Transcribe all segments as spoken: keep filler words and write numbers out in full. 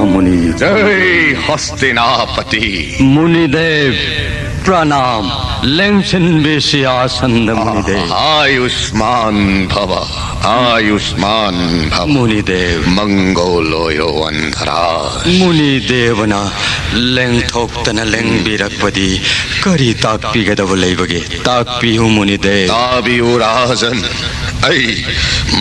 ꯃꯨꯅꯤ꯫ ꯖꯩ ꯍꯁꯇꯤꯅꯥꯄꯇꯤ꯫ ꯃꯨꯅꯤꯗꯦꯕ ꯄ꯭ꯔꯅꯥꯝ꯫ ꯂꯦꯡꯁꯤꯟꯕꯤꯁꯤ ꯑꯥꯁꯟꯗ ꯃꯨꯅꯤꯗꯦꯕ꯫ ꯑꯥꯌꯨꯁꯃꯥꯟ ꯚꯕ, ꯑꯥꯌꯨꯁꯃꯥꯟ ꯚꯕ꯫ ꯃꯨꯅꯤꯗꯦꯕ꯫ ꯃꯪꯒꯣꯜ ꯑꯣꯏꯌꯣ ꯑꯟꯙꯔꯥꯖ꯫ ꯃꯨꯅꯤꯗꯦꯕꯅ ꯂꯦꯡꯊꯣꯛꯇꯅ ꯂꯦꯡꯕꯤꯔꯛꯄꯗꯤ ꯀꯔꯤ ꯇꯥꯛꯄꯤꯒꯗꯕ ꯂꯩꯕꯒꯦ? ꯇꯥꯛꯄꯤꯌꯨ ꯃꯨꯅꯤꯗꯦꯕ꯫ ꯇꯥꯕꯤꯌꯨ ꯔꯥꯖꯟ, ꯑꯩ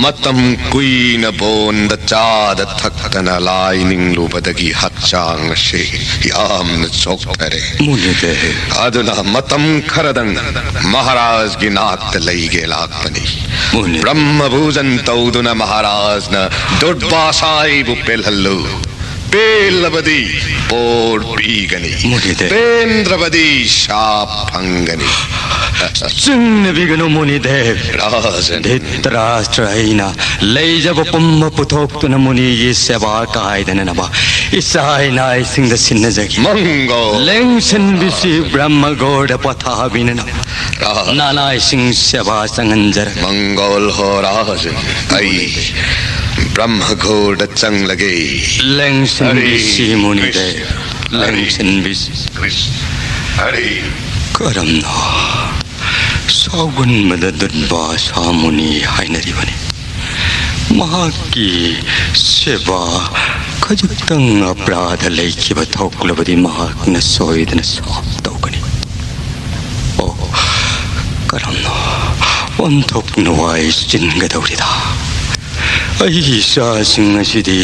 ꯃꯇꯝ ꯀꯨꯏꯅ ꯕꯣꯟꯗ ꯆꯥꯗ ꯊꯛꯇꯅ ꯂꯥꯏ ꯅꯤꯡꯂꯨꯕꯗꯒꯤ ꯍꯛꯆꯥꯡ ꯑꯁꯤ ꯌꯥꯝꯅ ꯆꯣꯛꯊꯔꯦ꯫ ꯃꯨꯅꯤꯗꯦꯕ꯫ ꯑꯗꯨꯅ ꯃꯇꯝ ꯈꯔꯗꯪ ꯃꯍꯥꯔꯥꯖꯒꯤ ꯅꯥꯛꯇ ꯂꯩꯒꯦ ꯂꯥꯛꯄꯅꯤ꯫ ꯃꯨꯅꯤ꯫ ꯕ꯭ꯔꯍ꯭ꯃ ꯄꯨꯖꯟ ꯇꯧꯗꯨꯅ ꯃꯍꯥꯔꯥꯖꯅ ꯗꯨꯔꯕꯥꯁꯥꯏꯕꯨ ꯄꯦꯜꯍꯜꯂꯨ꯫ ꯄꯦꯜꯂꯕꯗꯤ ꯕꯣꯔ ꯄꯤꯒꯅꯤ꯫ ꯃꯨꯅꯤꯗꯦꯕ꯫ ꯄꯦꯟꯗ꯭ꯔꯕꯗꯤ ꯁꯥꯞ ꯐꯪꯒꯅꯤ꯫ ꯆꯤꯡꯅꯕꯤꯒꯅꯨ ꯃꯨꯅꯤꯗꯦꯕ꯫ ꯔꯥꯖꯟ꯫ ꯙꯤꯇꯔꯥꯁꯇ꯭ꯔ ꯑꯩꯅ ꯂꯩꯖꯕ ꯄꯨꯝꯕ ꯄꯨꯊꯣꯛꯇꯨꯅ ꯃꯨꯅꯤꯒꯤ ꯁꯦꯕꯥ ꯀꯥꯏꯗꯅꯅꯕ ꯏꯆꯥ ꯏꯅꯥꯏꯁꯤꯡꯗ ꯁꯤꯟꯅꯖꯒꯦ꯫ ꯃꯪꯒꯣꯜ꯫ ꯂꯦꯡꯁꯤꯟꯕꯤꯁꯤ ꯕ꯭ꯔꯍ꯭ꯃꯒꯣꯔꯗ ꯄꯊꯥꯕꯤꯅꯅꯕ ꯔꯥ- ꯅꯅꯥꯏꯁꯤꯡ ꯁꯦꯕꯥ ꯆꯪꯍꯟꯖꯔꯒꯦ꯫ ꯃꯪꯒꯣꯜ ꯍꯣ ꯔꯥꯖꯟ, ꯑꯩ ꯕ꯭ꯔꯍ꯭ꯃꯒꯣꯔꯗ ꯆꯪꯂꯒꯦ꯫ ꯂꯦꯡꯁꯤꯟꯕꯤꯁꯤ ꯍꯔꯤ ꯃꯨꯅꯤꯗꯦꯕ꯫ ꯀ꯭ꯔꯤꯁꯅ, ꯍꯔꯤ ꯂꯦꯡꯁꯤꯟꯕꯤꯁꯤ꯫ ꯀ꯭ꯔꯤꯁꯅ, ꯍꯔꯤ꯫ ꯀꯔꯝꯅ ꯁꯥꯎꯒꯟꯕꯗ ꯗꯨꯔꯕꯥꯁꯥ ꯃꯨꯅꯤ ꯍꯥꯏꯅꯔꯤꯕꯅꯤ? ꯃꯍꯥꯛꯀꯤ ꯁꯦꯕꯥ ꯈꯖꯤꯛꯇꯪ ꯑꯄ꯭ꯔꯥꯙ ꯂꯩꯈꯤꯕ ꯊꯣꯛꯂꯕꯗꯤ ꯃꯍꯥꯛꯅ ꯁꯣꯏꯗꯅ ꯁꯥꯞ ꯇꯧꯒꯅꯤ꯫ ꯑꯣ, ꯀꯔꯝꯅ ꯑꯣꯟꯊꯣꯛꯅ ꯋꯥꯏ ꯆꯤꯟꯒꯗꯧꯔꯤꯗ꯫ ꯑꯩꯒꯤ ꯏꯆꯥꯁꯤꯡ ꯑꯁꯤꯗꯤ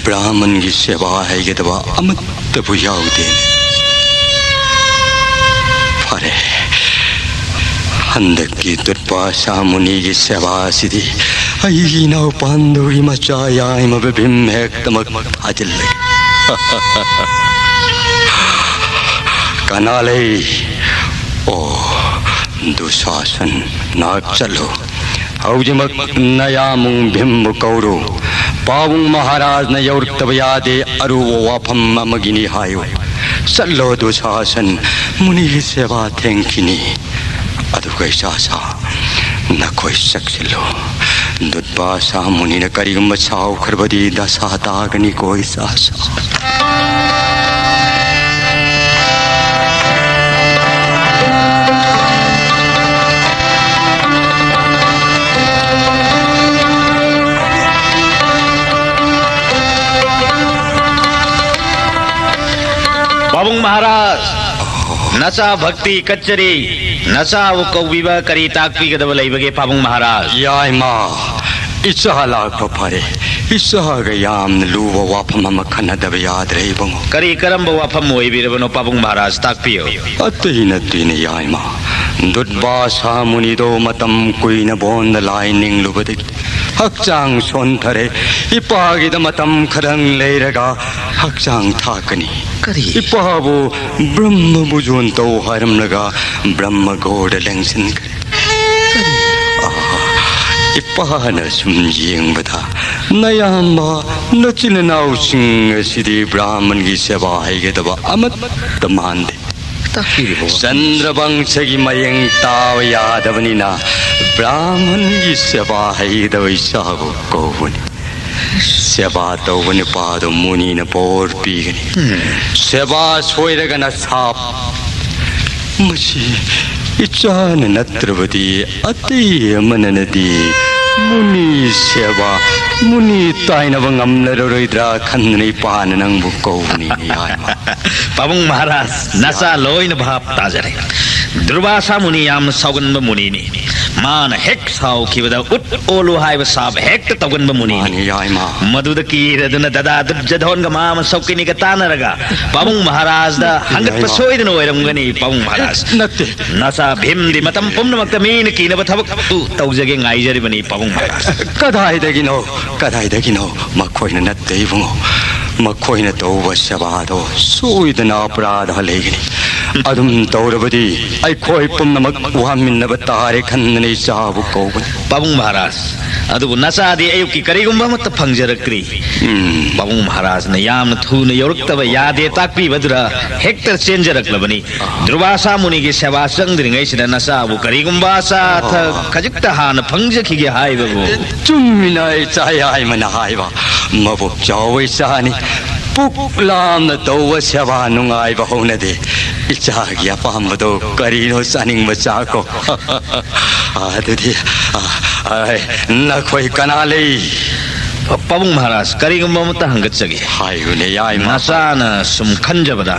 ꯕ꯭ꯔꯥꯍꯃꯟꯒꯤ ꯁꯦꯕꯥ ꯍꯩꯒꯗꯕ ꯑꯃꯠꯇꯕꯨ ꯌꯥꯎꯗꯦ꯫ ꯐꯔꯦ, ꯍꯟꯗꯛꯀꯤ ꯗꯨꯔꯕꯥꯁꯥ ꯃꯨꯅꯤꯒꯤ ꯁꯦꯕꯥ ꯑꯁꯤꯗꯤ ꯑꯩꯒꯤ ꯏꯅꯥꯎꯄꯥꯟꯗꯨꯒꯤ ꯃꯆꯥ ꯌꯥꯏꯃ ꯕꯤꯚꯤꯝ ꯍꯦꯛꯇꯃꯛ ꯊꯥꯖꯤꯜꯂꯒꯦ꯫ ꯀꯅꯥ ꯂꯩ? ꯑꯣ, ꯗꯨꯁꯥꯁꯟ, ꯅꯍꯥꯛ ꯆꯠꯂꯨ꯫ ꯍꯧꯖꯤꯛꯃꯛ ꯅꯌꯥꯃꯨꯡ ꯚꯤꯝꯕꯨ ꯀꯧꯔꯨ꯫ ꯄꯥꯕꯨꯡ ꯃꯍꯥꯔꯥꯖꯅ ꯌꯧꯔꯛꯇꯕ ꯌꯥꯗꯦ, ꯑꯔꯨꯕ ꯋꯥꯐꯝ ꯑꯃꯒꯤꯅꯤ ꯍꯥꯏꯌꯨ꯫ ꯆꯠꯂꯣ ꯗꯨꯁꯥꯁꯟ, ꯃꯨꯅꯤꯒꯤ ꯁꯦꯕꯥ ꯊꯦꯡꯈꯤꯅꯤ꯫ ꯑꯗꯨꯒ ꯏꯆꯥꯁꯥ, ꯅꯈꯣꯏ ꯆꯪꯁꯤꯜꯂꯨ꯫ ꯗꯨꯠꯕꯥꯁꯥ ꯃꯨꯅꯤꯅ ꯀꯔꯤꯒꯨꯝꯕ ꯁꯥꯎꯈ꯭ꯔꯕꯗꯤ ꯗꯁꯥ ꯇꯥꯒꯅꯤꯀꯣ, ꯏꯆꯥꯁꯥ꯫ ꯄꯥꯕꯨꯡ ꯃꯍꯥꯔꯥꯖ, ꯅꯆꯥ ꯚꯛꯇꯤ ꯀꯠꯆꯔꯤ꯫ ꯅꯆꯥꯕꯨ ꯀꯧꯕꯤꯕ ꯀꯔꯤ ꯇꯥꯛꯄꯤꯒꯗꯕ ꯂꯩꯕꯒꯦ, ꯄꯥꯕꯨꯡ ꯃꯍꯥꯔꯥꯖ? ꯌꯥꯏꯃ, ꯏꯆꯥ ꯂꯥꯛꯄ ꯐꯔꯦ꯫ ꯏꯆꯥꯒ ꯌꯥꯝꯅ ꯂꯨꯕ ꯋꯥꯐꯝ ꯑꯃ ꯈꯟꯅꯗꯕ ꯌꯥꯗ꯭ꯔꯦ, ꯏꯕꯨꯡꯉꯣ꯫ ꯀꯔꯤ, ꯀꯔꯝꯕ ꯋꯥꯐꯝ ꯑꯣꯏꯕꯤꯔꯕꯅꯣ, ꯄꯥꯕꯨꯡ ꯃꯍꯥꯔꯥꯖ? ꯇꯥꯛꯄꯤꯌꯨ꯫ ꯑꯇꯩ ꯅꯠꯇꯦꯅꯦ, ꯌꯥꯏꯃ꯫ ꯗꯨꯠꯕꯥꯁꯥ ꯃꯨꯅꯤꯗꯣ ꯃꯇꯝ ꯀꯨꯏꯅ ꯕꯣꯟꯗ ꯂꯥꯏ ꯅꯤꯡꯂꯨꯕꯗꯒꯤ ꯍꯛꯆꯥꯡ ꯁꯣꯟꯊꯔꯦ꯫ ꯏꯄꯥꯒꯤꯗ ꯃꯇꯝ ꯈꯔꯪ ꯂꯩꯔꯒ ꯍꯛꯆꯥꯡ ꯊꯥꯛꯀꯅꯤ꯫ ꯀꯔꯤ? ꯏꯄꯥꯕꯨ ꯕ꯭ꯔꯍ꯭ꯃ ꯕꯨꯖꯣꯟ ꯇꯧ ꯍꯥꯏꯔꯝꯂꯒ ꯕ꯭ꯔꯍ꯭ꯃ ꯒꯣꯔꯗ ꯂꯦꯡꯁꯤꯟꯈ꯭ꯔꯦ꯫ ꯑꯥ, ꯏꯄꯥꯅ ꯁꯨꯝ ꯌꯦꯡꯕꯗ ꯅꯌꯥꯝꯕ, ꯅꯆꯤꯟ ꯏꯅꯥꯎꯁꯤꯡ ꯑꯁꯤꯗꯤ ꯕ꯭ꯔꯥꯍꯃꯟꯒꯤ ꯁꯦꯕꯥ ꯍꯩꯒꯗꯕ ꯑꯃꯠꯇ ꯃꯥꯟꯗꯦ꯫ ꯇꯥꯛꯄꯤꯔꯤꯕ ꯋꯥꯐꯝ꯫ ꯆꯟꯗ꯭ꯔꯕꯪꯁꯒꯤ ꯃꯌꯦꯡ ꯇꯥꯕ ꯌꯥꯗꯕꯅꯤꯅ ꯕ꯭ꯔꯥꯍꯃꯟꯒꯤ ꯁꯦꯕꯥ ꯍꯩꯒꯗꯕ ꯏꯆꯥꯕꯨ ꯀꯧꯕꯅꯤ꯫ ꯁꯦꯕꯥ ꯇꯧꯕ ꯅꯨꯄꯥꯗꯣ ꯃꯨꯅꯤꯅ ꯕꯣꯔ ꯄꯤꯒꯅꯤ꯫ ꯁꯦꯕꯥ ꯁꯣꯏꯔꯒꯅ ꯁꯥꯞ꯫ ꯃꯁꯤ ꯏꯆꯥꯅ ꯅꯠꯇ꯭ꯔꯕꯗꯤ ꯑꯇꯩ ꯑꯃꯅꯅꯗꯤ ꯃꯨꯅꯤ ꯁꯦꯕꯥ, ꯃꯨꯅꯤ ꯇꯥꯏꯅꯕ ꯉꯝꯂꯔꯣꯏꯗ꯭ꯔꯥ ꯈꯟꯗꯅ ꯏꯄꯥꯅ ꯅꯪꯕꯨ ꯀꯧꯕꯅꯤ, ꯌꯥꯏꯃ꯫ ꯄꯥꯕꯨꯡ ꯃꯍꯥꯔꯥꯖ, ꯅꯆꯥ ꯂꯣꯏꯅ ꯚꯥꯞ ꯇꯥꯖꯔꯦ꯫ ꯗꯨꯔꯕꯥꯁꯥ ꯃꯨꯅꯤ ꯌꯥꯝꯅ ꯁꯥꯎꯒꯟꯕ ꯃꯨꯅꯤꯅꯤ꯫ ꯃꯥꯅ ꯍꯦꯛ ꯁꯥꯎꯈꯤꯕꯗ ꯎꯠ ꯑꯣꯜꯂꯨ ꯍꯥꯏꯕ ꯁꯥꯕ ꯍꯦꯛꯇ ꯇꯧꯒꯟꯕ ꯃꯨꯅꯤꯅꯤ꯫ ꯃꯥꯅꯤ, ꯌꯥꯏꯃ꯫ ꯃꯗꯨꯗ ꯀꯤꯔꯗꯨꯅ ꯗꯗꯥ ꯗꯨꯔꯖꯙꯣꯟꯒ ꯃꯥ ꯑꯃ ꯁꯧꯀꯤꯅꯤꯒ ꯇꯥꯟꯅꯔꯒ ꯄꯥꯕꯨꯡ ꯃꯍꯥꯔꯥꯖꯗ ꯍꯪꯒꯠꯄ ꯌꯥꯏꯃ꯫ ꯁꯣꯏꯗꯅ ꯑꯣꯏꯔꯝꯒꯅꯤ, ꯄꯥꯕꯨꯡ ꯃꯍꯥꯔꯥꯖ꯫ ꯅꯠꯇꯦ꯫ ꯅꯆꯥ ꯚꯤꯝꯗꯤ ꯃꯇꯝ ꯄꯨꯝꯅꯃꯛꯇ ꯃꯤꯅ ꯀꯤꯅꯕ ꯊꯕꯛ ꯑꯗꯨ ꯇꯧꯖꯒꯦ ꯉꯥꯏꯖꯔꯤꯕꯅꯤ, ꯄꯥꯕꯨꯡ ꯃꯍꯥꯔꯥꯖ꯫ ꯀꯗꯥꯏꯗꯒꯤꯅꯣ? ꯀꯗꯥꯏꯗꯒꯤꯅꯣ? ꯃꯈꯣꯏꯅ ꯅꯠꯇꯦ, ꯏꯕꯨꯡꯉꯣ꯫ ꯃꯈꯣꯏꯅ ꯇꯧꯕ ꯁꯦꯕꯥꯗꯣ ꯁꯣꯏꯗꯅ ꯑꯄꯔꯥꯙ ꯂꯩꯒꯅꯤ꯫ ꯑꯗꯨꯝ ꯇꯧꯔꯕꯗꯤ ꯑꯩꯈꯣꯏ ꯄꯨꯝꯅꯃꯛ ꯋꯥꯃꯤꯟꯅꯕ ꯇꯥꯔꯦ ꯈꯟꯗꯅ ꯏꯆꯥꯕꯨ ꯀꯧꯕꯅꯤ꯫ ꯄꯥꯕꯨꯡ ꯃꯍꯥꯔꯥꯖ, ꯑꯗꯨꯕꯨ ꯅꯆꯥꯗꯤ ꯑꯌꯨꯛꯀꯤ ꯀꯔꯤꯒꯨꯝꯕ ꯑꯃꯠꯇ ꯐꯪꯖꯔꯛꯇ꯭ꯔꯤ꯫ ꯎꯝ꯫ ꯄꯥꯕꯨꯡ ꯃꯍꯥꯔꯥꯖꯅ ꯌꯥꯝꯅ ꯊꯨꯅ ꯌꯧꯔꯛꯇꯕ ꯌꯥꯗꯦ ꯇꯥꯛꯄꯤꯕꯗꯨꯗ ꯍꯦꯛꯇ ꯆꯦꯟꯖꯔꯛꯂꯕꯅꯤ꯫ ꯗꯨꯔꯕꯥꯁꯥ ꯃꯨꯅꯤꯒꯤ ꯁꯦꯕꯥ ꯆꯪꯗ꯭ꯔꯤꯉꯩꯁꯤꯗ ꯅꯆꯥꯕꯨ ꯀꯔꯤꯒꯨꯝꯕ ꯑꯆꯥ ꯑꯊꯛ ꯈꯖꯤꯛꯇ ꯍꯥꯟꯅ ꯐꯪꯖꯈꯤꯒꯦ ꯍꯥꯏꯕꯕꯨ꯫ ꯆꯨꯝꯃꯤꯅ ꯏꯆꯥ ꯌꯥꯏꯃꯅ ꯍꯥꯏꯕ꯫ ꯃꯕꯨꯛ ꯆꯥꯎꯕ ꯏꯆꯥꯅꯤ꯫ ꯄꯨꯛ ꯂꯥꯝꯅ ꯇꯧꯕ ꯁꯦꯕꯥ ꯅꯨꯡꯉꯥꯏꯕ ꯍꯧꯅꯗꯦ꯫ ꯏꯆꯥꯒꯤ ꯑꯄꯥꯝꯕꯗꯣ ꯀꯔꯤꯅꯣ ꯆꯥꯅꯤꯡꯕ ꯆꯥꯈꯣ꯫ ꯑꯗꯨꯗꯤ, ꯑ, ꯑ, ꯅꯈꯣꯏ ꯀꯅꯥ ꯂꯩ? ꯄꯥꯕꯨꯡ ꯃꯍꯥꯔꯥꯖ, ꯀꯔꯤꯒꯨꯝꯕ ꯑꯃꯠꯇ ꯍꯪꯒꯠꯆꯒꯦ꯫ ꯍꯥꯏꯌꯨꯅꯦ, ꯌꯥꯏꯃ꯫ ꯅꯆꯥꯅ ꯁꯨꯝ ꯈꯟꯖꯕꯗ,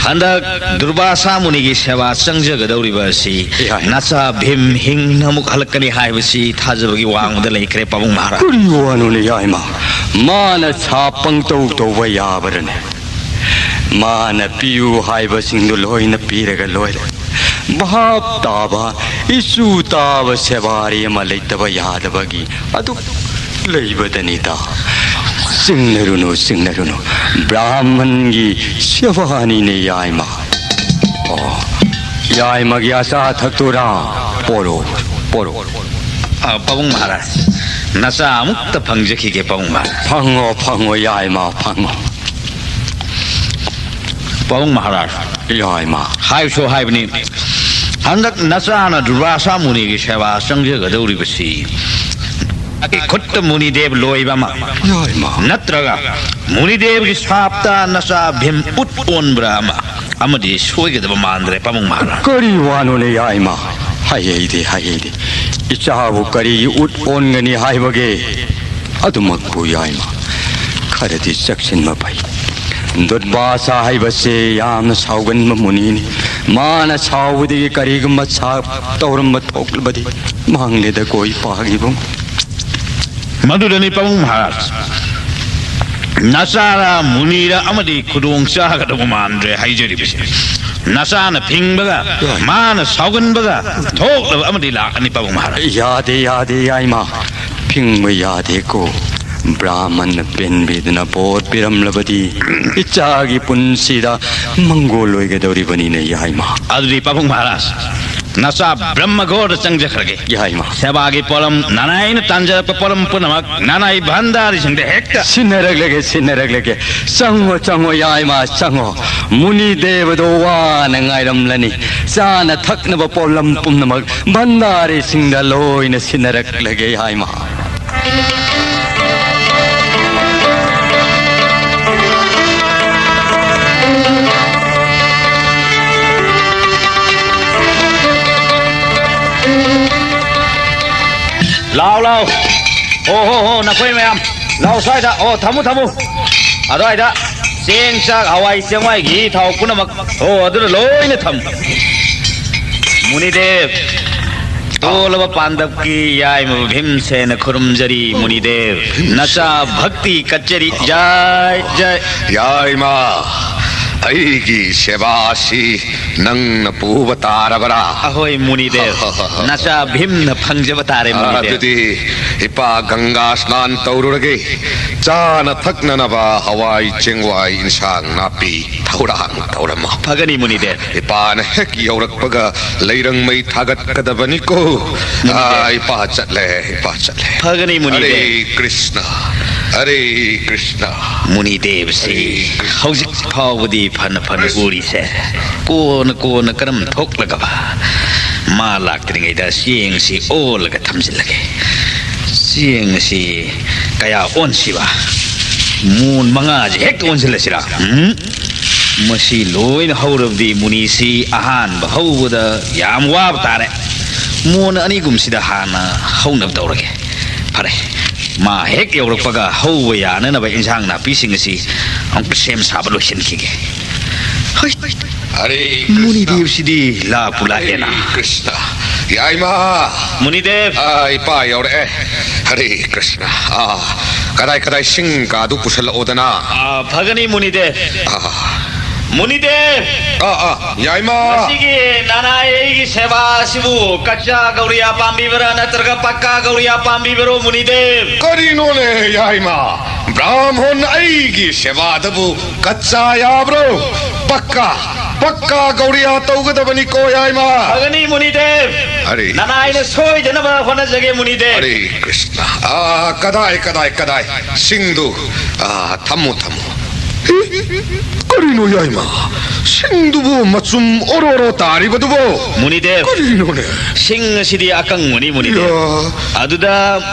ꯍꯟꯗꯛ ꯗꯨꯔꯕꯥꯁꯥ ꯃꯨꯅꯤꯒꯤ ꯁꯦꯕꯥ ꯆꯪꯖꯒꯗꯧꯔꯤꯕ ꯑꯁꯤ ꯌꯥꯏꯃ꯫ ꯅꯆꯥ ꯚꯤꯝ ꯍꯤꯡꯅ ꯑꯃꯨꯛ ꯍꯜꯂꯛꯀꯅꯤ ꯍꯥꯏꯕꯁꯤ ꯊꯥꯖꯕꯒꯤ ꯋꯥꯡꯃꯗ ꯂꯩꯈ꯭ꯔꯦ, ꯄꯥꯕꯨꯡ ꯃꯍꯥꯔꯥꯖ꯫ ꯀꯔꯤ ꯋꯥꯅꯣꯅꯦ, ꯌꯥꯏꯃ? ꯃꯥꯅ ꯁꯥ ꯄꯪꯇꯧ ꯇꯧꯕ ꯌꯥꯕ꯭ꯔꯅꯦ? ꯃꯥꯅ ꯄꯤꯌꯨ ꯍꯥꯏꯕꯁꯤꯡꯗꯨ ꯂꯣꯏꯅ ꯄꯤꯔꯒ ꯂꯣꯏꯔꯦ꯫ ꯚꯥꯞ ꯇꯥꯕ, ꯏꯆꯨ ꯇꯥꯕ ꯁꯦꯕꯥꯔꯤ ꯑꯃ ꯂꯩꯇꯕ ꯌꯥꯗꯕꯒꯤ ꯑꯗꯨꯛ ꯂꯩꯕꯗꯅꯤꯗ꯫ ꯆꯤꯡꯅꯔꯨꯅꯨ, ꯆꯤꯡꯅꯔꯨꯅꯨ꯫ ꯕ꯭ꯔꯥꯍꯃꯟꯒꯤ ꯁꯦꯕꯥꯅꯤꯅꯦ, ꯌꯥꯏꯃ꯫ ꯑꯣ, ꯌꯥꯏꯃꯒꯤ ꯑꯆꯥ ꯑꯊꯛꯇꯨꯔꯥ? ꯄꯣꯔꯣ, ꯄꯣꯔꯣ꯫ ꯑ, ꯄꯥꯕꯨꯡ ꯃꯍꯥꯔꯥꯖ, ꯅꯆꯥ ꯑꯃꯨꯛꯇ ꯐꯪꯖꯈꯤꯒꯦ, ꯄꯥꯕꯨꯡ ꯃꯍꯥꯔꯥꯖ꯫ ꯐꯪꯉꯣ, ꯐꯪꯉꯣ, ꯌꯥꯏꯃ, ꯐꯪꯉꯣ꯫ ꯄꯥꯕꯨꯡ ꯃꯍꯥꯔꯥꯖ꯫ ꯌꯥꯏꯃ꯫ ꯍꯥꯏꯁꯨ ꯍꯥꯏꯕꯅꯤ, ꯍꯟꯗꯛ ꯅꯆꯥꯅ ꯗꯨꯔꯕꯥꯁꯥ ꯃꯨꯅꯤꯒꯤ ꯁꯦꯕꯥ ꯆꯪꯖꯒꯗꯧꯔꯤꯕꯁꯤ, ꯑꯩꯒꯤ ꯈꯨꯠꯇ ꯃꯨꯅꯤꯗꯦꯕ ꯂꯣꯏꯕ ꯑꯃ, ꯌꯥꯏꯃ꯫ ꯅꯠꯇ꯭ꯔꯒ ꯃꯨꯅꯤꯗꯦꯕꯒꯤ ꯁꯥꯞꯇ ꯅꯆꯥ ꯚꯤꯝ ꯎꯠ ꯑꯣꯟꯕ꯭ꯔꯥ ꯑꯃ, ꯑꯃꯗꯤ ꯁꯣꯏꯒꯗꯕ ꯃꯥꯟꯗ꯭ꯔꯦ, ꯄꯥꯕꯨꯡ ꯃꯍꯥꯔꯥꯖ꯫ ꯀꯔꯤ ꯋꯥꯅꯣꯅꯦ, ꯌꯥꯏꯃ? ꯍꯥꯏꯍꯩꯗꯦ, ꯍꯥꯏꯍꯩꯗꯦ꯫ ꯏꯆꯥꯕꯨ ꯀꯔꯤ ꯎꯠ ꯑꯣꯟꯒꯅꯤ ꯍꯥꯏꯕꯒꯦ? ꯑꯗꯨꯃꯛꯄꯨ, ꯌꯥꯏꯃ, ꯈꯔꯗꯤ ꯆꯦꯛꯁꯤꯟꯕ ꯐꯩ꯫ ꯗꯨꯔꯕꯥꯁꯥ ꯍꯥꯏꯕꯁꯦ ꯌꯥꯝꯅ ꯁꯥꯎꯒꯟꯕ ꯃꯨꯅꯤꯅꯤ꯫ ꯃꯥꯅ ꯁꯥꯎꯕꯗꯒꯤ ꯀꯔꯤꯒꯨꯝꯕ ꯁꯥꯞ ꯇꯧꯔꯝꯕ ꯊꯣꯛꯂꯕꯗꯤ ꯃꯥꯡꯂꯦꯗꯀꯣ, ꯏꯄꯥꯒꯤ ꯏꯕꯨꯡ꯫ ꯃꯗꯨꯗꯅꯤ, ꯄꯥꯕꯨꯡ ꯃꯍꯥꯔꯥꯖ, ꯅꯆꯥꯔ ꯃꯨꯅꯤꯔ ꯑꯃꯗꯤ ꯈꯨꯗꯣꯡ ꯆꯥꯒꯗꯕ ꯃꯥꯟꯗ꯭ꯔꯦ ꯍꯥꯏꯖꯔꯤꯕꯁꯦ꯫ ꯅꯆꯥꯅ ꯐꯤꯡꯕꯒ, ꯃꯥꯅ ꯁꯥꯎꯒꯟꯕꯒ ꯊꯣꯛꯂꯕ ꯑꯃꯗꯤ ꯂꯥꯛꯀꯅꯤ, ꯄꯥꯕꯨꯡ ꯃꯍꯥꯔꯥꯖ꯫ ꯌꯥꯗꯦ, ꯌꯥꯗꯦ, ꯌꯥꯏꯃ꯫ ꯐꯤꯡꯕ ꯌꯥꯗꯦꯀꯣ꯫ ꯕ꯭ꯔꯥꯍꯃꯟꯅ ꯄꯦꯟꯕꯤꯗꯨꯅ ꯕꯣꯔ ꯄꯤꯔꯝꯂꯕꯗꯤ ꯏꯆꯥꯒꯤ ꯄꯨꯟꯁꯤꯗ ꯃꯪꯒꯣꯜ ꯑꯣꯏꯒꯗꯧꯔꯤꯕꯅꯤꯅꯦ, ꯌꯥꯏꯃ꯫ ꯑꯗꯨꯗꯤ ꯄꯥꯕꯨꯡ ꯃꯍꯥꯔꯥꯖ, ꯅꯆꯥ ꯕ꯭ꯔꯍ꯭ꯃꯒꯣꯔꯗ ꯆꯪꯖꯈ꯭ꯔꯒꯦ꯫ ꯌꯥꯏꯃ꯫ ꯁꯦꯕꯥꯒꯤ ꯄꯣꯠꯂꯝ, ꯅꯅꯥꯏꯅ ꯇꯥꯟꯖꯔꯛꯄ ꯄꯣꯠꯂꯝ ꯄꯨꯝꯅꯃꯛ ꯅꯅꯥꯏ ꯚꯥꯟꯗꯥꯔꯤꯁꯤꯡꯗ ꯍꯦꯛꯇ ꯁꯤꯟꯅꯔꯛꯂꯒꯦ, ꯁꯤꯟꯅꯔꯛꯂꯒꯦ꯫ ꯆꯪꯉꯣ, ꯆꯪꯉꯣ, ꯌꯥꯏꯃ, ꯆꯪꯉꯣ꯫ ꯃꯨꯅꯤ ꯗꯦꯕꯗꯣ ꯋꯥꯅ ꯉꯥꯏꯔꯝꯂꯅꯤ꯫ ꯆꯥꯅ ꯊꯛꯅꯕ ꯄꯣꯠꯂꯝ ꯄꯨꯝꯅꯃꯛ ꯚꯥꯟꯗꯥꯔꯤꯁꯤꯡꯗ ꯂꯣꯏꯅ ꯁꯤꯟꯅꯔꯛꯂꯒꯦ, ꯌꯥꯏꯃ꯫ ꯂꯥꯎ, ꯂꯥꯎ꯫ ꯑꯣ ꯍꯣ ꯍꯣ, ꯅꯈꯣꯏ ꯃꯌꯥꯝ ꯂꯥꯎ ꯁ꯭ꯋꯥꯏꯗ꯫ ꯑꯣ, ꯊꯝꯃꯨ, ꯊꯝꯃꯨ꯫ ꯑꯗ꯭ꯋꯥꯏꯗ ꯆꯦꯡ, ꯆꯥꯛ, ꯍꯋꯥꯏ ꯆꯦꯡꯋꯥꯏꯒꯤ ꯊꯥꯎ ꯄꯨꯝꯅꯃꯛ, ꯑꯣ, ꯑꯗꯨꯗ ꯂꯣꯏꯅ ꯊꯝꯃꯨ꯫ ꯃꯨꯅꯤꯗꯦꯕ, ꯇꯣꯜꯂꯕ ꯄꯥꯟꯗꯞꯀꯤ ꯌꯥꯏꯃ ꯚꯤꯝꯁꯦꯅ ꯈꯨꯔꯨꯝꯖꯔꯤ, ꯃꯨꯅꯤꯗꯦꯕ꯫ ꯅꯆꯥ ꯚꯛꯇꯤ ꯀꯠꯆꯔꯤ꯫ ꯖꯥꯏ, ꯖꯥꯏ꯫ ꯌꯥꯏꯃ, ꯑꯩꯒꯤ ꯁꯦꯕꯥ ꯑꯁꯤ ꯅꯪꯅ ꯄꯨꯕ ꯇꯥꯔꯕꯔꯥ? ꯑꯍꯣꯏ, ꯃꯨꯅꯤꯗꯦꯕ꯫ ꯅꯆꯥ ꯚꯤꯝꯅ ꯐꯪꯖꯕ ꯇꯥꯔꯦ, ꯃꯨꯅꯤꯗꯦꯕ꯫ ꯑꯗꯨꯗꯤ ꯏꯄꯥ ꯒꯪꯒꯥ ꯁ꯭ꯅꯥꯟ ꯇꯧꯔꯨꯔꯒꯦ꯫ ꯆꯥꯅ ꯊꯛꯅꯅꯕ ꯍꯋꯥꯏ ꯆꯦꯡꯋꯥꯏ, ꯏꯟꯁꯥꯡ ꯅꯥꯄꯤ, ꯊꯧꯔꯥꯡ ꯇꯧꯔꯝꯃꯣ꯫ ꯐꯒꯅꯤ, ꯃꯨꯅꯤꯗꯦꯕ꯫ ꯏꯄꯥꯅ ꯍꯦꯛ ꯌꯧꯔꯛꯄꯒ ꯂꯩꯔꯪ ꯃꯩ ꯊꯥꯒꯠꯀꯗꯕꯅꯤꯀꯣ꯫ ꯃꯨꯅꯤꯗꯦꯕ꯫ ꯑꯥ, ꯏꯄꯥ ꯆꯠꯂꯦ, ꯏꯄꯥ ꯆꯠꯂꯦ꯫ ꯐꯒꯅꯤ, ꯃꯨꯅꯤꯗꯦꯕ꯫ ꯍꯔꯦ ꯀ꯭ꯔꯤꯁꯅ, ꯍꯔꯦ ꯀ꯭ꯔꯤꯁꯅ꯫ ꯃꯨꯅꯤꯗꯦꯕꯁꯤ ꯍꯧꯖꯤꯛ ꯐꯥꯎꯕꯗꯤ ꯐꯅ ꯐꯅ ꯎꯔꯤꯁꯦ, ꯀꯣꯟꯅ ꯀꯣꯟꯅ ꯀꯔꯝ ꯊꯣꯛꯂꯒꯕ ꯃꯥ ꯂꯥꯛꯇ꯭ꯔꯤꯉꯩꯗ ꯆꯦꯡꯁꯤ ꯑꯣꯜꯂꯒ ꯊꯝꯖꯤꯜꯂꯒꯦ꯫ ꯆꯦꯡ ꯑꯁꯤ ꯀꯌꯥ ꯑꯣꯟꯁꯤꯕ? ꯃꯣꯟ ꯃꯉꯥꯁꯦ ꯍꯦꯛꯇ ꯑꯣꯟꯁꯤꯜꯂꯁꯤꯔꯥ? ꯎꯝ? ꯃꯁꯤ ꯂꯣꯏꯅ ꯍꯧꯔꯕꯗꯤ ꯃꯨꯅꯤꯁꯤ ꯑꯍꯥꯟꯕ ꯍꯧꯕꯗ ꯌꯥꯝ ꯋꯥꯕ ꯇꯥꯔꯦ꯫ ꯃꯣꯟ ꯑꯅꯤꯒꯨꯝꯁꯤꯗ ꯍꯥꯟꯅ ꯍꯧꯅꯕ ꯇꯧꯔꯒꯦ꯫ ꯐꯔꯦ, ꯃꯥ ꯍꯦꯛ ꯌꯧꯔꯛꯄꯒ ꯍꯧꯕ ꯌꯥꯅꯅꯕ ꯏꯟꯁꯥꯡ ꯅꯥꯄꯤꯁꯤꯡ ꯑꯁꯤ ꯑꯃꯨꯛꯇ ꯁꯦꯝ ꯁꯥꯕ ꯂꯣꯏꯁꯤꯟꯈꯤꯒꯦ꯫ ꯍꯩ, ꯍꯔꯦ ꯀ꯭ꯔꯤꯁꯅ꯫ ꯃꯨꯅꯤꯗꯦꯕꯁꯤꯗꯤ ꯂꯥꯛꯄꯨ ꯂꯥꯛꯑꯦꯅ꯫ ꯍꯔꯦ ꯀ꯭ꯔꯤꯁꯅ꯫ ꯌꯥꯏꯃ꯫ ꯃꯨꯅꯤꯗꯦꯕ꯫ ꯑꯥ, ꯏꯄꯥ ꯌꯧꯔꯛꯑꯦ꯫ ꯍꯔꯦ ꯀ꯭ꯔꯤꯁꯅ꯫ ꯑꯥ, ꯀꯗꯥꯏ ꯀꯗꯥꯏ ꯁꯤꯡ ꯀꯥꯗꯨ ꯄꯨꯁꯜꯂꯛꯑꯣꯗꯅ꯫ ꯑꯥ, ꯐꯒꯅꯤ ꯃꯨꯅꯤꯗꯦꯕ꯫ ꯑꯥ, ꯃꯨꯅꯤꯗꯦꯕ! ꯑꯥ, ꯑꯥ, ꯌꯥꯏꯃ! ꯉꯁꯤꯒꯤ ꯅꯅꯥꯏ ꯑꯩꯒꯤ ꯁꯦꯕꯥ ꯑꯁꯤꯕꯨ ꯀꯆꯥ ꯒꯧꯔꯤꯌꯥ ꯄꯥꯝꯕꯤꯕ꯭ꯔꯥ ꯅꯠꯇ꯭ꯔꯒ ꯄꯛꯀꯥ ꯒꯧꯔꯤꯌꯥ ꯄꯥꯝꯕꯤꯕꯔꯣ, ꯃꯨꯅꯤꯗꯦꯕ? ꯀꯔꯤꯅꯣꯅꯦ, ꯌꯥꯏꯃ? ꯕ꯭ꯔꯥꯍꯃꯣꯟ ꯑꯩꯒꯤ ꯁꯦꯕꯥꯗꯕꯨ ꯀꯆꯥ ꯌꯥꯕ꯭ꯔꯣ? ꯄꯛꯀꯥ, ꯄꯛꯀꯥ ꯒꯧꯔꯤꯌꯥ ꯇꯧꯒꯗꯕꯅꯤꯀꯣ, ꯌꯥꯏꯃ꯫ ꯐꯒꯅꯤ, ꯃꯨꯅꯤꯗꯦꯕ꯫ ꯑꯔꯦ꯫ ꯅꯅꯥꯏꯅ ꯁꯣꯏꯗꯅꯕ ꯍꯣꯠꯅꯖꯒꯦ, ꯃꯨꯅꯤꯗꯦꯕ꯫ ꯑꯔꯦ ꯀ꯭ꯔꯤꯁꯅ꯫ ꯑꯥ, ꯀꯗꯥꯏ, ꯀꯗꯥꯏ, ꯀꯗꯥꯏ? ꯁꯤꯡꯗꯨ, ꯑꯥ, ꯊꯝꯃꯨ, ꯊꯝꯃꯨ꯫ ꯀꯔꯤꯅꯣ, ꯌꯥꯏꯃ? ꯁꯤꯡꯗꯨꯕꯨ ꯃꯆꯨꯝ ꯑꯣꯔꯣ ꯑꯣꯔꯣ ꯇꯥꯔꯤꯕꯗꯨꯕꯣ? ꯃꯨꯅꯤꯗꯦꯕ, ꯀꯔꯤꯅꯣꯅꯦ? ꯁꯤꯡ ꯑꯁꯤꯗꯤ ꯑꯀꯪꯕꯅꯤ, ꯃꯨꯅꯤꯗꯦꯕ꯫ ꯌꯥ꯫ ꯑꯗꯨꯗ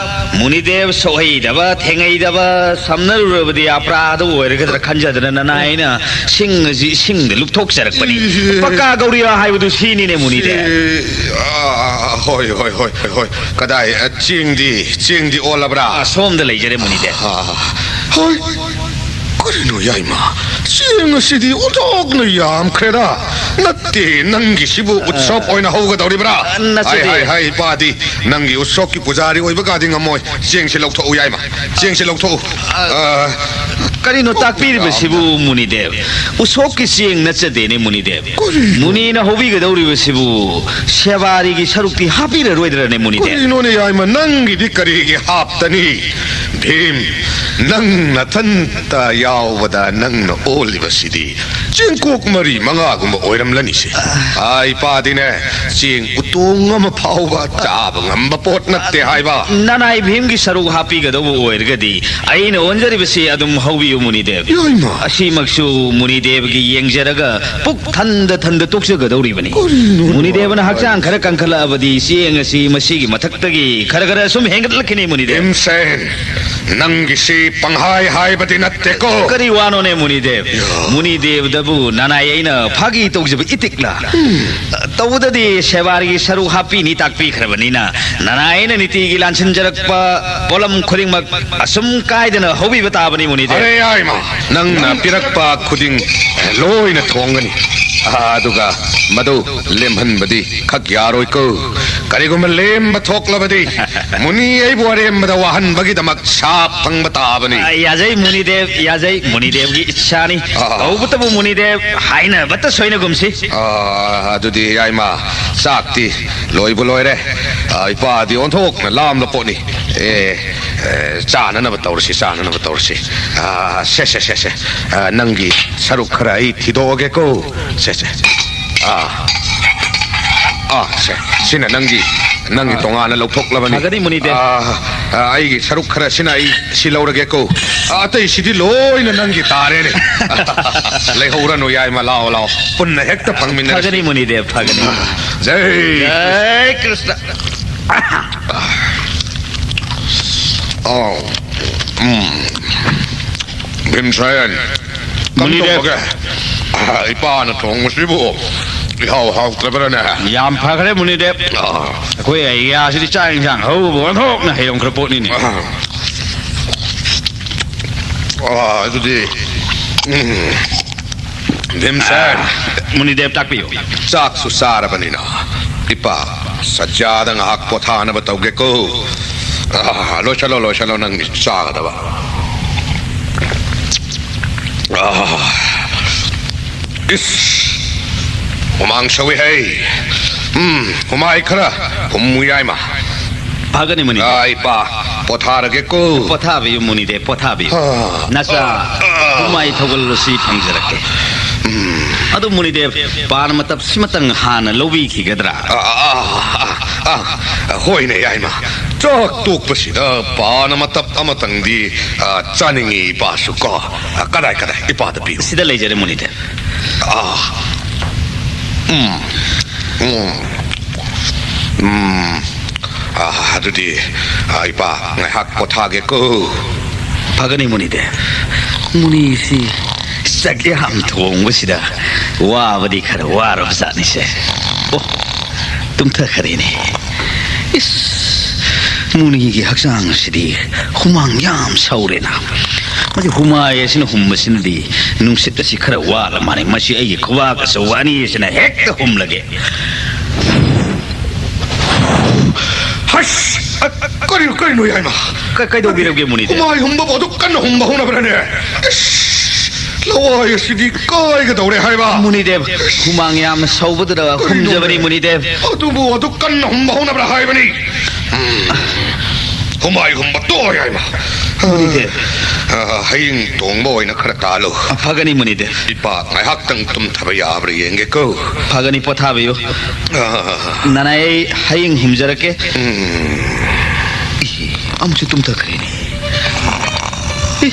ꯃꯨꯅꯤꯗꯦꯕ ꯁꯣꯛꯍꯩꯗꯕ, ꯊꯦꯡꯍꯩꯗꯕ ꯁꯝꯅꯔꯨꯔꯕꯗꯤ ꯑꯄ꯭ꯔꯥꯙ ꯑꯣꯏꯔꯒꯗ꯭ꯔꯥ ꯈꯟꯖꯗꯅ ꯅꯅꯥꯏ ꯑꯩꯅ ꯁꯤꯡ ꯑꯁꯤ ꯏꯁꯤꯡꯗ ꯂꯨꯞꯊꯣꯛꯆꯔꯛꯄꯅꯤ꯫ ꯏ- ꯄꯛꯀꯥ ꯒꯧꯔꯤꯌꯥ ꯍꯥꯏꯕꯗꯨ ꯁꯤꯅꯤꯅꯦ, ꯃꯨꯅꯤꯗꯦꯕ꯫ ꯁꯤ-, ꯑꯥ, ꯍꯣꯏ, ꯍꯣꯏ, ꯍꯣꯏ, ꯍꯣꯏ, ꯍꯣꯏ꯫ ꯀꯗꯥꯏ, ꯑ, ꯆꯦꯡꯗꯤ, ꯆꯦꯡꯗꯤ ꯑꯣꯜꯂꯕ꯭ꯔꯥ? ꯑ, ꯁꯣꯝꯗ ꯂꯩꯖꯔꯦ, ꯃꯨꯅꯤꯗꯦꯕ꯫ ꯑꯥ, ꯍꯣꯏ꯫ ꯀꯔꯤꯅꯣ, ꯌꯥꯏꯃ? ꯆꯦꯡ ꯑꯁꯤꯗꯤ ꯑꯣꯟꯊꯣꯛꯅ ꯌꯥꯝꯈ꯭ꯔꯦꯗ꯫ ꯅꯠꯇꯦ, ꯅꯪꯒꯤꯁꯤꯕꯨ ꯎꯠꯁꯣꯞ ꯑꯣꯏꯅ ꯍꯧꯒꯗꯧꯔꯤꯕ꯭ꯔꯥ? ꯑ, ꯅꯠꯆꯗꯦ꯫ ꯍꯥꯏ, ꯍꯥꯏ, ꯍꯥꯏ, ꯏꯄꯥꯗꯤ ꯅꯪꯒꯤ ꯎꯠꯁꯣꯞꯀꯤ ꯄꯨꯖꯥꯔꯤ ꯑꯣꯏꯕꯒꯗꯤ ꯉꯝꯃꯣꯏ꯫ ꯆꯦꯡꯁꯦ ꯂꯧꯊꯣꯛꯎ, ꯌꯥꯏꯃ꯫ ꯆꯦꯡꯁꯦ ꯂꯧꯊꯣꯛꯎ꯫ ꯑ, ꯑ, ꯀꯔꯤꯅꯣ ꯇꯥꯛꯄꯤꯔꯤꯕꯁꯤꯕꯨ, ꯌꯥꯝꯅ ꯃꯨꯅꯤꯗꯦꯕ? ꯎꯁꯣꯞꯀꯤ ꯆꯦꯡ ꯅꯠꯆꯗꯦꯅꯦ, ꯃꯨꯅꯤꯗꯦꯕ꯫ ꯀꯔꯤꯅꯣ? ꯃꯨꯅꯤꯅ ꯍꯧꯕꯤꯒꯗꯧꯔꯤꯕꯁꯤꯕꯨ ꯁꯦꯕꯥꯔꯤꯒꯤ ꯁꯔꯨꯛꯇꯤ ꯍꯥꯞꯄꯤꯔꯔꯣꯏꯗ꯭ꯔꯅꯦ, ꯃꯨꯅꯤꯗꯦꯕ? ꯀꯔꯤꯅꯣꯅꯦ, ꯌꯥꯏꯃ, ꯅꯪꯒꯤꯗꯤ ꯀꯔꯤꯒꯤ ꯍꯥꯞꯇꯅꯤ? ꯚꯤꯝ, ꯅꯪ ꯅꯊꯟꯇ ꯌꯥꯎꯕꯗ ꯅꯪꯅ ꯑꯣꯜꯂꯤꯕꯁꯤꯗꯤ ꯆꯦꯡꯀꯣꯛ ꯃꯔꯤ ꯃꯉꯥꯒꯨꯝꯕ ꯑꯣꯏꯔꯝꯂꯅꯤꯁꯦ꯫ ꯑꯥ, ꯏꯄꯥꯗꯤꯅꯦ, ꯆꯦꯡ ꯎꯇꯣꯡ ꯑꯃ ꯐꯥꯎꯕ ꯆꯥꯕ ꯉꯝꯕ ꯄꯣꯠ ꯅꯠꯇꯦ ꯍꯥꯏꯕ꯫ ꯅꯅꯥꯏ ꯚꯤꯝꯒꯤ ꯁꯔꯨꯛ ꯍꯥꯞꯄꯤꯒꯗꯧꯕ ꯑꯣꯏꯔꯒꯗꯤ ꯑꯩꯅ ꯑꯣꯟꯖꯔꯤꯕꯁꯤ ꯑꯗꯨꯝ ꯍꯧꯕꯤꯌꯨ, ꯃꯨꯅꯤꯗꯦꯕ꯫ ꯌꯥꯏꯃ꯫ ꯑꯁꯤꯃꯛꯁꯨ ꯃꯨꯅꯤꯗꯦꯕꯒꯤ ꯌꯦꯡꯖꯔꯒ ꯄꯨꯛ ꯊꯟꯗ ꯊꯟꯗ ꯇꯣꯛꯆꯒꯗꯧꯔꯤꯕꯅꯤ꯫ ꯀꯔꯤꯅꯣ ꯃꯨꯅꯤꯗꯦꯕꯅ ꯍꯛꯆꯥꯡ ꯈꯔ ꯀꯟꯈꯠꯂꯛꯑꯕꯗꯤ ꯆꯦꯡ ꯑꯁꯤ ꯃꯁꯤꯒꯤ ꯃꯊꯛꯇꯒꯤ ꯈꯔ ꯈꯔ ꯁꯨꯝ ꯍꯦꯟꯒꯠꯂꯛꯈꯤꯅꯤ, ꯃꯨꯅꯤꯗꯦꯕ꯫ ꯚꯤꯝꯁꯦꯟ, ꯅꯪꯒꯤꯁꯤ ꯄꯪꯍꯥꯏ ꯍꯥꯏꯕꯗꯤ ꯅꯠꯇꯦꯀꯣ꯫ ꯀꯔꯤ ꯋꯥꯅꯣꯅꯦ, ꯃꯨꯅꯤꯗꯦꯕ? ꯌꯥ꯫ ꯃꯨꯅꯤꯗꯦꯕꯗꯕꯨ ꯅꯅꯥꯏ ꯑꯩꯅ ꯐꯥꯒꯤ ꯇꯧꯖꯕ ꯏꯇꯤꯛꯂꯥ? ꯇꯧꯕꯗꯗꯤ ꯁꯦꯕꯥꯔꯤꯒꯤ ꯁꯔꯨꯛ ꯍꯥꯞꯄꯤꯅꯤ ꯇꯥꯛꯄꯤꯈ꯭ꯔꯕꯅꯤꯅ, ꯅꯅꯥꯏ ꯑꯩꯅ ꯅꯤꯇꯤꯒꯤ ꯂꯥꯟꯁꯤꯟꯖꯔꯛꯄ ꯄꯣꯠꯂꯝ ꯈꯨꯗꯤꯡꯃꯛ ꯑꯁꯨꯝ ꯀꯥꯏꯗꯅ ꯍꯧꯕꯤꯕ ꯇꯥꯕꯅꯤ, ꯃꯨꯅꯤꯗꯦꯕ꯫ ꯑꯔꯦ ꯌꯥꯏꯃ, ꯅꯪꯅ ꯄꯤꯔꯛꯄ ꯈꯨꯗꯤꯡ ꯂꯣꯏꯅ ꯊꯣꯡꯒꯅꯤ꯫ ꯑꯗꯨꯒ ꯃꯗꯨ ꯂꯦꯝꯍꯟꯕꯗꯤ ꯈꯛ ꯌꯥꯔꯣꯏꯀꯣ꯫ ꯀꯔꯤꯒꯨꯝꯕ ꯂꯦꯝꯕ ꯊꯣꯛꯂꯕꯗꯤ ꯃꯨꯅꯤ ꯑꯩꯕꯨ ꯑꯔꯦꯝꯕꯗ ꯋꯥꯍꯟꯕꯒꯤꯗꯃꯛ ꯁꯥ ꯐꯪꯕ ꯇꯥꯕꯅꯤ꯫ ꯑ, ꯌꯥꯖꯩ ꯃꯨꯅꯤꯗꯦꯕ, ꯌꯥꯖꯩ꯫ ꯃꯨꯅꯤꯗꯦꯕꯒꯤ ꯏꯆꯥꯅꯤ꯫ ꯑꯥ꯫ ꯇꯧꯕꯇꯕꯨ ꯃꯨꯅꯤꯗꯦꯕ, ꯍꯥꯏꯅꯕꯇ ꯁꯣꯏꯅꯒꯨꯝꯁꯤ꯫ ꯑꯥ, ꯑꯗꯨꯗꯤ ꯌꯥꯏꯃ, ꯆꯥꯛꯇꯤ ꯂꯣꯏꯕꯨ ꯂꯣꯏꯔꯦ꯫ ꯑꯥ, ꯏꯄꯥꯗꯤ ꯑꯣꯟꯊꯣꯛꯅ ꯂꯥꯝꯂ ꯄꯣꯠꯅꯤ꯫ ꯑꯦ, ꯑꯦ, ꯆꯥꯅꯅꯕ ꯇꯧꯔꯁꯤ, ꯆꯥꯅꯅꯕ ꯇꯧꯔꯁꯤ꯫ ꯑꯥ, ꯁꯦ, ꯁꯦ, ꯁꯦ, ꯁꯦ꯫ ꯑꯥ, ꯅꯪꯒꯤ ꯁꯔꯨꯛ ꯈꯔ ꯑꯩ ꯊꯤꯗꯣꯛꯑꯒꯦꯀꯣ꯫ ꯁꯦ, ꯁꯦ꯫ ꯑꯥ꯫ ꯑꯥ, ꯁꯦ꯫ ꯁꯤꯅ ꯅꯪꯒꯤ, ꯅꯪꯒꯤ ꯑꯥ꯫ ꯇꯣꯉꯥꯟꯅ ꯂꯧꯊꯣꯛꯂꯕꯅꯤ꯫ ꯐꯒꯅꯤ, ꯃꯨꯅꯤꯗꯦꯕ꯫ ꯑꯥ, ꯑꯥ, ꯑꯩꯒꯤ ꯁꯔꯨꯛ ꯈꯔꯁꯤꯅ ꯑꯩ ꯁꯤ ꯂꯧꯔꯒꯦꯀꯣ꯫ ꯑꯥ, ꯑꯇꯩꯁꯤꯗꯤ ꯂꯣꯏꯅ ꯅꯪꯒꯤ ꯇꯥꯔꯦꯅꯦ꯫ ꯂꯩꯍꯧꯔꯅꯨ, ꯌꯥꯏꯃ, ꯂꯥꯛꯑꯣ, ꯂꯥꯛꯑꯣ꯫ ꯄꯨꯟꯅ ꯍꯦꯛꯇ ꯐꯪꯃꯤꯟꯅꯔꯁꯤ꯫ ꯐꯒꯅꯤ, ꯃꯨꯅꯤꯗꯦꯕ, ꯐꯒꯅꯤ꯫ ꯖꯩ꯫ ꯖꯩ ꯀ꯭ꯔꯤꯁꯅ꯫ ꯑꯥꯎ꯫ ꯎꯝ꯫ ꯚꯤꯝꯁꯦꯟ, ꯃꯨꯅꯤꯗꯦꯕ꯫ ꯀꯝꯗꯧꯕꯒꯦ? ꯑꯥ, ꯏꯄꯥꯅ ꯊꯣꯡꯕꯁꯤꯕꯨ ꯏꯍꯥꯎ ꯍꯥꯎꯇ꯭ꯔꯕ꯭ꯔꯥꯅꯦ? ꯌꯥꯝ ꯐꯈ꯭ꯔꯦ, ꯃꯨꯅꯤꯗꯦꯕ꯫ ꯑꯥ꯫ ꯑꯩꯈꯣꯏ ꯑꯦꯔꯤꯌꯥꯁꯤꯗꯤ ꯆꯥꯛ ꯏꯟꯁꯥꯡ ꯍꯧꯕꯕꯨ ꯑꯣꯟꯊꯣꯛꯅ ꯍꯩꯔꯝꯈ꯭ꯔ ꯄꯣꯠꯅꯤꯅꯦ꯫ ꯑꯥ꯫ ꯑꯥ, ꯑꯗꯨꯗꯤ, ꯎꯝ, ꯚꯤꯝꯁꯦꯟ꯫ ꯑꯥ, ꯃꯨꯅꯤꯗꯦꯕ, ꯇꯥꯛꯄꯤꯌꯨ꯫ ꯆꯥꯛꯁꯨ ꯆꯥꯔꯕꯅꯤꯅ, ꯏꯄꯥ, ꯁꯖ꯭ꯌꯥꯗ ꯉꯥꯏꯍꯥꯛ ꯄꯣꯊꯥꯅꯕ ꯇꯧꯒꯦꯀꯣ꯫ ꯑꯥ, ꯂꯣꯏꯁꯜꯂꯣ, ꯂꯣꯏꯁꯜꯂꯣ ꯅꯪꯒꯤ ꯆꯥꯒꯗꯕ꯫ ꯑꯥ, ꯏꯁ, ꯍꯨꯃꯥꯡ ꯁꯧꯏ ꯍꯩ꯫ ꯎꯝ, ꯍꯨꯃꯥꯏ ꯈꯔ ꯍꯨꯝꯃꯨ ꯌꯥꯏꯃ꯫ ꯐꯒꯅꯤ, ꯃꯨꯅꯤꯗꯦꯕ꯫ ꯑꯥ, ꯏꯄꯥ, ꯄꯣꯊꯥꯔꯒꯦꯀꯣ꯫ ꯄꯣꯊꯥꯕꯤꯌꯨ, ꯃꯨꯅꯤꯗꯦꯕ, ꯄꯣꯊꯥꯕꯤꯌꯨ꯫ ꯑꯥ, ꯅꯆꯥ ꯑꯥ, ꯑꯥ꯫ ꯍꯨꯃꯥꯏ ꯊꯧꯒꯜ ꯑꯁꯤ ꯐꯪꯖꯔꯛꯀꯦ꯫ ꯎꯝ꯫ ꯑꯗꯨ, ꯃꯨꯅꯤꯗꯦꯕ, ꯄꯥꯟ ꯃꯇꯞꯁꯤꯃꯇꯪ ꯍꯥꯟꯅ ꯂꯧꯕꯤꯈꯤꯒꯗ꯭ꯔꯥ? ꯑꯥ, ꯑꯥ, ꯑꯥ, ꯑꯥ, ꯑꯥ, ꯍꯣꯏꯅꯦ, ꯌꯥꯏꯃ꯫ ꯆꯥꯛ ꯇꯣꯛꯄꯁꯤꯗ ꯄꯥꯟ ꯃꯇꯞ ꯑꯃꯇꯪꯗꯤ, ꯑꯥ, ꯆꯥꯅꯤꯡꯉꯤ ꯏꯄꯥꯁꯨ ꯀꯣ꯫ ꯑꯥ, ꯀꯗꯥꯏ, ꯀꯗꯥꯏ? ꯏꯄꯥꯗ ꯄꯤꯌꯨ꯫ ꯁꯤꯗ ꯂꯩꯖꯔꯦ, ꯃꯨꯅꯤꯗꯦꯕ꯫ ꯑꯥ꯫ ꯎꯝ꯫ ꯎꯝ꯫ ꯎꯝ꯫ ꯑꯥ, ꯑꯗꯨꯗꯤ, ꯑꯥ, ꯏꯄꯥ, ꯉꯥꯏꯍꯥꯛ ꯄꯣꯊꯥꯒꯦꯀꯣ꯫ ꯐꯒꯅꯤ, ꯃꯨꯅꯤꯗꯦꯕ꯫ ꯃꯨꯅꯤꯁꯤ ꯆꯥꯛ ꯌꯥꯝ ꯊꯣꯡꯕꯁꯤꯗ ꯋꯥꯕꯗꯤ ꯈꯔ ꯋꯥꯔꯕ ꯖꯥꯠꯅꯤꯁꯦ꯫ ꯑꯣ, ꯇꯨꯝꯊꯈꯔꯦꯅꯦ꯫ ꯏꯁ, ꯃꯨꯅꯤꯒꯤ ꯍꯛꯆꯥꯡ ꯑꯁꯤꯗꯤ ꯍꯨꯃꯥꯡ ꯌꯥꯝ ꯁꯧꯔꯦꯅ꯫ ꯃꯁꯤ ꯍꯨꯃꯥꯏ ꯑꯁꯤꯅ ꯍꯨꯝꯕꯁꯤꯅꯗꯤ ꯅꯨꯡꯁꯤꯠ ꯑꯁꯤ ꯈꯔ ꯋꯥꯠꯂ ꯃꯥꯜꯂꯦ꯫ ꯃꯁꯤ ꯑꯩꯒꯤ ꯈꯨꯕꯥꯛ ꯑꯆꯧꯕ ꯑꯅꯤ ꯑꯁꯤꯅ ꯍꯦꯛꯇ ꯍꯨꯝꯂꯒꯦ꯫ ꯍꯁ! ꯑ, ꯑ, ꯀꯔꯤ ꯀꯩꯅꯣ, ꯀꯩꯅꯣ, ꯌꯥꯏꯃ? ꯀ-, ꯀꯩꯗꯧꯕꯤꯔꯒꯦ, ꯃꯨꯅꯤꯗꯦꯕ? ꯍꯨꯃꯥꯏ ꯍꯨꯝꯕꯕꯨ ꯑꯗꯨꯛ ꯀꯟꯅ ꯍꯨꯝꯕ ꯍꯧꯅꯕ꯭ꯔꯅꯦ? ꯏꯁ, ꯂꯋꯥꯏ ꯑꯁꯤꯗꯤ ꯀꯥꯏꯒꯗꯧꯔꯦ ꯍꯥꯏꯕ꯫ ꯃꯨꯅꯤꯗꯦꯕ, ꯍꯨꯃꯥꯡ ꯌꯥꯝꯅ ꯁꯧꯕꯗꯨꯗ ꯀꯩꯅꯣꯅꯦ? ꯍꯨꯝꯖꯕꯅꯤ, ꯃꯨꯅꯤꯗꯦꯕ꯫ ꯑꯗꯨꯕꯨ ꯑꯗꯨꯛ ꯀꯟꯅ ꯍꯨꯝꯕ ꯍꯧꯅꯕ꯭ꯔꯥ ꯍꯥꯏꯕꯅꯤ꯫ ꯎꯝ, ꯍꯨꯃꯥꯏ ꯍꯨꯝꯕ ꯇꯣꯛꯑꯣ, ꯌꯥꯏꯃ꯫ ꯃꯨꯅꯤꯗꯦꯕ꯫ ꯑ, ꯍꯌꯤꯡ ꯇꯣꯡꯕ ꯑꯣꯏꯅ ꯈꯔ ꯇꯥꯜꯂꯨ꯫ ꯑ, ꯐꯒꯅꯤ, ꯃꯨꯅꯤꯗꯦꯕ꯫ ꯏꯄꯥ ꯉꯥꯏꯍꯥꯛꯇꯪ ꯇꯨꯝꯊꯕ ꯌꯥꯕ꯭ꯔꯥ ꯌꯦꯡꯒꯦꯀꯣ꯫ ꯐꯒꯅꯤ, ꯄꯣꯊꯥꯕꯤꯌꯨ꯫ ꯑ, ꯅꯅꯥꯏ, ꯑꯩ ꯍꯌꯤꯡ ꯍꯨꯝꯖꯔꯛꯀꯦ꯫ ꯎꯝ꯫ ꯏ, ꯑꯃꯨꯛꯁꯨ ꯇꯨꯝꯊꯈ꯭ꯔꯦꯅꯦ꯫ ꯏ,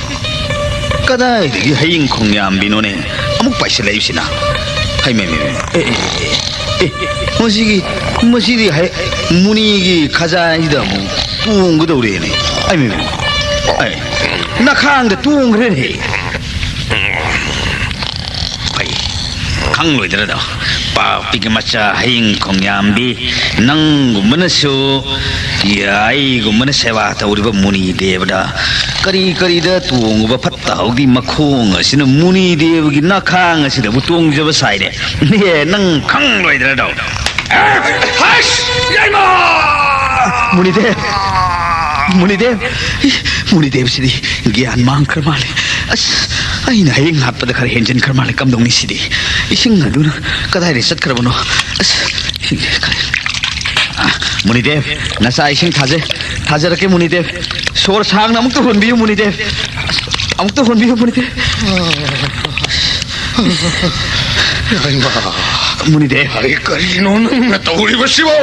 ꯀꯗꯥꯏꯗꯒꯤ ꯍꯌꯤꯡ ꯈꯣꯡꯌꯥꯝꯕꯤꯅꯣꯅꯦ ꯑꯃꯨꯛ ꯄꯥꯏꯁꯤꯜꯂꯛꯏꯕꯁꯤꯅ? ꯍꯩ, ꯃꯩ, ꯃꯩ, ꯃꯩ꯫ ꯑꯦ, ꯑꯦ, ꯑꯦ, ꯑꯦ, ꯑꯦ, ꯃꯁꯤꯒꯤ, ꯃꯁꯤꯗꯤ ꯍꯩ, ꯃꯨꯅꯤꯒꯤ ꯈꯖꯥꯏꯁꯤꯗ ꯑꯃꯨꯛ ꯇꯣꯡꯒꯗꯧꯔꯦꯅꯦ꯫ ꯑꯩ, ꯃꯩ, ꯃꯩ, ꯃꯩ꯫ ꯑꯩ, ꯅꯈꯥꯡꯗ ꯇꯣꯡꯈ꯭ꯔꯦꯅꯦ꯫ ꯐꯩ, ꯈꯪꯂꯣꯏꯗ꯭ꯔꯗꯣ, ꯄꯥꯄꯤꯒꯤ ꯃꯆꯥ ꯍꯌꯤꯡ ꯈꯣꯡꯌꯥꯝꯕꯤ, ꯅꯪꯒꯨꯝꯕꯅꯁꯨ, ꯌꯥ, ꯑꯩꯒꯨꯝꯕꯅ ꯁꯦꯕꯥ ꯇꯧꯔꯤꯕ ꯃꯨꯅꯤ ꯗꯦꯕꯗ ꯀꯔꯤ ꯀꯔꯤꯗ ꯇꯣꯡꯉꯨꯕ ꯐꯠꯇ ꯍꯥꯎꯗꯤ ꯃꯈꯣꯡ ꯑꯁꯤꯅ ꯃꯨꯅꯤ ꯗꯦꯕꯒꯤ ꯅꯈꯥꯡ ꯑꯁꯤꯗꯕꯨ ꯇꯣꯡꯖꯕ ꯁꯥꯏꯅꯦ꯫ ꯅꯦ, ꯅꯪ ꯈꯪꯂꯣꯏꯗ꯭ꯔꯗꯣ? ꯍꯩꯁ! ꯌꯥꯏꯃ! ꯃꯨꯅꯤꯗꯦꯕ! ꯃꯨꯅꯤꯗꯦꯕ! ꯏ, ꯃꯨꯅꯤꯗꯦꯕꯁꯤꯗꯤ ꯒ꯭ꯌꯥꯟ ꯃꯥꯡꯈ꯭ꯔ ꯃꯥꯜꯂꯦ꯫ ꯑꯁ, ꯑꯩꯅ ꯍꯌꯦꯡ ꯍꯥꯠꯄꯗ ꯈꯔ ꯍꯦꯟꯖꯤꯟꯈ꯭ꯔ ꯃꯥꯜꯂꯦ꯫ ꯀꯝꯗꯧꯅꯤ ꯁꯤꯗꯤ? ꯏꯁꯤꯡ ꯑꯗꯨꯅ ꯀꯗꯥꯏꯗ ꯆꯠꯈ꯭ꯔꯕꯅꯣ? ꯑꯁ, ꯏꯁꯤꯡꯁꯦ ꯈꯔ-, ꯑ, ꯃꯨꯅꯤꯗꯦꯕ, ꯅꯆꯥ ꯏꯁꯤꯡ ꯊꯥꯖꯩ-, ꯊꯥꯖꯔꯛꯀꯦ, ꯃꯨꯅꯤꯗꯦꯕ꯫ ꯁꯣꯔ ꯁꯥꯡꯅ ꯑꯃꯨꯛꯇ ꯍꯣꯟꯕꯤꯌꯨ, ꯃꯨꯅꯤꯗꯦꯕ꯫ ꯑꯁ, ꯑꯃꯨꯛꯇ ꯍꯣꯟꯕꯤꯌꯨ, ꯃꯨꯅꯤꯗꯦꯕ꯫ ꯍꯩꯃꯥ! ꯃꯨꯅꯤꯗꯦꯕ꯫ ꯑꯩ ꯀꯔꯤꯅꯣ ꯅꯪꯅ ꯇꯧꯔꯤꯕꯁꯤꯕꯣ?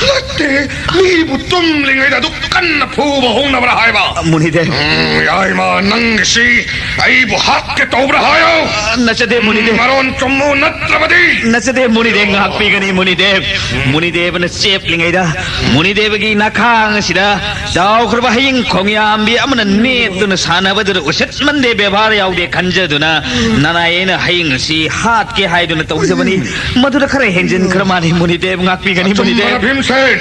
ꯅꯠꯇꯦ, ꯃꯤꯕꯨ ꯇꯨꯝꯂꯤꯉꯩꯗ ꯑꯗꯨꯛ ꯀꯟꯅ ꯐꯨꯕ ꯍꯧꯅꯕ꯭ꯔꯥ ꯍꯥꯏꯕ? ꯃꯨꯅꯤꯗꯦꯕ꯫ ꯎꯝ, ꯌꯥꯏꯃ, ꯅꯪꯒꯤꯁꯤ ꯑꯩꯕꯨ ꯍꯥꯠꯀꯦ ꯇꯧꯕ꯭ꯔꯥ ꯍꯥꯏꯌꯣ? ꯅꯠꯆꯗꯦ, ꯃꯨꯅꯤꯗꯦꯕ꯫ ꯃꯔꯣꯟ ꯆꯨꯝꯃꯨ, ꯅꯠꯇ꯭ꯔꯕꯗꯤ꯫ ꯅꯠꯆꯗꯦ, ꯃꯨꯅꯤꯗꯦꯕ, ꯉꯥꯛꯄꯤꯒꯅꯤ, ꯃꯨꯅꯤꯗꯦꯕ꯫ ꯃꯨꯅꯤꯗꯦꯕꯅ ꯆꯦꯞꯂꯤꯉꯩꯗ, ꯃꯨꯅꯤꯗꯦꯕꯒꯤ ꯅꯈꯥꯡ ꯑꯁꯤꯗ ꯆꯥꯎꯈ꯭ꯔꯕ ꯍꯌꯤꯡ ꯈꯣꯡꯌꯥꯝꯕꯤ ꯑꯃꯅ ꯅꯦꯠꯇꯨꯅ ꯁꯥꯟꯅꯕꯗꯨꯗ ꯎꯁꯤꯠ ꯃꯟꯗꯦ, ꯕꯦꯕꯥꯔ ꯌꯥꯎꯗꯦ ꯈꯟꯖꯗꯨꯅ ꯅꯅꯥꯏ ꯑꯩꯅ ꯍꯌꯤꯡ ꯑꯁꯤ ꯍꯥꯠꯀꯦ ꯍꯥꯏꯗꯨꯅ ꯇꯧꯖꯕꯅꯤ꯫ ꯃꯗꯨꯗ ꯈꯔ ꯍꯦꯟꯖꯤꯟꯈ꯭ꯔ ꯃꯥꯜꯂꯤ, ꯃꯨꯅꯤꯗꯦꯕ, ꯉꯥꯛꯄꯤꯒꯅꯤ, ꯑꯆꯨꯝꯕꯅ ꯃꯨꯅꯤꯗꯦꯕ꯫ ꯚꯤꯝꯁꯦꯟ,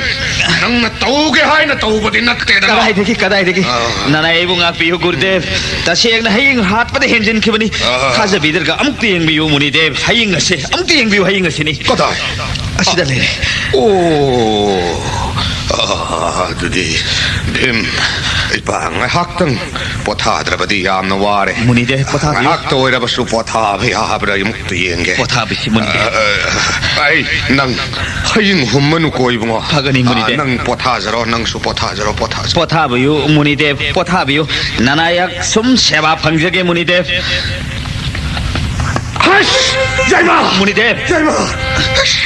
ꯅꯪꯅ ꯇꯧꯒꯦ ꯍꯥꯏꯅ ꯇꯧꯕꯗꯤ ꯅꯠꯇꯦꯗꯅ꯫ ꯀꯗꯥꯏꯗꯒꯤ, ꯀꯗꯥꯏꯗꯒꯤ? ꯑꯥ꯫ ꯅꯅꯥꯏ ꯑꯩꯕꯨ ꯉꯥꯛꯄꯤꯌꯨ, ꯒꯨꯔꯨꯗꯦꯕ꯫ ꯇꯁꯦꯡꯅ ꯍꯌꯤꯡ ꯍꯥꯠꯄꯗ ꯍꯦꯟꯖꯤꯟꯈꯤꯕꯅꯤ꯫ ꯑꯥ꯫ ꯊꯥꯖꯕꯤꯗ꯭ꯔꯒ ꯑꯃꯨꯛꯇ ꯌꯦꯡꯕꯤꯌꯨ, ꯃꯨꯅꯤꯗꯦꯕ꯫ ꯍꯌꯤꯡ ꯑꯁꯦ ꯑꯃꯨꯛꯇ ꯌꯦꯡꯕꯤꯌꯨ, ꯍꯌꯤꯡ ꯑꯁꯤꯅꯤ꯫ ꯀꯗꯥꯏ? ꯑꯁꯤꯗ ꯂꯩꯔꯦ꯫ ꯑꯣ, ꯑꯥ, ꯑꯗꯨꯗꯤ ꯚꯤꯝ, ꯏꯄꯥ ꯉꯥꯏꯍꯥꯛꯇꯪ ꯄꯣꯊꯥꯗ꯭ꯔꯕꯗꯤ ꯌꯥꯝꯅ ꯋꯥꯔꯦ꯫ ꯃꯨꯅꯤꯗꯦ, ꯄꯣꯊꯥꯕꯤꯌꯨ꯫ ꯉꯥꯏꯍꯥꯛꯇ ꯑꯣꯏꯔꯕꯁꯨ ꯄꯣꯊꯥꯕ ꯌꯥꯕ꯭ꯔꯥ ꯑꯃꯨꯛꯇ ꯌꯦꯡꯒꯦ꯫ ꯄꯣꯊꯥꯕꯤꯁꯤ, ꯃꯨꯅꯤꯗꯦ꯫ ꯑ, ꯑ, ꯑꯩ, ꯅꯪ ꯍꯌꯤꯡ ꯍꯨꯝꯃꯅꯨꯀꯣ, ꯏꯕꯨꯡꯉꯣ꯫ ꯐꯒꯅꯤ, ꯃꯨꯅꯤꯗꯦ꯫ ꯑ, ꯅꯪ ꯄꯣꯊꯥꯖꯔꯣ, ꯅꯪꯁꯨ ꯄꯣꯊꯥꯖꯔꯣ, ꯄꯣꯊꯥꯖꯔꯣ꯫ ꯄꯣꯊꯥꯕꯤꯌꯨ, ꯃꯨꯅꯤꯗꯦ, ꯄꯣꯊꯥꯕꯤꯌꯨ꯫ ꯅꯅꯥꯌꯥꯛ ꯁꯨꯝ ꯁꯦꯕꯥ ꯐꯪꯖꯒꯦ, ꯃꯨꯅꯤꯗꯦ꯫ ꯍꯁ! ꯌꯥꯏꯃ! ꯃꯨꯅꯤꯗꯦꯕ! ꯌꯥꯏꯃ! ꯍꯁ!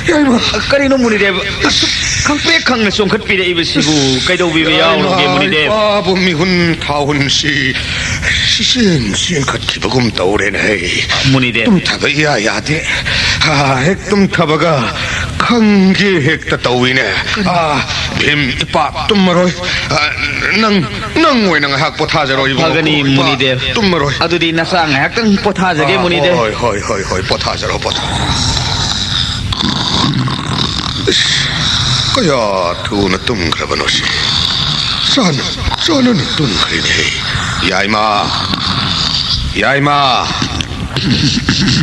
ꯌꯥꯏꯃ! ꯀꯔꯤꯅꯣ ꯃꯨꯅꯤꯗꯦꯕ? ꯑꯁꯨꯛ ꯈꯪꯄ꯭ꯔꯦꯛ ꯈꯪꯅ ꯆꯣꯡꯈꯠꯄꯤꯔꯛꯏꯕꯁꯤꯕꯨ ꯀꯩꯗꯧꯕꯤꯕ ꯌꯥꯎꯔꯒꯦ, ꯌꯥꯏꯃ, ꯃꯨꯅꯤꯗꯦꯕ? ꯏꯄꯥꯕꯨ ꯃꯤꯍꯨꯟ ꯊꯥꯍꯨꯟꯁꯤ ꯁꯤꯆꯦꯟ ꯆꯦꯟꯈꯠꯈꯤꯕꯒꯨꯝ ꯇꯧꯔꯦꯅꯦ꯫ ꯃꯨꯅꯤꯗꯦꯕ! ꯇꯨꯝꯊꯕ ꯏꯌꯥ ꯌꯥꯗꯦ꯫ ꯑꯥ, ꯍꯦꯛ ꯇꯨꯝꯊꯕꯒ ꯈꯪꯒꯦ ꯍꯦꯛꯇ ꯇꯧꯏꯅꯦ꯫ ꯑꯥ, ꯚꯤꯝ, ꯏꯄꯥ ꯇꯨꯝꯃꯔꯣꯏ꯫ ꯑꯥ, ꯅꯪ, ꯅꯪ ꯑꯣꯏꯅ ꯉꯥꯏꯍꯥꯛ ꯄꯣꯊꯥꯖꯔꯣ, ꯏꯕꯨꯡꯉꯣ꯫ ꯐꯒꯅꯤ, ꯏꯄꯥ ꯃꯨꯅꯤꯗꯦꯕ꯫ ꯇꯨꯝꯃꯔꯣꯏ꯫ ꯑꯗꯨꯗꯤ ꯅꯆꯥ ꯉꯥꯏꯍꯥꯛꯇꯪ ꯄꯣꯊꯥꯖꯒꯦ, ꯑꯥ, ꯃꯨꯅꯤꯗꯦꯕ꯫ ꯍꯣꯏ, ꯍꯣꯏ, ꯍꯣꯏ, ꯍꯣꯏ, ꯄꯣꯊꯥꯖꯔꯣ, ꯄꯣꯊꯥ꯫ ꯏꯁ, ꯀꯌꯥ ꯊꯨꯅ ꯇꯨꯝꯈ꯭ꯔꯕꯅꯣ ꯁꯤ꯫ ꯆꯥꯟꯅ, ꯆꯥꯟꯅꯅ ꯇꯨꯝꯈ꯭ꯔꯦꯅꯦ꯫ ꯌꯥꯏꯃ, ꯌꯥꯏꯃ꯫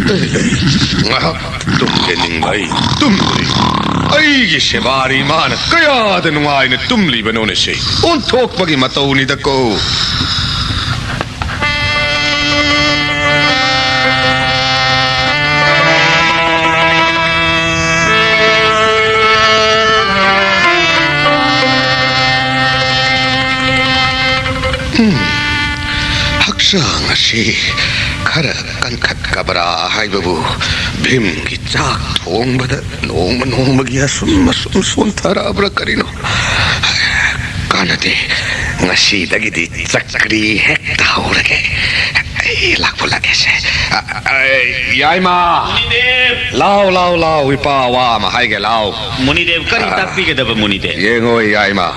ꯑꯦ, ꯑꯦ, ꯉꯥꯏꯍꯥꯛ ꯇꯨꯝꯒꯦ ꯅꯤꯡꯕ ꯑꯩ ꯇꯨꯝꯗ꯭ꯔꯤ꯫ ꯑꯩꯒꯤ ꯁꯦꯕꯥꯔꯤ ꯃꯥꯅ ꯀꯌꯥꯗ ꯅꯨꯡꯉꯥꯏꯅ ꯇꯨꯝꯂꯤꯕꯅꯣꯅꯦ ꯁꯤ꯫ ꯑꯣꯟꯊꯣꯛꯄꯒꯤ ꯃꯇꯧꯅꯤꯗꯀꯣ꯫ ꯎꯝ, ꯍꯛꯆꯥꯡ ꯑꯁꯤ ꯈꯔ ꯀꯟꯈꯠꯀꯕ꯭ꯔꯥ ꯍꯥꯏꯕꯕꯨ ꯚꯤꯝꯒꯤ ꯆꯥꯛ ꯊꯣꯡꯕꯗ ꯅꯣꯡꯃ ꯅꯣꯡꯃꯒꯤ ꯑꯁꯨꯝ ꯑꯁꯨꯝ ꯁꯣꯟꯊꯔꯛꯑꯕ꯭ꯔꯥ ꯀꯔꯤꯅꯣ? ꯀꯥꯟꯅꯗꯦ, ꯉꯁꯤꯗꯒꯤꯗꯤ ꯆꯀ꯭ꯔꯤ ꯍꯦꯛꯇ ꯍꯧꯔꯒꯦ꯫ ꯑꯩ ꯂꯥꯛꯄꯨ ꯂꯥꯛꯀꯦꯁꯦ꯫ ꯑ, ꯑ, ꯌꯥꯏꯃ! ꯃꯨꯅꯤꯗꯦꯕ! ꯂꯥꯎ, ꯂꯥꯎ, ꯂꯥꯎ, ꯏꯄꯥ ꯋꯥ ꯑꯃ ꯍꯥꯏꯒꯦ, ꯂꯥꯎ꯫ ꯃꯨꯅꯤꯗꯦꯕ, ꯀꯔꯤ ꯑ, ꯇꯥꯛꯄꯤꯒꯗꯕ, ꯃꯨꯅꯤꯗꯦꯕ? ꯌꯦꯡꯉꯣ, ꯌꯥꯏꯃ,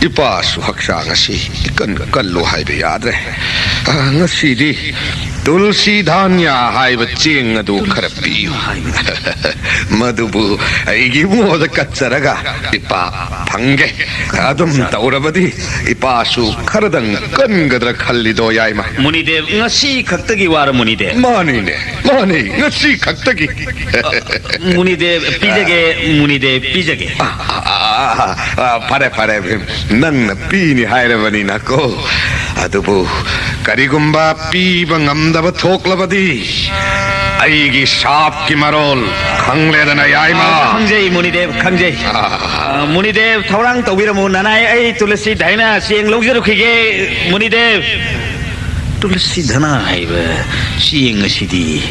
ꯏꯄꯥꯁꯨ ꯍꯛꯆꯥꯡ ꯑꯁꯤ ꯏꯀꯟ ꯀꯜꯂꯨ ꯍꯥꯏꯕ ꯌꯥꯗ꯭ꯔꯦ꯫ ꯑ, ꯉꯁꯤꯗꯤ ꯇꯨꯜꯁꯤ ꯙꯥꯟꯌꯥ ꯍꯥꯏꯕ ꯆꯦꯡ ꯑꯗꯨ ꯈꯔ ꯄꯤꯌꯨ꯫ ꯃꯗꯨꯕꯨ ꯑꯩꯒꯤ ꯏꯕꯨꯡꯉꯣꯗ ꯀꯠꯆꯔꯒ ꯏꯄꯥ ꯐꯪꯒꯦ꯫ ꯑꯗꯨꯝ ꯇꯧꯔꯕꯗꯤ ꯏꯄꯥꯁꯨ ꯈꯔꯗꯪ ꯀꯟꯒꯗ꯭ꯔꯥ ꯈꯜꯂꯤꯗꯣ, ꯌꯥꯏꯃ꯫ ꯃꯨꯅꯤꯗꯦꯕ, ꯉꯁꯤ ꯈꯛꯇꯒꯤ ꯋꯥꯔ, ꯃꯨꯅꯤꯗꯦꯕ? ꯃꯥꯅꯤꯅꯦ, ꯃꯥꯅꯤ, ꯉꯁꯤ ꯈꯛꯇꯒꯤ꯫ ꯃꯨꯅꯤꯗꯦꯕ, ꯄꯤꯖꯒꯦ, ꯃꯨꯅꯤꯗꯦꯕ, ꯄꯤꯖꯒꯦ꯫ ꯑ, ꯑ, ꯑ, ꯑ, ꯐꯔꯦ, ꯐꯔꯦ, ꯚꯤꯝ, ꯅꯪꯅ ꯄꯤꯅꯤ ꯍꯥꯏꯔꯕꯅꯤꯅꯀꯣ꯫ ꯑꯗꯨꯕꯨ ꯀꯔꯤꯒꯨꯝꯕ ꯄꯤꯕ ꯉꯝꯗꯕ ꯊꯣꯛꯂꯕꯗꯤ, ꯑꯩꯒꯤ ꯁꯥꯞꯀꯤ ꯃꯔꯣꯜ ꯈꯪꯂꯦꯗꯅ, ꯌꯥꯏꯃ꯫ ꯈꯪꯖꯩ, ꯃꯨꯅꯤꯗꯦꯕ, ꯈꯪꯖꯩ꯫ ꯑ, ꯃꯨꯅꯤꯗꯦꯕ, ꯊꯧꯔꯥꯡ ꯇꯧꯕꯤꯔꯝꯃꯨ꯫ ꯅꯅꯥꯏ, ꯑꯩ ꯇꯨꯂꯁꯤ ꯙꯥꯟꯌꯥ ꯆꯦꯡ ꯂꯧꯖꯔꯨꯈꯤꯒꯦ, ꯃꯨꯅꯤꯗꯦꯕ꯫ ꯇꯨꯂꯁꯤ ꯙꯥꯟꯌꯥ ꯍꯥꯏꯕ ꯆꯦꯡ ꯑꯁꯤꯗꯤ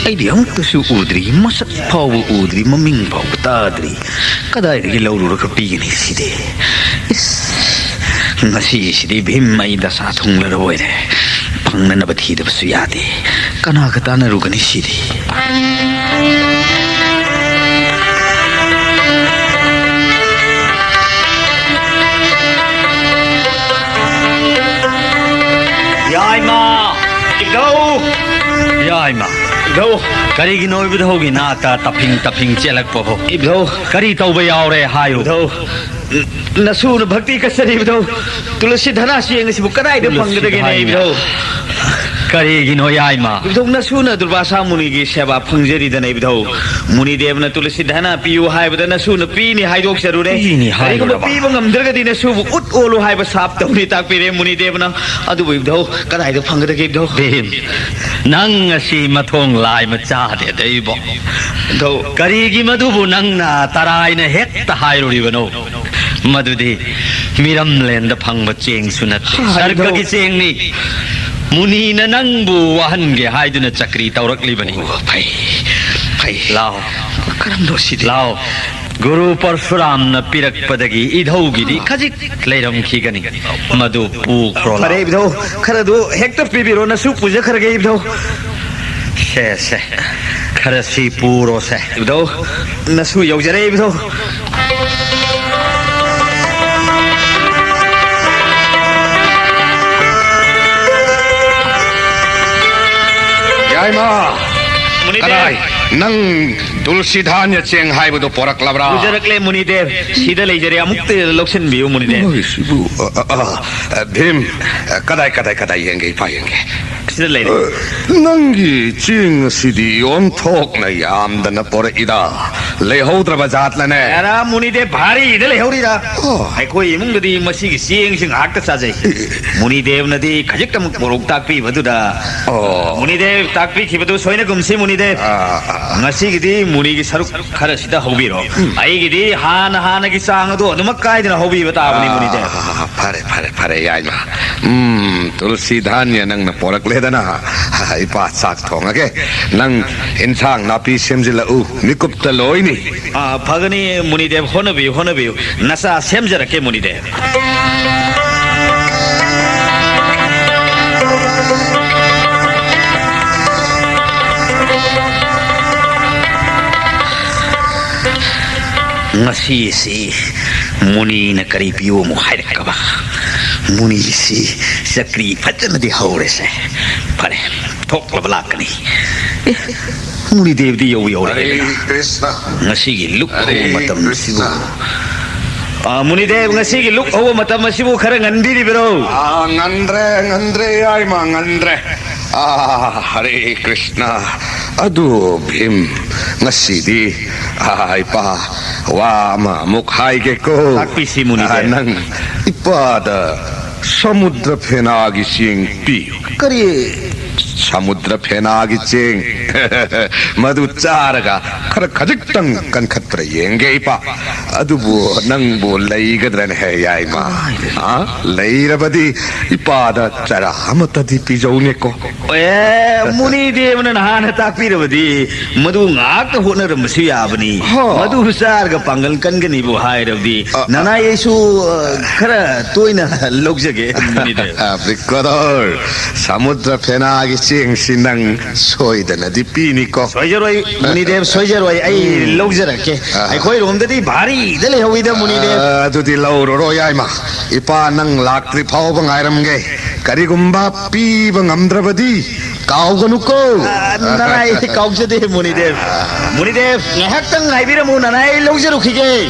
ꯑꯩꯗꯤ ꯑꯃꯨꯛꯇꯁꯨ ꯎꯗ꯭ꯔꯤ, ꯃꯁꯛ ꯐꯥꯎꯕ ꯎꯗ꯭ꯔꯤ, ꯃꯃꯤꯡ ꯐꯥꯎꯕ ꯇꯥꯗ꯭ꯔꯤ꯫ ꯀꯗꯥꯏꯗꯒꯤ ꯂꯧꯔꯨꯔꯒ ꯄꯤꯒꯅꯤ ꯁꯤꯗꯤ? ꯏꯁ, ꯉꯁꯤꯁꯤꯗꯤ ꯚꯤꯝ, ꯑꯩ ꯗꯁꯥ ꯊꯨꯡꯂꯔꯣꯏꯔꯦ꯫ ꯐꯪꯅꯅꯕ ꯊꯤꯗꯕꯁꯨ ꯌꯥꯗꯦ꯫ ꯀꯅꯥꯒ ꯇꯥꯟꯅꯔꯨꯒꯅꯤ ꯁꯤꯗꯤ? ꯌꯥꯏꯃ! ꯏꯙꯧ! ꯌꯥꯏꯃ! ꯏꯙꯧ! ꯀꯔꯤꯒꯤꯅꯣ ꯏꯕꯨꯙꯧꯒꯤ ꯅꯥꯛꯇ ꯇꯞꯐꯤꯡ ꯇꯞꯐꯤꯡ ꯆꯦꯜꯂꯛꯄꯕꯨ? ꯏꯙꯧ! ꯀꯔꯤ ꯇꯧꯕ ꯌꯥꯎꯔꯦ ꯍꯥꯏꯌꯨ꯫ ꯏꯙꯧ! ꯅꯁꯨꯅ ꯚꯛꯇꯤ ꯀꯠꯆꯔꯤ ꯏꯙꯧ꯫ ꯇꯨꯂꯁꯤ ꯙꯥꯟꯌꯥ ꯆꯦꯡ ꯑꯁꯤꯕꯨ ꯀꯗꯥꯏꯗ ꯇꯨꯂꯁꯤ ꯐꯪꯒꯗꯒꯦꯅꯦ ꯙꯥꯟꯌꯥ꯫ ꯏꯙꯧ? ꯀꯔꯤꯒꯤꯅꯣ ꯌꯥꯏꯃ? ꯏꯙꯧ, ꯅꯁꯨꯅ ꯗꯨꯔꯕꯥꯁꯥ ꯃꯨꯅꯤꯒꯤ ꯁꯦꯕꯥ ꯐꯪꯖꯔꯤꯗꯅ ꯏꯙꯧ꯫ ꯃꯨꯅꯤꯗꯦꯕꯅ ꯇꯨꯂꯁꯤ ꯙꯥꯟꯌꯥ ꯄꯤꯌꯨ ꯍꯥꯏꯕꯗ ꯅꯁꯨꯅ ꯄꯤꯅꯤ ꯍꯥꯏꯗꯣꯛꯆꯔꯨꯔꯦ꯫ ꯄꯤꯅꯤ ꯀꯔꯤꯒꯨꯝꯕ ꯍꯥꯏꯔꯨꯔꯕ? ꯄꯤꯕ ꯉꯝꯗ꯭ꯔꯒꯗꯤ ꯅꯁꯨꯕꯨ ꯎꯠ ꯑꯣꯜꯂꯨ ꯍꯥꯏꯕ ꯁꯥꯞ ꯇꯧꯅꯤ ꯇꯥꯛꯄꯤꯔꯦ ꯃꯨꯅꯤꯗꯦꯕꯅ꯫ ꯑꯗꯨꯕꯨ ꯏꯙꯧ, ꯀꯗꯥꯏꯗ ꯐꯪꯒꯗꯒꯦ ꯏꯙꯧ? ꯚꯤꯝ, ꯅꯪ ꯑꯁꯤ ꯃꯊꯣꯡ ꯂꯥꯏ ꯃꯆꯥꯗꯦꯗ ꯏꯕꯣ꯫ ꯏꯙꯧ꯫ ꯀꯔꯤꯒꯤ ꯃꯗꯨꯕꯨ ꯅꯪꯅ ꯇꯔꯥꯏꯅ ꯍꯦꯛꯇ ꯍꯥꯏꯔꯨꯔꯤꯕꯅꯣ? ꯃꯗꯨꯗꯤ ꯃꯤꯔꯝꯂꯦꯟꯗ ꯐꯪꯕ ꯆꯦꯡꯁꯨ ꯅꯠꯇꯦ, ꯍꯥꯏꯗꯧ꯫ ꯁꯔꯒꯒꯤ ꯆꯦꯡꯅꯤ꯫ ꯃꯨꯅꯤꯅ ꯅꯪꯕꯨ ꯋꯥꯍꯟꯒꯦ ꯍꯥꯏꯗꯨꯅ ꯆꯀ꯭ꯔꯤ ꯇꯧꯔꯛꯂꯤꯕꯅꯤ꯫ ꯑꯣ, ꯐꯩ, ꯐꯩ꯫ ꯂꯥꯎ꯫ ꯀꯔꯝꯅꯣ ꯁꯤꯗꯤ? ꯂꯥꯎ꯫ ꯒꯨꯔꯨ ꯄꯔꯁꯨꯔꯥꯝꯅ ꯄꯤꯔꯛꯄꯗꯒꯤ ꯏꯙꯧꯒꯤꯗꯤ ꯈꯖꯤꯛ ꯂꯩꯔꯝꯈꯤꯒꯅꯤ꯫ ꯃꯗꯨ ꯄꯨꯈ꯭ꯔꯣ ꯐꯔꯦ, ꯂꯥꯎ꯫ ꯏꯙꯧ, ꯈꯔꯗꯨ ꯍꯦꯛꯇ ꯄꯤꯕꯤꯔꯣ, ꯅꯁꯨ ꯄꯨꯖꯈ꯭ꯔꯒꯦ, ꯏꯙꯧ꯫ ꯁꯦ, ꯁꯦ, ꯈꯔ ꯁꯤ ꯄꯨꯔꯣꯁꯦ꯫ ꯏꯙꯧ, ꯅꯁꯨ ꯌꯧꯖꯔꯦ, ꯏꯙꯧ꯫ ꯏꯃꯥ! ꯃꯨꯅꯤꯗꯦꯕ! ꯀꯗꯥꯏ? ꯅꯪ ꯇꯨꯜꯁꯤ ꯙꯥꯟꯌ ꯆꯦꯡ ꯍꯥꯏꯕꯗꯨ ꯄꯣꯔꯛꯂꯕ꯭ꯔꯥ? ꯄꯨꯖꯔꯛꯂꯦ, ꯃꯨꯅꯤꯗꯦꯕ꯫ ꯁꯤꯗ ꯂꯩꯖꯔꯦ, ꯑꯃꯨꯛꯇ ꯂꯧꯁꯤꯟꯕꯤꯌꯨ, ꯃꯨꯅꯤꯗꯦꯕ꯫ ꯃꯣꯏꯁꯤꯕꯨ, ꯑ, ꯑ, ꯑ, ꯑ, ꯚꯤꯝ, ꯑ, ꯀꯗꯥꯏ, ꯀꯗꯥꯏ, ꯀꯗꯥꯏ ꯌꯦꯡꯒꯦ, ꯏꯄꯥ ꯌꯦꯡꯒꯦ꯫ ꯁꯤꯗ ꯂꯩꯔꯦ꯫ ꯑ, ꯅꯪꯒꯤ ꯆꯦꯡ ꯑꯁꯤꯗꯤ ꯑꯣꯟꯊꯣꯛꯅ ꯌꯥꯝꯗꯅ ꯄꯣꯔꯛꯏꯗ꯫ ꯂꯩꯍꯧꯗ꯭ꯔꯕ ꯖꯥꯠꯂꯅꯦ? ꯑꯔꯥ, ꯃꯨꯅꯤꯗꯦꯕ, ꯚꯥꯔꯤꯗ ꯂꯩꯍꯧꯔꯤꯗ꯫ ꯑꯣ꯫ ꯑꯩꯈꯣꯏ ꯏꯃꯨꯡꯗꯗꯤ ꯃꯁꯤꯒꯤ ꯆꯦꯡꯁꯤ ꯉꯥꯏꯍꯥꯛꯇ ꯆꯥꯖꯩ꯫ ꯃꯨꯅꯤꯗꯦꯕꯅꯗꯤ ꯈꯖꯤꯛꯇꯃꯛ ꯃꯣꯔꯣꯛ ꯇꯥꯛꯄꯤꯕꯗꯨꯗ꯫ ꯑꯣ꯫ ꯃꯨꯅꯤꯗꯦꯕ ꯇꯥꯛꯄꯤꯈꯤꯕꯗꯨ ꯁꯣꯏꯅꯒꯨꯝꯁꯤ, ꯃꯨꯅꯤꯗꯦꯕ꯫ ꯑꯥ, ꯑꯥ, ꯑꯥ꯫ ꯉꯁꯤꯒꯤꯗꯤ ꯃꯨꯅꯤꯒꯤ ꯁꯔꯨꯛ ꯈꯔꯁꯤꯗ ꯍꯧꯕꯤꯔꯣ꯫ ꯑꯩꯒꯤꯗꯤ ꯍꯥꯟꯅ ꯍꯥꯟꯅꯒꯤ ꯆꯥꯡ ꯑꯗꯨ ꯑꯗꯨꯃꯛ ꯀꯥꯏꯗꯅ ꯍꯧꯕꯤꯕ ꯇꯥꯕꯅꯤ, ꯃꯨꯅꯤꯗꯦꯕ꯫ ꯑꯥ, ꯐꯔꯦ, ꯐꯔꯦ, ꯐꯔꯦ, ꯌꯥꯏꯃ꯫ ꯎꯝ, ꯇꯨꯜꯁꯤ ꯙꯥꯟꯌ ꯅꯪꯅ ꯄꯣꯔꯛꯂꯦꯗꯅ꯫ ꯏꯄꯥ ꯆꯥꯛ ꯊꯣꯡꯉꯒꯦ꯫ ꯅꯪ ꯏꯟꯁꯥꯡ ꯅꯥꯄꯤ ꯁꯦꯝꯖꯤꯜꯂꯛꯎ꯫ ꯃꯤꯀꯨꯞꯇ ꯂꯣꯏꯅꯤ꯫ ꯑꯥ, ꯐꯒꯅꯤ, ꯃꯨꯅꯤꯗꯦꯕ, ꯍꯣꯠꯅꯕꯤꯌꯨ, ꯍꯣꯠꯅꯕꯤꯌꯨ꯫ ꯅꯆꯥ ꯁꯦꯝꯖꯔꯛꯀꯦ, ꯃꯨꯅꯤꯗꯦꯕ꯫ ꯉꯁꯤꯁꯤ ꯃꯨꯅꯤꯅ ꯀꯔꯤ ꯄꯤꯌꯨ ꯑꯃꯨꯛ ꯍꯥꯏꯔꯛꯀꯕ? ꯃꯨꯅꯤꯁꯤ ꯆꯀ꯭ꯔꯤ ꯐꯖꯅꯗꯤ ꯍꯧꯔꯦꯁꯦ꯫ ꯐꯔꯦ, ꯊꯣꯛꯂꯕ ꯂꯥꯛꯀꯅꯤ꯫ ꯑꯦ, ꯃꯨꯅꯤꯗꯦꯕꯗꯤ ꯌꯧ ꯌꯧꯔꯛꯑꯦ꯫ ꯍꯔꯦ ꯀ꯭ꯔꯤꯁꯅ꯫ ꯉꯁꯤꯒꯤ ꯂꯨꯛ ꯍꯔꯦ ꯍꯧꯕ ꯃꯇꯝꯁꯤꯕꯨ꯫ ꯀ꯭ꯔꯤꯁꯅ꯫ ꯑꯥ, ꯃꯨꯅꯤꯗꯦꯕ, ꯉꯁꯤꯒꯤ ꯂꯨꯛ ꯍꯧꯕ ꯃꯇꯝ ꯑꯁꯤꯕꯨ ꯈꯔ ꯉꯟꯕꯤꯔꯤꯕꯔꯣ? ꯑꯥ, ꯉꯟꯗ꯭ꯔꯦ, ꯉꯟꯗ꯭ꯔꯦ, ꯌꯥꯏꯃ, ꯉꯟꯗ꯭ꯔꯦ꯫ ꯑꯥ, ꯍꯔꯦ ꯀ꯭ꯔꯤꯁꯅ꯫ ꯑꯗꯨ ꯚꯤꯝ, ꯉꯁꯤꯗꯤ, ꯑꯥ, ꯏꯄꯥ, ꯋꯥ ꯑꯃꯃꯨꯛ ꯍꯥꯏꯒꯦꯀꯣ꯫ ꯇꯥꯛꯄꯤꯁꯤ, ꯃꯨꯅꯤꯗꯦꯕ꯫ ꯑꯥ, ꯅꯪ ꯏꯄꯥꯗ ꯁꯃꯨꯗ꯭ꯔ ꯐꯦꯅꯥꯒꯤ ꯆꯦꯡ ꯄꯤꯌꯨ꯫ ꯀꯔꯤ? ꯁꯃꯨꯗ꯭ꯔ ꯐꯦꯅꯥꯒꯤ ꯆꯦꯡ꯫ ꯃꯗꯨ ꯆꯥꯔꯒ ꯈꯔ ꯈꯖꯤꯛꯇꯪ ꯀꯟꯈꯠꯄ꯭ꯔꯥ ꯌꯦꯡꯒꯦ, ꯏꯄꯥ꯫ ꯑꯗꯨꯕꯨ ꯅꯪꯕꯨ ꯂꯩꯒꯗ꯭ꯔꯅꯦ, ꯌꯥꯏꯃ? ꯀꯃꯥꯏꯅ? ꯑ? ꯂꯩꯔꯕꯗꯤ ꯏꯄꯥꯗ ꯆꯔꯥ ꯑꯃꯠꯇꯗꯤ ꯄꯤꯖꯧꯅꯦꯀꯣ꯫ ꯑꯦ, ꯃꯨꯅꯤꯗꯦꯕꯅ ꯅꯍꯥꯟꯅ ꯇꯥꯛꯄꯤꯔꯕꯗꯤ ꯃꯗꯨ ꯉꯥꯛꯇ ꯍꯣꯠꯅꯔꯝꯕꯁꯨ ꯌꯥꯕꯅꯤ꯫ ꯍꯣ꯫ ꯃꯗꯨ ꯆꯥꯔꯒ ꯄꯥꯡꯒꯜ ꯀꯟꯒꯅꯤꯕꯨ ꯍꯥꯏꯔꯕꯗꯤ, ꯑ, ꯑ꯫ ꯅꯅꯥꯏ ꯑꯩꯁꯨ, ꯑ, ꯈꯔ ꯇꯣꯏꯅ ꯂꯧꯖꯒꯦ, ꯃꯨꯅꯤꯗꯦꯕ꯫ ꯑ, ꯕ꯭ꯔꯤꯀꯣꯗꯣꯔ, ꯁꯃꯨꯗ꯭ꯔ ꯐꯦꯅꯥꯒꯤ ꯆꯦꯡꯁꯤ ꯅꯪ ꯁꯣꯏꯗꯅꯗꯤ ꯄꯤꯅꯤꯀꯣ꯫ ꯁꯣꯏꯖꯔꯣꯏ, ꯃꯨꯅꯤꯗꯦꯕ, ꯁꯣꯏꯖꯔꯣꯏ꯫ ꯑꯩ ꯎꯝ꯫ ꯂꯧꯖꯔꯛꯀꯦ꯫ ꯑ꯫ ꯑꯩꯈꯣꯏꯔꯣꯝꯗꯗꯤ ꯚꯥꯔꯤꯗ ꯂꯩꯍꯧꯋꯤꯗ, ꯃꯨꯅꯤꯗꯦꯕ꯫ ꯑ, ꯑꯗꯨꯗꯤ ꯂꯧꯔꯨꯔꯣ, ꯌꯥꯏꯃ꯫ ꯏꯄꯥ ꯅꯪ ꯂꯥꯛꯇ꯭ꯔꯤ ꯐꯥꯎꯕ ꯉꯥꯏꯔꯝꯒꯦ꯫ ꯀꯔꯤꯒꯨꯝꯕ ꯄꯤꯕ ꯉꯝꯗ꯭ꯔꯕꯗꯤ ꯀꯥꯎꯒꯅꯨꯀꯣ꯫ ꯑ, ꯅꯅꯥꯏ ꯀꯥꯎꯖꯗꯦ, ꯃꯨꯅꯤꯗꯦꯕ꯫ ꯃꯨꯅꯤꯗꯦꯕ, ꯉꯥꯏꯍꯥꯛꯇꯪ ꯉꯥꯏꯕꯤꯔꯝꯃꯨ, ꯅꯅꯥꯏ ꯂꯧꯖꯔꯨꯈꯤꯒꯦ꯫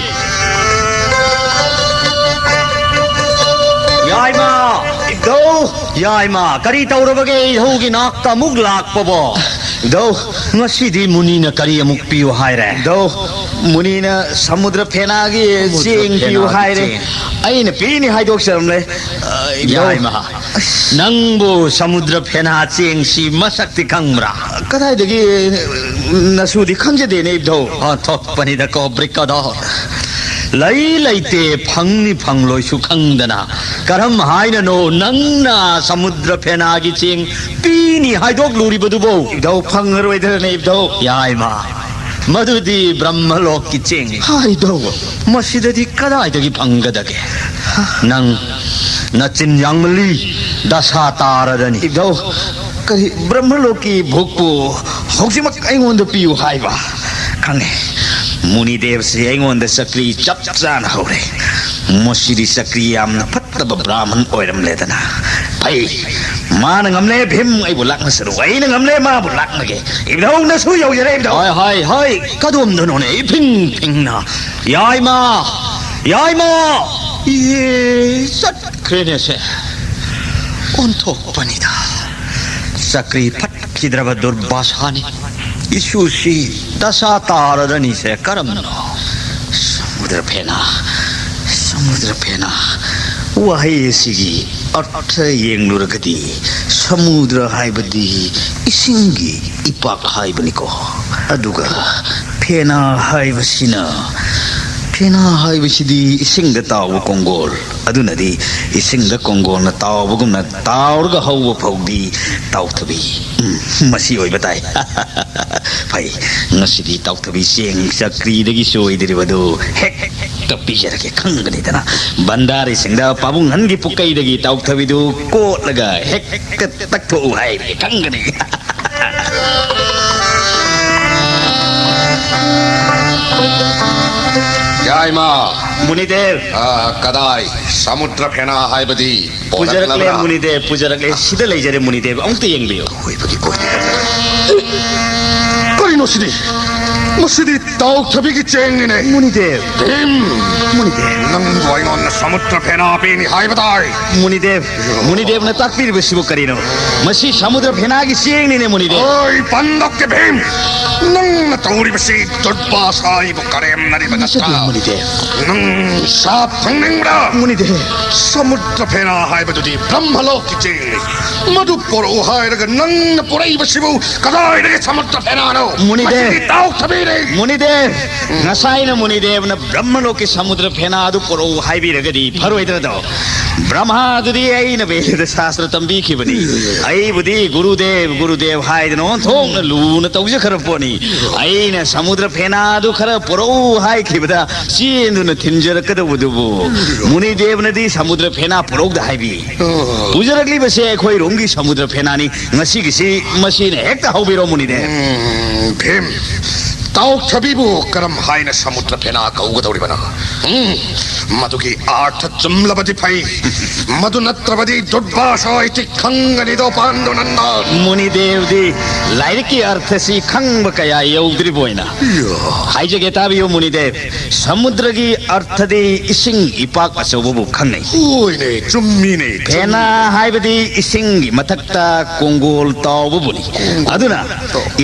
ꯌꯥꯏꯃ! ꯏꯙꯧ! ꯌꯥꯏꯃ, ꯀꯔꯤ ꯇꯧꯔꯕꯒꯦ ꯏꯙꯧꯒꯤ ꯅꯥꯛꯇ ꯑꯃꯨꯛ ꯂꯥꯛꯄꯕꯣ? ꯏꯙꯧ! ꯉꯁꯤꯗꯤ ꯃꯨꯅꯤꯅ ꯀꯔꯤ ꯑꯃꯨꯛ ꯄꯤꯌꯨ ꯍꯥꯏꯔꯦ? ꯏꯙꯧ, ꯃꯨꯅꯤꯅ ꯁꯃꯨꯗ꯭ꯔ ꯐꯦꯅꯥꯒꯤ ꯁꯃꯨꯗ꯭ꯔ ꯆꯦꯡ ꯄꯤꯌꯨ ꯐꯦꯅꯥꯒꯤ ꯍꯥꯏꯔꯦ꯫ ꯆꯦꯡ꯫ ꯑꯩꯅ ꯄꯤꯅꯤ ꯍꯥꯏꯗꯣꯛꯆꯔꯝꯂꯦ꯫ ꯑ, ꯏꯙꯧ꯫ ꯌꯥꯏꯃ, ꯅꯪꯕꯨ ꯁꯃꯨꯗ꯭ꯔ ꯐꯦꯅꯥ ꯆꯦꯡꯁꯤ ꯃꯁꯛꯇꯤ ꯈꯪꯕ꯭ꯔꯥ? ꯀꯗꯥꯏꯗꯒꯤ? ꯅꯁꯨꯗꯤ ꯈꯪꯖꯗꯦꯅꯦ, ꯏꯙꯧ꯫ ꯑꯣꯟꯊꯣꯛꯄꯅꯤꯗꯀꯣ, ꯕ꯭ꯔꯤꯛꯀꯗꯣ꯫ ꯂꯩ ꯂꯩꯇꯦ, ꯐꯪꯅꯤ ꯐꯪꯂꯣꯏꯁꯨ ꯈꯪꯗꯅ ꯀꯔꯝ ꯍꯥꯏꯅꯅꯣ ꯅꯪꯅ ꯁꯃꯨꯗ꯭ꯔ ꯐꯦꯅꯥꯒꯤ ꯆꯦꯡ ꯄꯤꯅꯤ ꯍꯥꯏꯗꯣꯛꯂꯨꯔꯤꯕꯗꯨꯕꯣ? ꯏꯙꯧ, ꯐꯪꯉꯔꯣꯏꯗ꯭ꯔꯅꯦ, ꯏꯙꯧ? ꯌꯥꯏꯃ, ꯃꯗꯨꯗꯤ ꯕ꯭ꯔꯍ꯭ꯃꯂꯣꯛꯀꯤ ꯆꯦꯡꯅꯤ꯫ ꯍꯥꯏꯗꯧꯕ꯫ ꯃꯁꯤꯗꯗꯤ ꯀꯗꯥꯏꯗꯒꯤ ꯐꯪꯒꯗꯒꯦ? ꯅꯪ ꯅꯆꯤꯟ ꯌꯥꯡꯃꯜꯂꯤ, ꯗꯁꯥ ꯇꯥꯔꯗꯅꯤ꯫ ꯏꯙꯧ, ꯀꯔꯤ ꯕ꯭ꯔꯍ꯭ꯃꯂꯣꯛꯀꯤ ꯚꯨꯛꯄꯨ ꯍꯧꯖꯤꯛꯃꯛ ꯑꯩꯉꯣꯟꯗ ꯄꯤꯌꯨ ꯍꯥꯏꯕ? ꯈꯪꯉꯦ, ꯃꯨꯅꯤꯗꯦꯕꯁꯤ ꯑꯩꯉꯣꯟꯗ ꯆꯀ꯭ꯔꯤ ꯆꯞ ꯆꯥꯅ ꯍꯧꯔꯦ꯫ ꯃꯁꯤꯗꯤ ꯆꯀ꯭ꯔꯤ ꯌꯥꯝꯅ ꯐꯠꯇꯕ ꯕ꯭ꯔꯥꯍꯃꯟ ꯑꯣꯏꯔꯝꯂꯦꯗꯅ꯫ ꯐꯩ, ꯃꯥꯅ ꯉꯝꯂꯦ, ꯚꯤꯝ ꯑꯩꯕꯨ ꯂꯥꯛꯅꯁꯅꯨ, ꯑꯩꯅ ꯉꯝꯂꯦ, ꯃꯥꯕꯨ ꯂꯥꯛꯅꯒꯦ꯫ ꯏꯙꯧꯅꯁꯨ ꯌꯧꯖꯔꯦ, ꯏꯙꯧ꯫ ꯍꯥꯏ, ꯍꯥꯏ, ꯍꯥꯏ, ꯀꯗꯣꯝꯗꯅꯣꯅꯦ ꯏꯐꯤꯡ ꯐꯤꯡꯅ? ꯌꯥꯏꯃ! ꯌꯥꯏꯃ! ꯏꯍꯦ, ꯆꯠꯈ꯭ꯔꯦꯅꯦꯁꯦ꯫ ꯑꯣꯟꯊꯣꯛꯄꯅꯤꯗ꯫ ꯆꯀ꯭ꯔꯤ ꯐꯠꯈꯤꯗ꯭ꯔꯕ ꯗꯨꯔꯕꯥꯁꯥꯅꯤ꯫ ꯏꯁꯨꯁꯤ ꯗꯁꯥ ꯇꯥꯔꯗꯅꯤꯁꯦ ꯀꯔꯝꯅꯣ? ꯁꯃꯨꯗ꯭ꯔ ꯐꯦꯅꯥ, ꯁꯃꯨꯗ꯭ꯔ ꯐꯦꯅꯥ꯫ ꯋꯥꯍꯩ ꯑꯁꯤꯒꯤ ꯑꯔꯊ ꯌꯦꯡꯂꯨꯔꯒꯗꯤ, ꯁꯃꯨꯗ꯭ꯔ ꯍꯥꯏꯕꯗꯤ ꯏꯁꯤꯡꯒꯤ ꯏꯄꯥꯛ ꯍꯥꯏꯕꯅꯤꯀꯣ꯫ ꯑꯗꯨꯒ ꯐꯦꯅꯥ ꯍꯥꯏꯕꯁꯤꯅ, ꯐꯦꯅꯥ ꯍꯥꯏꯕꯁꯤꯗꯤ ꯏꯁꯤꯡꯗ ꯇꯥꯎꯕ ꯀꯣꯡꯒꯣꯜ꯫ ꯑꯗꯨꯅꯗꯤ ꯏꯁꯤꯡꯗ ꯀꯣꯡꯒꯣꯜꯅ ꯇꯥꯎꯕꯒꯨꯝꯅ ꯇꯥꯎꯔꯒ ꯍꯧꯕ ꯐꯧꯗꯤ ꯇꯥꯎꯊꯕꯤ꯫ ꯎꯝ, ꯃꯁꯤ ꯑꯣꯏꯕ ꯇꯥꯏ꯫ ꯐꯩ, ꯉꯁꯤꯗꯤ ꯇꯥꯎꯊꯕꯤ ꯆꯦꯡ ꯆꯀ꯭ꯔꯤꯗꯒꯤ ꯆꯣꯏꯗ꯭ꯔꯤꯕꯗꯨ ꯍꯦꯛꯇ ꯄꯤꯖꯔꯒꯦ ꯈꯪꯒꯅꯤꯗꯅ꯫ ꯚꯟꯗꯥꯔꯤꯁꯤꯡꯗ ꯄꯥꯕꯨꯡꯍꯟꯒꯤ ꯄꯨꯀꯩꯗꯒꯤ ꯇꯥꯎꯊꯕꯤꯗꯨ ꯀꯣꯠꯂꯒ ꯍꯦꯛꯇ ꯇꯛꯊꯣꯛꯎ ꯍꯥꯏꯔꯒꯦ ꯈꯪꯒꯅꯤ꯫ ꯌꯥꯏꯃ꯫ ꯃꯨꯅꯤꯗꯦꯕ꯫ ꯑ, ꯀꯗꯥꯏ? ꯁꯃꯨꯗ꯭ꯔ ꯐꯦꯅꯥ ꯍꯥꯏꯕꯗꯤ ꯄꯨꯖꯔꯛꯂꯦ ꯄꯣꯔꯛꯂꯕ꯭ꯔꯥ? ꯃꯨꯅꯤꯗꯦꯕ, ꯄꯨꯖꯔꯛꯂꯦ꯫ ꯁꯤꯗ ꯂꯩꯖꯔꯦ ꯃꯨꯅꯤꯗꯦꯕ, ꯑꯃꯨꯛꯇ ꯌꯦꯡꯕꯤꯌꯨ꯫ ꯑꯣꯏꯕꯒꯤ ꯑꯣꯏꯔꯤꯕ꯫ ꯀꯔꯤꯅꯣ ꯁꯤꯗꯤ? ꯃꯁꯤꯗꯤ ꯇꯥꯎꯊꯕꯤꯒꯤ ꯆꯦꯡꯅꯤꯅꯦ꯫ ꯃꯨꯅꯤꯗꯦꯕ꯫ ꯚꯤꯝ! ꯃꯨꯅꯤꯗꯦꯕ꯫ ꯅꯪꯕꯨ ꯑꯩꯉꯣꯟꯗ ꯁꯃꯨꯗ꯭ꯔ ꯐꯦꯅꯥ ꯄꯤꯅꯤ ꯍꯥꯏꯕ ꯇꯥꯏ꯫ ꯃꯨꯅꯤꯗꯦꯕ, ꯃꯨꯅꯤꯗꯦꯕꯅ ꯇꯥꯛꯄꯤꯔꯤꯕꯁꯤꯕꯨ ꯀꯔꯤꯅꯣ? ꯃꯁꯤ ꯁꯃꯨꯗ꯭ꯔ ꯐꯦꯅꯥꯒꯤ ꯆꯦꯡꯅꯤꯅꯦ, ꯃꯨꯅꯤꯗꯦꯕ꯫ ꯑꯣꯏ, ꯄꯟꯗꯛꯀꯤ ꯚꯤꯝ! ꯅꯪꯅ ꯇꯧꯔꯤꯕꯁꯤ ꯗꯨꯔꯕꯥꯁꯥ ꯑꯩꯕꯨ ꯀꯔꯦꯝꯅꯔꯤꯕ ꯅꯠꯇ꯭ꯔꯥ? ꯅꯠꯆꯗꯦ, ꯃꯨꯅꯤꯗꯦꯕ꯫ ꯅꯪ ꯁꯥꯞ ꯐꯪꯅꯤꯡꯕ꯭ꯔꯥ? ꯃꯨꯅꯤꯗꯦꯕ꯫ ꯁꯃꯨꯗ꯭ꯔ ꯐꯦꯅꯥ ꯍꯥꯏꯕꯗꯨꯗꯤ ꯕ꯭ꯔꯍ꯭ꯃꯂꯣꯛꯀꯤ ꯆꯦꯡꯅꯤ꯫ ꯃꯗꯨ ꯄꯣꯔꯛꯎ ꯍꯥꯏꯔꯒ ꯅꯪꯅ ꯄꯣꯔꯛꯏꯕꯁꯤꯕꯨ ꯀꯗꯥꯏꯗꯒꯤ ꯁꯃꯨꯗ꯭ꯔ ꯐꯦꯅꯥꯅꯣ? ꯃꯨꯅꯤꯗꯦꯕ꯫ ꯃꯁꯤꯗꯤ ꯇꯥꯎꯊꯕꯤꯅꯤ꯫ ꯃꯨꯅꯤꯗꯦꯕ, ꯉꯁꯥꯏꯅ ꯃꯨꯅꯤꯗꯦꯕꯅ ꯕ꯭ꯔꯍ꯭ꯃꯂꯣꯛꯀꯤ ꯁꯃꯨꯗ꯭ꯔ ꯐꯦꯅꯥ ꯑꯗꯨ ꯄꯣꯔꯛꯎ ꯍꯥꯏꯕꯤꯔꯒꯗꯤ ꯐꯔꯣꯏꯗ꯭ꯔꯗꯣ? ꯕ꯭ꯔꯍ꯭ꯃꯥꯗꯨꯗꯤ ꯑꯩꯅ ꯕꯦꯗ ꯁꯥꯁꯇ꯭ꯔ ꯇꯝꯕꯤꯈꯤꯕꯅꯤ꯫ ꯑꯩꯕꯨꯗꯤ ꯒꯨꯔꯨꯗꯦꯕ, ꯒꯨꯔꯨꯗꯦꯕ ꯍꯥꯏꯗꯅ ꯑꯣꯟꯊꯣꯛꯅ ꯂꯨꯅ ꯇꯧꯖꯈ꯭ꯔ ꯄꯣꯠꯅꯤ꯫ ꯑꯩꯅ ꯁꯃꯨꯗ꯭ꯔ ꯐꯦꯅꯥ ꯑꯗꯨ ꯈꯔ ꯄꯣꯔꯛꯎ ꯍꯥꯏꯈꯤꯕꯗ ꯆꯦꯟꯗꯨꯅ ꯊꯤꯟꯖꯔꯛꯀꯗꯧꯕꯗꯨꯕꯨ ꯃꯨꯅꯤꯗꯦꯕꯅꯗꯤ ꯁꯃꯨꯗ꯭ꯔ ꯐꯦꯅꯥ ꯄꯣꯔꯛꯎꯗ ꯍꯥꯏꯕꯤ꯫ ꯄꯨꯖꯔꯛꯂꯤꯕꯁꯦ ꯑꯩꯈꯣꯏ ꯔꯣꯝꯒꯤ ꯁꯃꯨꯗ꯭ꯔ ꯐꯦꯅꯥꯅꯤ꯫ ꯉꯁꯤꯒꯤꯁꯤ ꯃꯁꯤꯅ ꯍꯦꯛꯇ ꯍꯧꯕꯤꯔꯣ, ꯃꯨꯅꯤꯗꯦꯕ꯫ ꯎꯝ, ꯚꯤꯝ, ꯇꯥꯎꯊꯕꯤꯕꯨ ꯀꯔꯝ ꯍꯥꯏꯅ ꯁꯃꯨꯗ꯭ꯔ ꯐꯦꯅꯥ ꯀꯧꯒꯗꯧꯔꯤꯕꯅꯣ? ꯎꯝ, ꯃꯗꯨꯒꯤ ꯑꯥꯔꯊ ꯆꯨꯝꯂꯕꯗꯤ ꯐꯩ, ꯃꯗꯨ ꯅꯠꯇ꯭ꯔꯕꯗꯤ ꯗꯨꯔꯕꯥꯁꯥ ꯑꯩ ꯈꯪꯒꯅꯤꯗꯣ, ꯄꯥꯟꯗꯨꯅꯟꯗ꯫ ꯃꯨꯅꯤꯗꯦꯕꯗꯤ ꯂꯥꯏꯔꯤꯛꯀꯤ ꯑꯔꯊꯁꯤ ꯈꯪꯕ ꯀꯌꯥ ꯌꯧꯗ꯭ꯔꯤꯕ ꯑꯣꯏꯅ꯫ ꯏꯌꯥ꯫ ꯍꯥꯏꯖꯒꯦ, ꯇꯥꯕꯤꯌꯨ, ꯃꯨꯅꯤꯗꯦꯕ꯫ ꯁꯃꯨꯗ꯭ꯔꯒꯤ ꯑꯔꯊꯗꯤ ꯏꯁꯤꯡ ꯏꯄꯥꯛ ꯑꯆꯧꯕꯕꯨ ꯈꯪꯅꯩ꯫ ꯍꯣꯏꯅꯦ, ꯆꯨꯝꯃꯤꯅꯦ, ꯆꯨꯝꯃꯤꯅꯦ꯫ ꯐꯦꯅꯥ ꯍꯥꯏꯕꯗꯤ ꯏꯁꯤꯡꯒꯤ ꯃꯊꯛꯇ ꯀꯣꯡꯒꯣꯜ ꯇꯥꯎꯕꯕꯨꯅꯤ꯫ ꯑꯗꯨꯅ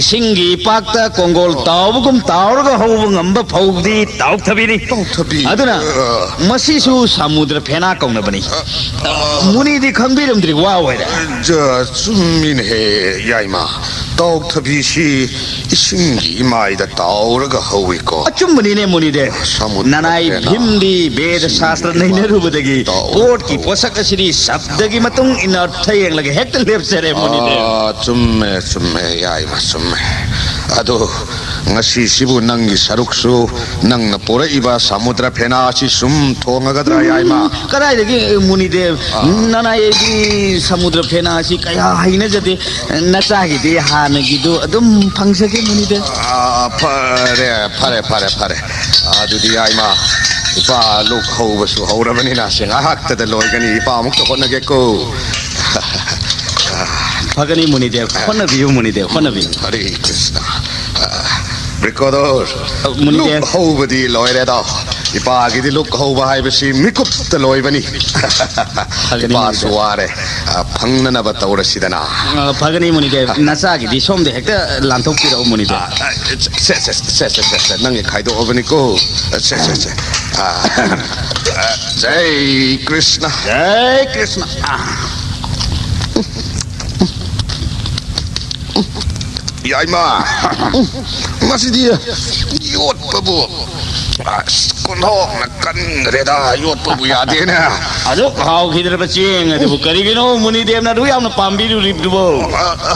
ꯏꯁꯤꯡꯒꯤ ꯏꯄꯥꯛꯇ ꯀꯣꯡꯒꯣꯜ ꯇꯥꯎꯕꯒꯨꯝ ꯇꯥꯎꯔꯒ ꯍꯧꯕ ꯉꯝꯕ ꯐꯧꯗꯤ ꯇꯥꯎꯊꯕꯤꯅꯤ꯫ ꯇꯥꯎꯊꯕꯤ꯫ ꯑꯗꯨꯅ ꯑ꯫ ꯃꯁꯤꯁꯨ ꯁꯃꯨꯗ꯭ꯔ ꯐꯦꯅꯥ ꯀꯧꯅꯕꯅꯤ꯫ ꯑ, ꯑ꯫ ꯃꯨꯅꯤꯗꯤ ꯈꯪꯕꯤꯔꯝꯗ꯭ꯔꯤ, ꯋꯥ ꯑꯣꯏꯔꯦ꯫ ꯖ-, ꯆꯨꯝꯃꯤꯅꯦꯍꯦ, ꯌꯥꯏꯃ꯫ ꯇꯥꯎꯊꯕꯤꯁꯤ ꯏꯁꯤꯡꯒꯤ ꯏꯃꯥꯏꯗ ꯇꯥꯎꯔꯒ ꯍꯧꯏꯀꯣ꯫ ꯑꯆꯨꯝꯕꯅꯤꯅꯦ, ꯃꯨꯅꯤꯗꯦꯕ꯫ ꯁꯃꯨꯗ꯭ꯔ ꯅꯅꯥꯏ ꯐꯦꯅꯥ ꯚꯤꯝꯗꯤ ꯕꯦꯗ ꯏꯁꯤꯡꯒꯤ ꯁꯥꯁꯇ꯭ꯔ ꯏꯃꯥꯏꯗ ꯅꯩꯅꯔꯨꯕꯗꯒꯤ ꯇꯥꯎꯔꯒ ꯄꯣꯠꯀꯤ ꯍꯧꯏ꯫ ꯄꯣꯠꯁꯛ ꯑꯁꯤꯗꯤ ꯁꯕ꯭ꯗꯒꯤ ꯃꯇꯨꯡ ꯏꯟꯅ ꯑꯔꯊ ꯌꯦꯡꯂꯒ ꯍꯦꯛꯇ ꯂꯦꯞꯆꯔꯦ, ꯃꯨꯅꯤꯗꯦꯕ꯫ ꯑꯥ, ꯆꯨꯝꯃꯦ, ꯆꯨꯝꯃꯦ, ꯌꯥꯏꯃ, ꯆꯨꯝꯃꯦ꯫ ꯑꯗꯣ ꯉꯁꯤꯁꯤꯕꯨ ꯅꯪꯒꯤ ꯁꯔꯨꯛꯁꯨ ꯅꯪꯅ ꯄꯣꯔꯛꯏꯕ ꯁꯃꯨꯗ꯭ꯔ ꯐꯦꯅꯥ ꯑꯁꯤ ꯁꯨꯝ ꯊꯣꯡꯉꯒꯗ꯭ꯔꯥ, ꯌꯥꯏꯃ? ꯀꯗꯥꯏꯗꯒꯤ, ꯃꯨꯅꯤꯗꯦꯕ? ꯑꯥ꯫ ꯅꯅꯥꯏ ꯑꯩꯗꯤ ꯁꯃꯨꯗ꯭ꯔ ꯐꯦꯅꯥ ꯑꯁꯤ ꯀꯌꯥ ꯍꯩꯅꯖꯗꯦ꯫ ꯅꯆꯥꯒꯤꯗꯤ ꯍꯥꯟꯅꯒꯤꯗꯨ ꯑꯗꯨꯝ ꯐꯪꯖꯒꯦ, ꯃꯨꯅꯤꯗꯦꯕ꯫ ꯑꯥ, ꯐꯔꯦ, ꯐꯔꯦ, ꯐꯔꯦ, ꯐꯔꯦ꯫ ꯑꯥ, ꯑꯗꯨꯗꯤ ꯌꯥꯏꯃ, ꯏꯄꯥ ꯂꯣꯛ ꯍꯧꯕꯁꯨ ꯍꯧꯔꯕꯅꯤꯅ ꯁꯤ ꯉꯥꯏꯍꯥꯛꯇꯗ ꯂꯣꯏꯒꯅꯤ꯫ ꯏꯄꯥ ꯑꯃꯨꯛꯇ ꯍꯣꯠꯅꯒꯦꯀꯣ꯫ ꯐꯒꯅꯤ ꯃꯨꯅꯤꯗꯦꯕ, ꯍꯣꯠꯅꯕꯤꯌꯨ ꯃꯨꯅꯤꯗꯦꯕ, ꯍꯣꯠꯅꯕꯤꯌꯨ꯫ ꯍꯔꯦ ꯀ꯭ꯔꯤꯁꯅ꯫ ꯕ꯭ꯔꯤꯀꯣꯗꯣꯔ, ꯃꯨꯅꯤꯗꯦꯕ꯫ ꯂꯣꯛ ꯍꯧꯕꯗꯤ ꯂꯣꯏꯔꯦꯗꯣ꯫ ꯏꯄꯥꯒꯤꯗꯤ ꯂꯣꯛ ꯍꯧꯕ ꯍꯥꯏꯕꯁꯤ ꯃꯤꯀꯨꯞꯇ ꯂꯣꯏꯕꯅꯤ꯫ ꯐꯒꯅꯤ ꯏꯄꯥꯁꯨ ꯃꯨꯅꯤꯗꯦꯕ꯫ ꯋꯥꯔꯦ꯫ ꯑ, ꯐꯪꯅꯅꯕ ꯇꯧꯔꯁꯤꯗꯅ꯫ ꯑ, ꯐꯒꯅꯤ ꯃꯨꯅꯤꯗꯦꯕ, ꯅꯆꯥꯒꯤꯗꯤ ꯁꯣꯝꯗ ꯍꯦꯛꯇ ꯂꯥꯟꯊꯣꯛꯄꯤꯔꯛꯎ ꯃꯨꯅꯤꯗꯦꯕ꯫ ꯑ, ꯑ, ꯁꯦ, ꯁꯦ, ꯁꯦ, ꯁꯦ, ꯁꯦ, ꯁꯦ, ꯅꯪꯒꯤ ꯈꯥꯏꯗꯣꯛꯑꯕꯅꯤꯀꯣ꯫ ꯁꯦ, ꯁꯦ, ꯁꯦ꯫ ꯑ, ꯑ, ꯖꯩ ꯀ꯭ꯔꯤꯁꯅ꯫ ꯖꯩ ꯀ꯭ꯔꯤꯁꯅ꯫ ꯑ꯫ ꯌꯥꯏꯃ, ꯃꯁꯤꯗꯤ ꯌꯣꯠꯄꯕꯨ ꯑꯁ, ꯀꯣꯟꯊꯣꯛꯅ ꯀꯟꯈ꯭ꯔꯦꯗ, ꯌꯣꯠꯄꯕꯨ ꯌꯥꯗꯦꯅꯦ꯫ ꯑꯗꯨꯛ ꯍꯥꯎꯈꯤꯗ꯭ꯔꯕ ꯆꯦꯡ ꯑꯗꯨꯕꯨ ꯀꯔꯤꯒꯤꯅꯣ ꯃꯨꯅꯤꯗꯦꯕꯅ ꯑꯗꯨ ꯌꯥꯝꯅ ꯄꯥꯝꯕꯤꯔꯨꯔꯤꯕꯗꯨꯕꯣ? ꯑ, ꯑ,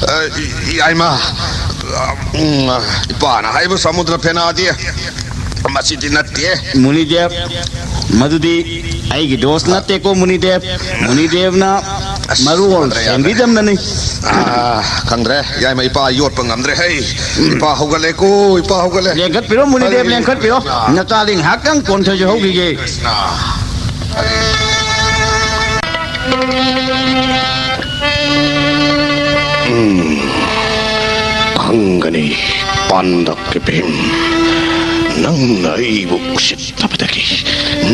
ꯑ, ꯌꯥꯏꯃ, ꯎꯝ, ꯏꯄꯥꯅ ꯍꯥꯏꯕ ꯁꯃꯨꯗ꯭ꯔ ꯐꯦꯅꯥꯗꯤ ꯃꯁꯤꯗꯤ ꯅꯠꯇꯦ꯫ ꯃꯨꯅꯤꯗꯦꯕ, ꯃꯗꯨꯗꯤ ꯑꯩꯒꯤ ꯗꯣꯁ ꯅꯠꯇꯦꯀꯣ ꯃꯨꯅꯤꯗꯦꯕ꯫ ꯃꯨꯅꯤꯗꯦꯕꯅ ꯑꯁ, ꯃꯔꯣꯜ ꯌꯥꯗ꯭ꯔꯦ, ꯌꯥꯗ꯭ꯔꯦ꯫ ꯁꯦꯝꯕꯤꯗꯕꯅꯅꯤ꯫ ꯑ, ꯈꯪꯗ꯭ꯔꯦ, ꯌꯥꯏꯃ, ꯏꯄꯥ ꯌꯣꯠꯄ ꯉꯝꯗ꯭ꯔꯦ꯫ ꯍꯩ, ꯏꯄꯥ ꯍꯧꯒꯠꯂꯦꯀꯣ, ꯏꯄꯥ ꯍꯧꯒꯠꯂꯦ꯫ ꯂꯦꯡꯈꯠꯄꯤꯔꯣ ꯃꯨꯅꯤꯗꯦꯕ, ꯍꯩ, ꯂꯦꯡꯈꯠꯄꯤꯔꯣ꯫ ꯅꯆꯥꯗꯤ ꯉꯥꯏꯍꯥꯛꯇꯪ ꯀꯣꯟꯊꯖꯍꯧꯈꯤꯒꯦ꯫ ꯀ꯭ꯔꯤꯁꯅ꯫ ꯎꯝ, ꯈꯪꯒꯅꯤ, ꯄꯥꯟꯗꯛꯀꯤ ꯚꯤꯝ, ꯅꯪꯅ ꯑꯩꯕꯨ ꯎꯁꯤꯠꯇꯕꯗꯒꯤ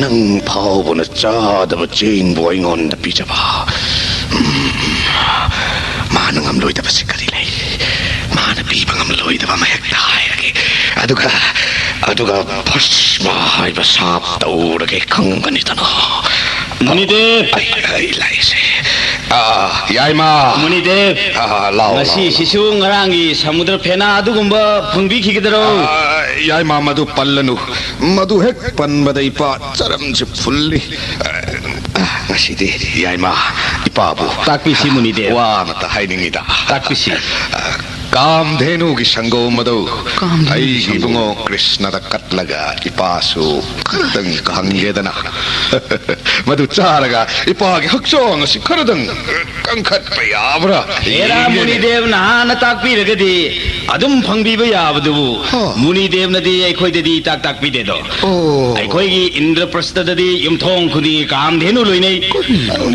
ꯅꯪ ꯐꯥꯎꯕꯅ ꯆꯥꯗꯕ ꯆꯦꯡꯕꯨ ꯑꯩꯉꯣꯟꯗ ꯄꯤꯖꯕ꯫ ꯎꯝ, ꯃꯥꯅ ꯉꯝꯂꯣꯏꯗꯕꯁꯤ ꯀꯔꯤ ꯂꯩ? ꯃꯥꯅ ꯄꯤꯕ ꯉꯝꯂꯣꯏꯗꯕ ꯑꯃ ꯍꯦꯛꯇ ꯍꯥꯏꯔꯒꯦ꯫ ꯑꯗꯨꯒ, ꯑꯗꯨꯒ ꯚꯁꯃ ꯍꯥꯏꯕ ꯁꯥꯞ ꯇꯧꯔꯒꯦ, ꯈꯪꯒꯅꯤꯗꯅ꯫ ꯃꯨꯅꯤꯗꯦꯕ! ꯑꯩ, ꯑꯩ ꯂꯥꯛꯏꯁꯦ꯫ ꯑꯥ, ꯌꯥꯏꯃ! ꯃꯨꯅꯤꯗꯦꯕ! ꯑꯥ, ꯂꯥꯎ, ꯂꯥꯎ, ꯂꯥꯎ꯫ ꯉꯁꯤꯁꯤꯁꯨ ꯉꯔꯥꯡꯒꯤ ꯁꯃꯨꯗ꯭ꯔ ꯐꯦꯅꯥ ꯑꯗꯨꯒꯨꯝꯕ ꯐꯪꯕꯤꯈꯤꯒꯗꯔꯣ? ꯑꯥ, ꯌꯥꯏꯃ, ꯃꯗꯨ ꯄꯜꯂꯅꯨ꯫ ꯃꯗꯨ ꯍꯦꯛ ꯄꯟꯕꯗ ꯏꯄꯥ ꯆꯔꯝꯁꯤ ꯐꯨꯜꯂꯤ꯫ ꯑꯥ, ꯉꯁꯤꯗꯤ ꯌꯥꯏꯃ, ꯏꯄꯥꯕꯨ ꯇꯥꯛꯄꯤꯁꯤ, ꯃꯨꯅꯤꯗꯦꯕ꯫ ꯋꯥ ꯑꯃꯇ ꯍꯥꯏꯅꯤꯡꯉꯤꯗ꯫ ꯇꯥꯛꯄꯤꯁꯤ꯫ ꯑꯥ, ꯀꯥꯝꯙꯦꯅꯨꯒꯤ ꯁꯪꯒꯣꯝ ꯑꯗꯨ ꯀꯥꯝꯙꯦꯅꯨꯒꯤ ꯑꯩꯒꯤ ꯁꯪꯒꯣꯝ꯫ ꯏꯕꯨꯡꯉꯣ ꯀ꯭ꯔꯤꯁꯅꯗ ꯀꯠꯂꯒ ꯏꯄꯥꯁꯨ ꯈꯤꯇꯪ ꯈꯪꯒꯦꯗꯅ꯫ ꯃꯗꯨ ꯆꯥꯔꯒ ꯏꯄꯥꯒꯤ ꯍꯛꯆꯥꯡ ꯑꯁꯤ ꯈꯔꯗꯪ ꯀꯟꯈꯠꯄ ꯌꯥꯕ꯭ꯔꯥ? ꯍꯦꯔꯥ ꯌꯦꯡꯒꯦꯅꯦ꯫ ꯃꯨꯅꯤꯗꯦꯕ ꯅꯍꯥꯟꯅ ꯇꯥꯛꯄꯤꯔꯒꯗꯤ ꯑꯗꯨꯝ ꯐꯪꯕꯤꯕ ꯌꯥꯕꯗꯨꯕꯨ꯫ ꯍꯣ꯫ ꯃꯨꯅꯤꯗꯦꯕꯅꯗꯤ ꯑꯩꯈꯣꯏꯗꯗꯤ ꯇꯥꯛ ꯇꯥꯛꯄꯤꯗꯦꯗꯣ꯫ ꯑꯣ꯫ ꯑꯩꯈꯣꯏꯒꯤ ꯏꯟꯗ꯭ꯔꯄ꯭ꯔꯁꯇꯗꯤ ꯌꯨꯝꯊꯣꯡ ꯈꯨꯗꯤꯡꯒꯤ ꯀꯥꯝꯙꯦꯅꯨ ꯂꯣꯏꯅꯩ꯫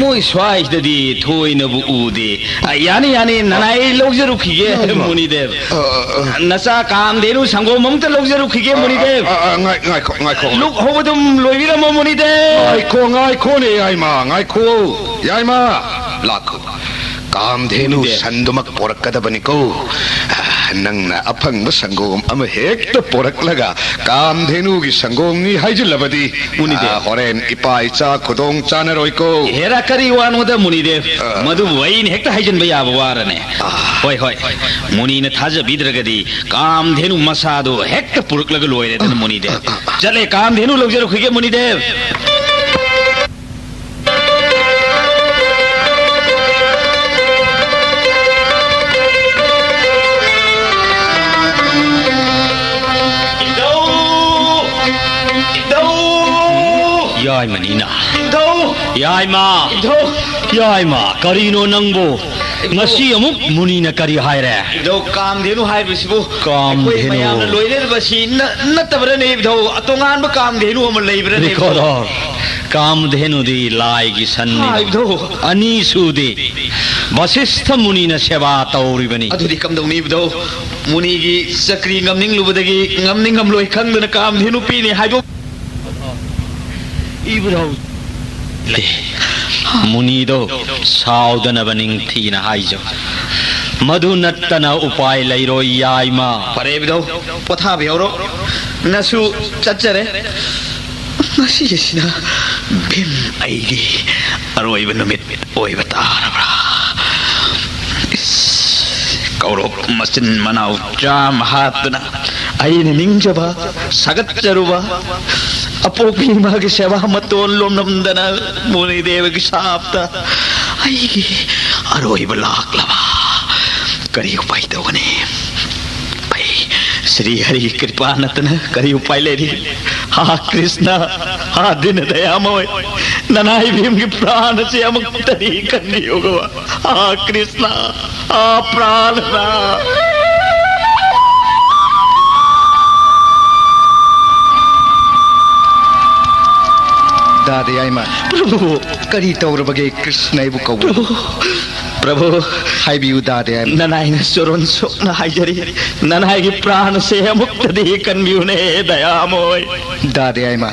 ꯃꯣꯏ ꯁ꯭ꯋꯥꯏꯁꯤꯗꯗꯤ ꯊꯣꯏꯅꯕꯨ ꯎꯗꯦ꯫ ꯑ, ꯌꯥꯅꯤ, ꯌꯥꯅꯤ, ꯅꯅꯥꯏ ꯑꯩ ꯂꯧꯖꯔꯨꯈꯤꯒꯦ, ꯏꯃꯥ, ꯏꯃꯥ꯫ ꯃꯨꯅꯤꯗꯦꯕ꯫ ꯑ, ꯑ, ꯑ꯫ ꯅꯆꯥ ꯀꯥꯝꯙꯦꯅꯨ ꯁꯪꯒꯣꯝ ꯑꯃꯨꯛꯇ ꯂꯧꯖꯔꯨꯈꯤꯒꯦ, ꯃꯨꯅꯤꯗꯦꯕ꯫ ꯑ, ꯑ, ꯉꯥꯏ-, ꯉꯥꯏꯈꯣ, ꯉꯥꯏꯈꯣ, ꯉꯥꯏꯈꯣ꯫ ꯂꯨꯛ ꯍꯧꯕꯗꯨꯝ ꯂꯣꯏꯕꯤꯔꯝꯃꯣ, ꯃꯨꯅꯤꯗꯦꯕ꯫ ꯉꯥꯏꯈꯣ, ꯉꯥꯏꯈꯣꯅꯦ, ꯌꯥꯏꯃ, ꯉꯥꯏꯈꯣ꯫ ꯌꯥꯏꯃ, ꯂꯥꯛꯈꯣ꯫ ꯀꯥꯝꯙꯦꯅꯨ ꯃꯨꯅꯤꯗꯦꯕ꯫ ꯁꯟꯗꯨꯃꯛ ꯄꯣꯔꯛꯀꯗꯕꯅꯤꯀꯣ꯫ ꯑ, ꯅꯪꯅ ꯑꯐꯪꯕ ꯁꯪꯒꯣꯝ ꯑꯃ ꯍꯦꯛꯇ ꯄꯣꯔꯛꯂꯒ ꯀꯥꯝꯙꯦꯅꯨꯒꯤ ꯁꯪꯒꯣꯝꯅꯤ ꯍꯥꯏꯖꯤꯜꯂꯕꯗꯤ, ꯃꯨꯅꯤꯗꯦꯕ꯫ ꯑ, ꯍꯣꯔꯦꯟ ꯏꯄꯥ ꯏꯆꯥ ꯈꯨꯗꯣꯡ ꯆꯥꯅꯔꯣꯏꯀꯣ꯫ ꯍꯦꯔꯥ, ꯀꯔꯤ ꯋꯥꯅꯣꯗ, ꯃꯨꯅꯤꯗꯦꯕ? ꯑ꯫ ꯃꯗꯨꯕꯨ ꯑꯩꯅ ꯍꯦꯛꯇ ꯍꯥꯏꯖꯤꯟꯕ ꯌꯥꯕ ꯋꯥꯔꯅꯦ? ꯑ꯫ ꯍꯣꯏ, ꯍꯣꯏ꯫ ꯃꯨꯅꯤꯅ ꯊꯥꯖꯕꯤꯗ꯭ꯔꯒꯗꯤ ꯀꯥꯝꯙꯦꯅꯨ ꯃꯁꯥꯗꯣ ꯍꯦꯛꯇ ꯄꯨꯔꯛꯂꯒ ꯂꯣꯏꯔꯦꯗꯅ, ꯃꯨꯅꯤꯗꯦꯕ꯫ ꯆꯠꯂꯦ, ꯀꯥꯝꯙꯦꯅꯨ ꯂꯧꯖꯔꯨꯈꯤꯒꯦ, ꯃꯨꯅꯤꯗꯦꯕ꯫ ꯏꯙꯧ! ꯏꯙꯧ! ꯌꯥꯏꯃꯅꯤꯅ꯫ ꯏꯙꯧ! ꯌꯥꯏꯃ! ꯏꯙꯧ! ꯌꯥꯏꯃ, ꯀꯔꯤꯅꯣ ꯅꯪꯕꯨ? ꯉꯁꯤ ꯑꯃꯨꯛ ꯃꯨꯅꯤꯅ ꯀꯔꯤ ꯍꯥꯏꯔꯦ? ꯏꯙꯧ, ꯀꯥꯝꯙꯦꯅꯨ ꯍꯥꯏꯔꯤꯕꯁꯤꯕꯨ ꯀꯥꯝꯙꯦꯅꯨ꯫ ꯑꯩꯈꯣꯏ ꯃꯌꯥꯝꯅ ꯂꯣꯏꯅꯔꯤꯕꯁꯤ ꯅ-, ꯅꯠꯇꯕ꯭ꯔꯅꯦ, ꯏꯙꯧ? ꯑꯇꯣꯉꯥꯟꯕ ꯀꯥꯝꯙꯦꯅꯨ ꯑꯃ ꯂꯩꯕ꯭ꯔꯅꯦ, ꯏꯙꯧ? ꯔꯤꯀꯣꯗꯣꯔ, ꯀꯥꯝꯙꯦꯅꯨꯗꯤ ꯂꯥꯏꯒꯤ ꯁꯟꯅꯤ꯫ ꯍꯥ, ꯏꯙꯧ꯫ ꯑꯅꯤ ꯁꯨꯗꯦ꯫ ꯚꯁꯤꯁꯊ ꯃꯨꯅꯤꯅ ꯁꯦꯕꯥ ꯇꯧꯔꯤꯕꯅꯤ꯫ ꯑꯗꯨꯗꯤ ꯀꯝꯗꯧꯅꯤ, ꯏꯙꯧ? ꯃꯨꯅꯤꯒꯤ ꯆꯀ꯭ꯔꯤ ꯉꯝꯅꯤꯡꯂꯨꯕꯗꯒꯤ ꯉꯝꯅꯤꯡ ꯉꯝꯂꯣꯏ ꯈꯪꯗꯅ ꯀꯥꯝꯙꯦꯅꯨ ꯄꯤꯅꯤ ꯍꯥꯏꯗꯣꯛ ꯏꯕꯨꯙꯧ꯫ ꯃꯨꯅꯤꯗꯣ ꯁꯥꯎꯗꯅꯕ ꯅꯤꯡꯊꯤꯅ ꯍꯥꯏꯖꯧ꯫ ꯃꯗꯨ ꯅꯠꯇꯅ ꯎꯄꯥꯏ ꯂꯩꯔꯣꯏ, ꯌꯥꯏꯃ꯫ ꯐꯔꯦ ꯏꯕꯨꯙꯧ, ꯄꯣꯊꯥꯕꯤꯍꯧꯔꯣ꯫ ꯅꯁꯨ ꯆꯠꯆꯔꯦ꯫ ꯉꯁꯤꯁꯤꯅ ꯚꯤꯝ ꯑꯩꯒꯤ ꯑꯔꯣꯏꯕ ꯅꯨꯃꯤꯠ ꯑꯣꯏꯕ ꯇꯥꯔꯕ꯭ꯔꯥ? ꯏꯁ, ꯀꯧꯔꯣꯛ ꯃꯆꯤꯟ ꯃꯅꯥꯎ ꯆꯥꯝꯃ ꯍꯥꯠꯇꯨꯅ ꯑꯩꯅ ꯅꯤꯡꯖꯕ, ꯁꯥꯒꯠꯆꯔꯨꯕ ꯑꯄꯣꯛꯄꯤ ꯏꯃꯥꯒꯤ ꯁꯦꯕꯥ ꯃꯇꯣꯟ ꯂꯣꯝꯂꯝꯗꯅ ꯃꯨꯅꯤꯗꯦꯕꯒꯤ ꯁꯥꯞꯇ ꯑꯩꯒꯤ ꯑꯔꯣꯏꯕ ꯂꯥꯛꯂꯕ꯫ ꯀꯔꯤ ꯎꯄꯥꯏ ꯇꯧꯒꯅꯤ? ꯑꯩ ꯁ꯭ꯔꯤ ꯍꯔꯤ ꯀ꯭ꯔꯤꯄꯥ ꯅꯠꯇꯅ ꯀꯔꯤ ꯎꯄꯥꯏ ꯂꯩꯔꯤ? ꯍꯥ ꯀ꯭ꯔꯤꯁꯅ, ꯍꯥ ꯗꯤꯅ ꯗꯌꯥꯃꯣꯏ, ꯅꯅꯥꯏ ꯚꯤꯝꯒꯤ ꯄ꯭ꯔꯥꯟ ꯑꯁꯤ ꯑꯃꯨꯛꯇꯗꯤ ꯀꯟꯕꯤꯌꯨꯀꯣ꯫ ꯍꯥ ꯀ꯭ꯔꯤꯁꯅ, ꯍꯥ ꯄ꯭ꯔꯥꯟꯅ꯫ ꯗꯥꯗꯤ ꯌꯥꯏꯃ, ꯄ꯭ꯔꯚꯨ꯫ ꯀꯔꯤ ꯇꯧꯔꯕꯒꯦ? ꯀ꯭ꯔꯤꯁꯅ ꯑꯩꯕꯨ ꯀꯧꯕ꯫ ꯄ꯭ꯔꯚꯨ, ꯄ꯭ꯔꯚꯨ꯫ ꯍꯥꯏꯕꯤꯌꯨ ꯗꯥꯗꯤ ꯌꯥꯏꯃ꯫ ꯅꯅꯥꯏꯅ ꯆꯨꯔꯣꯟ ꯁꯣꯛꯅ ꯍꯥꯏꯖꯔꯤ, ꯅꯅꯥꯏꯒꯤ ꯄ꯭ꯔꯥꯟ ꯑꯁꯦ ꯑꯃꯨꯛꯇꯗꯤ ꯀꯟꯕꯤꯌꯨꯅꯦ ꯗꯌꯥꯃꯣꯏ꯫ ꯗꯥꯗꯤ ꯌꯥꯏꯃ,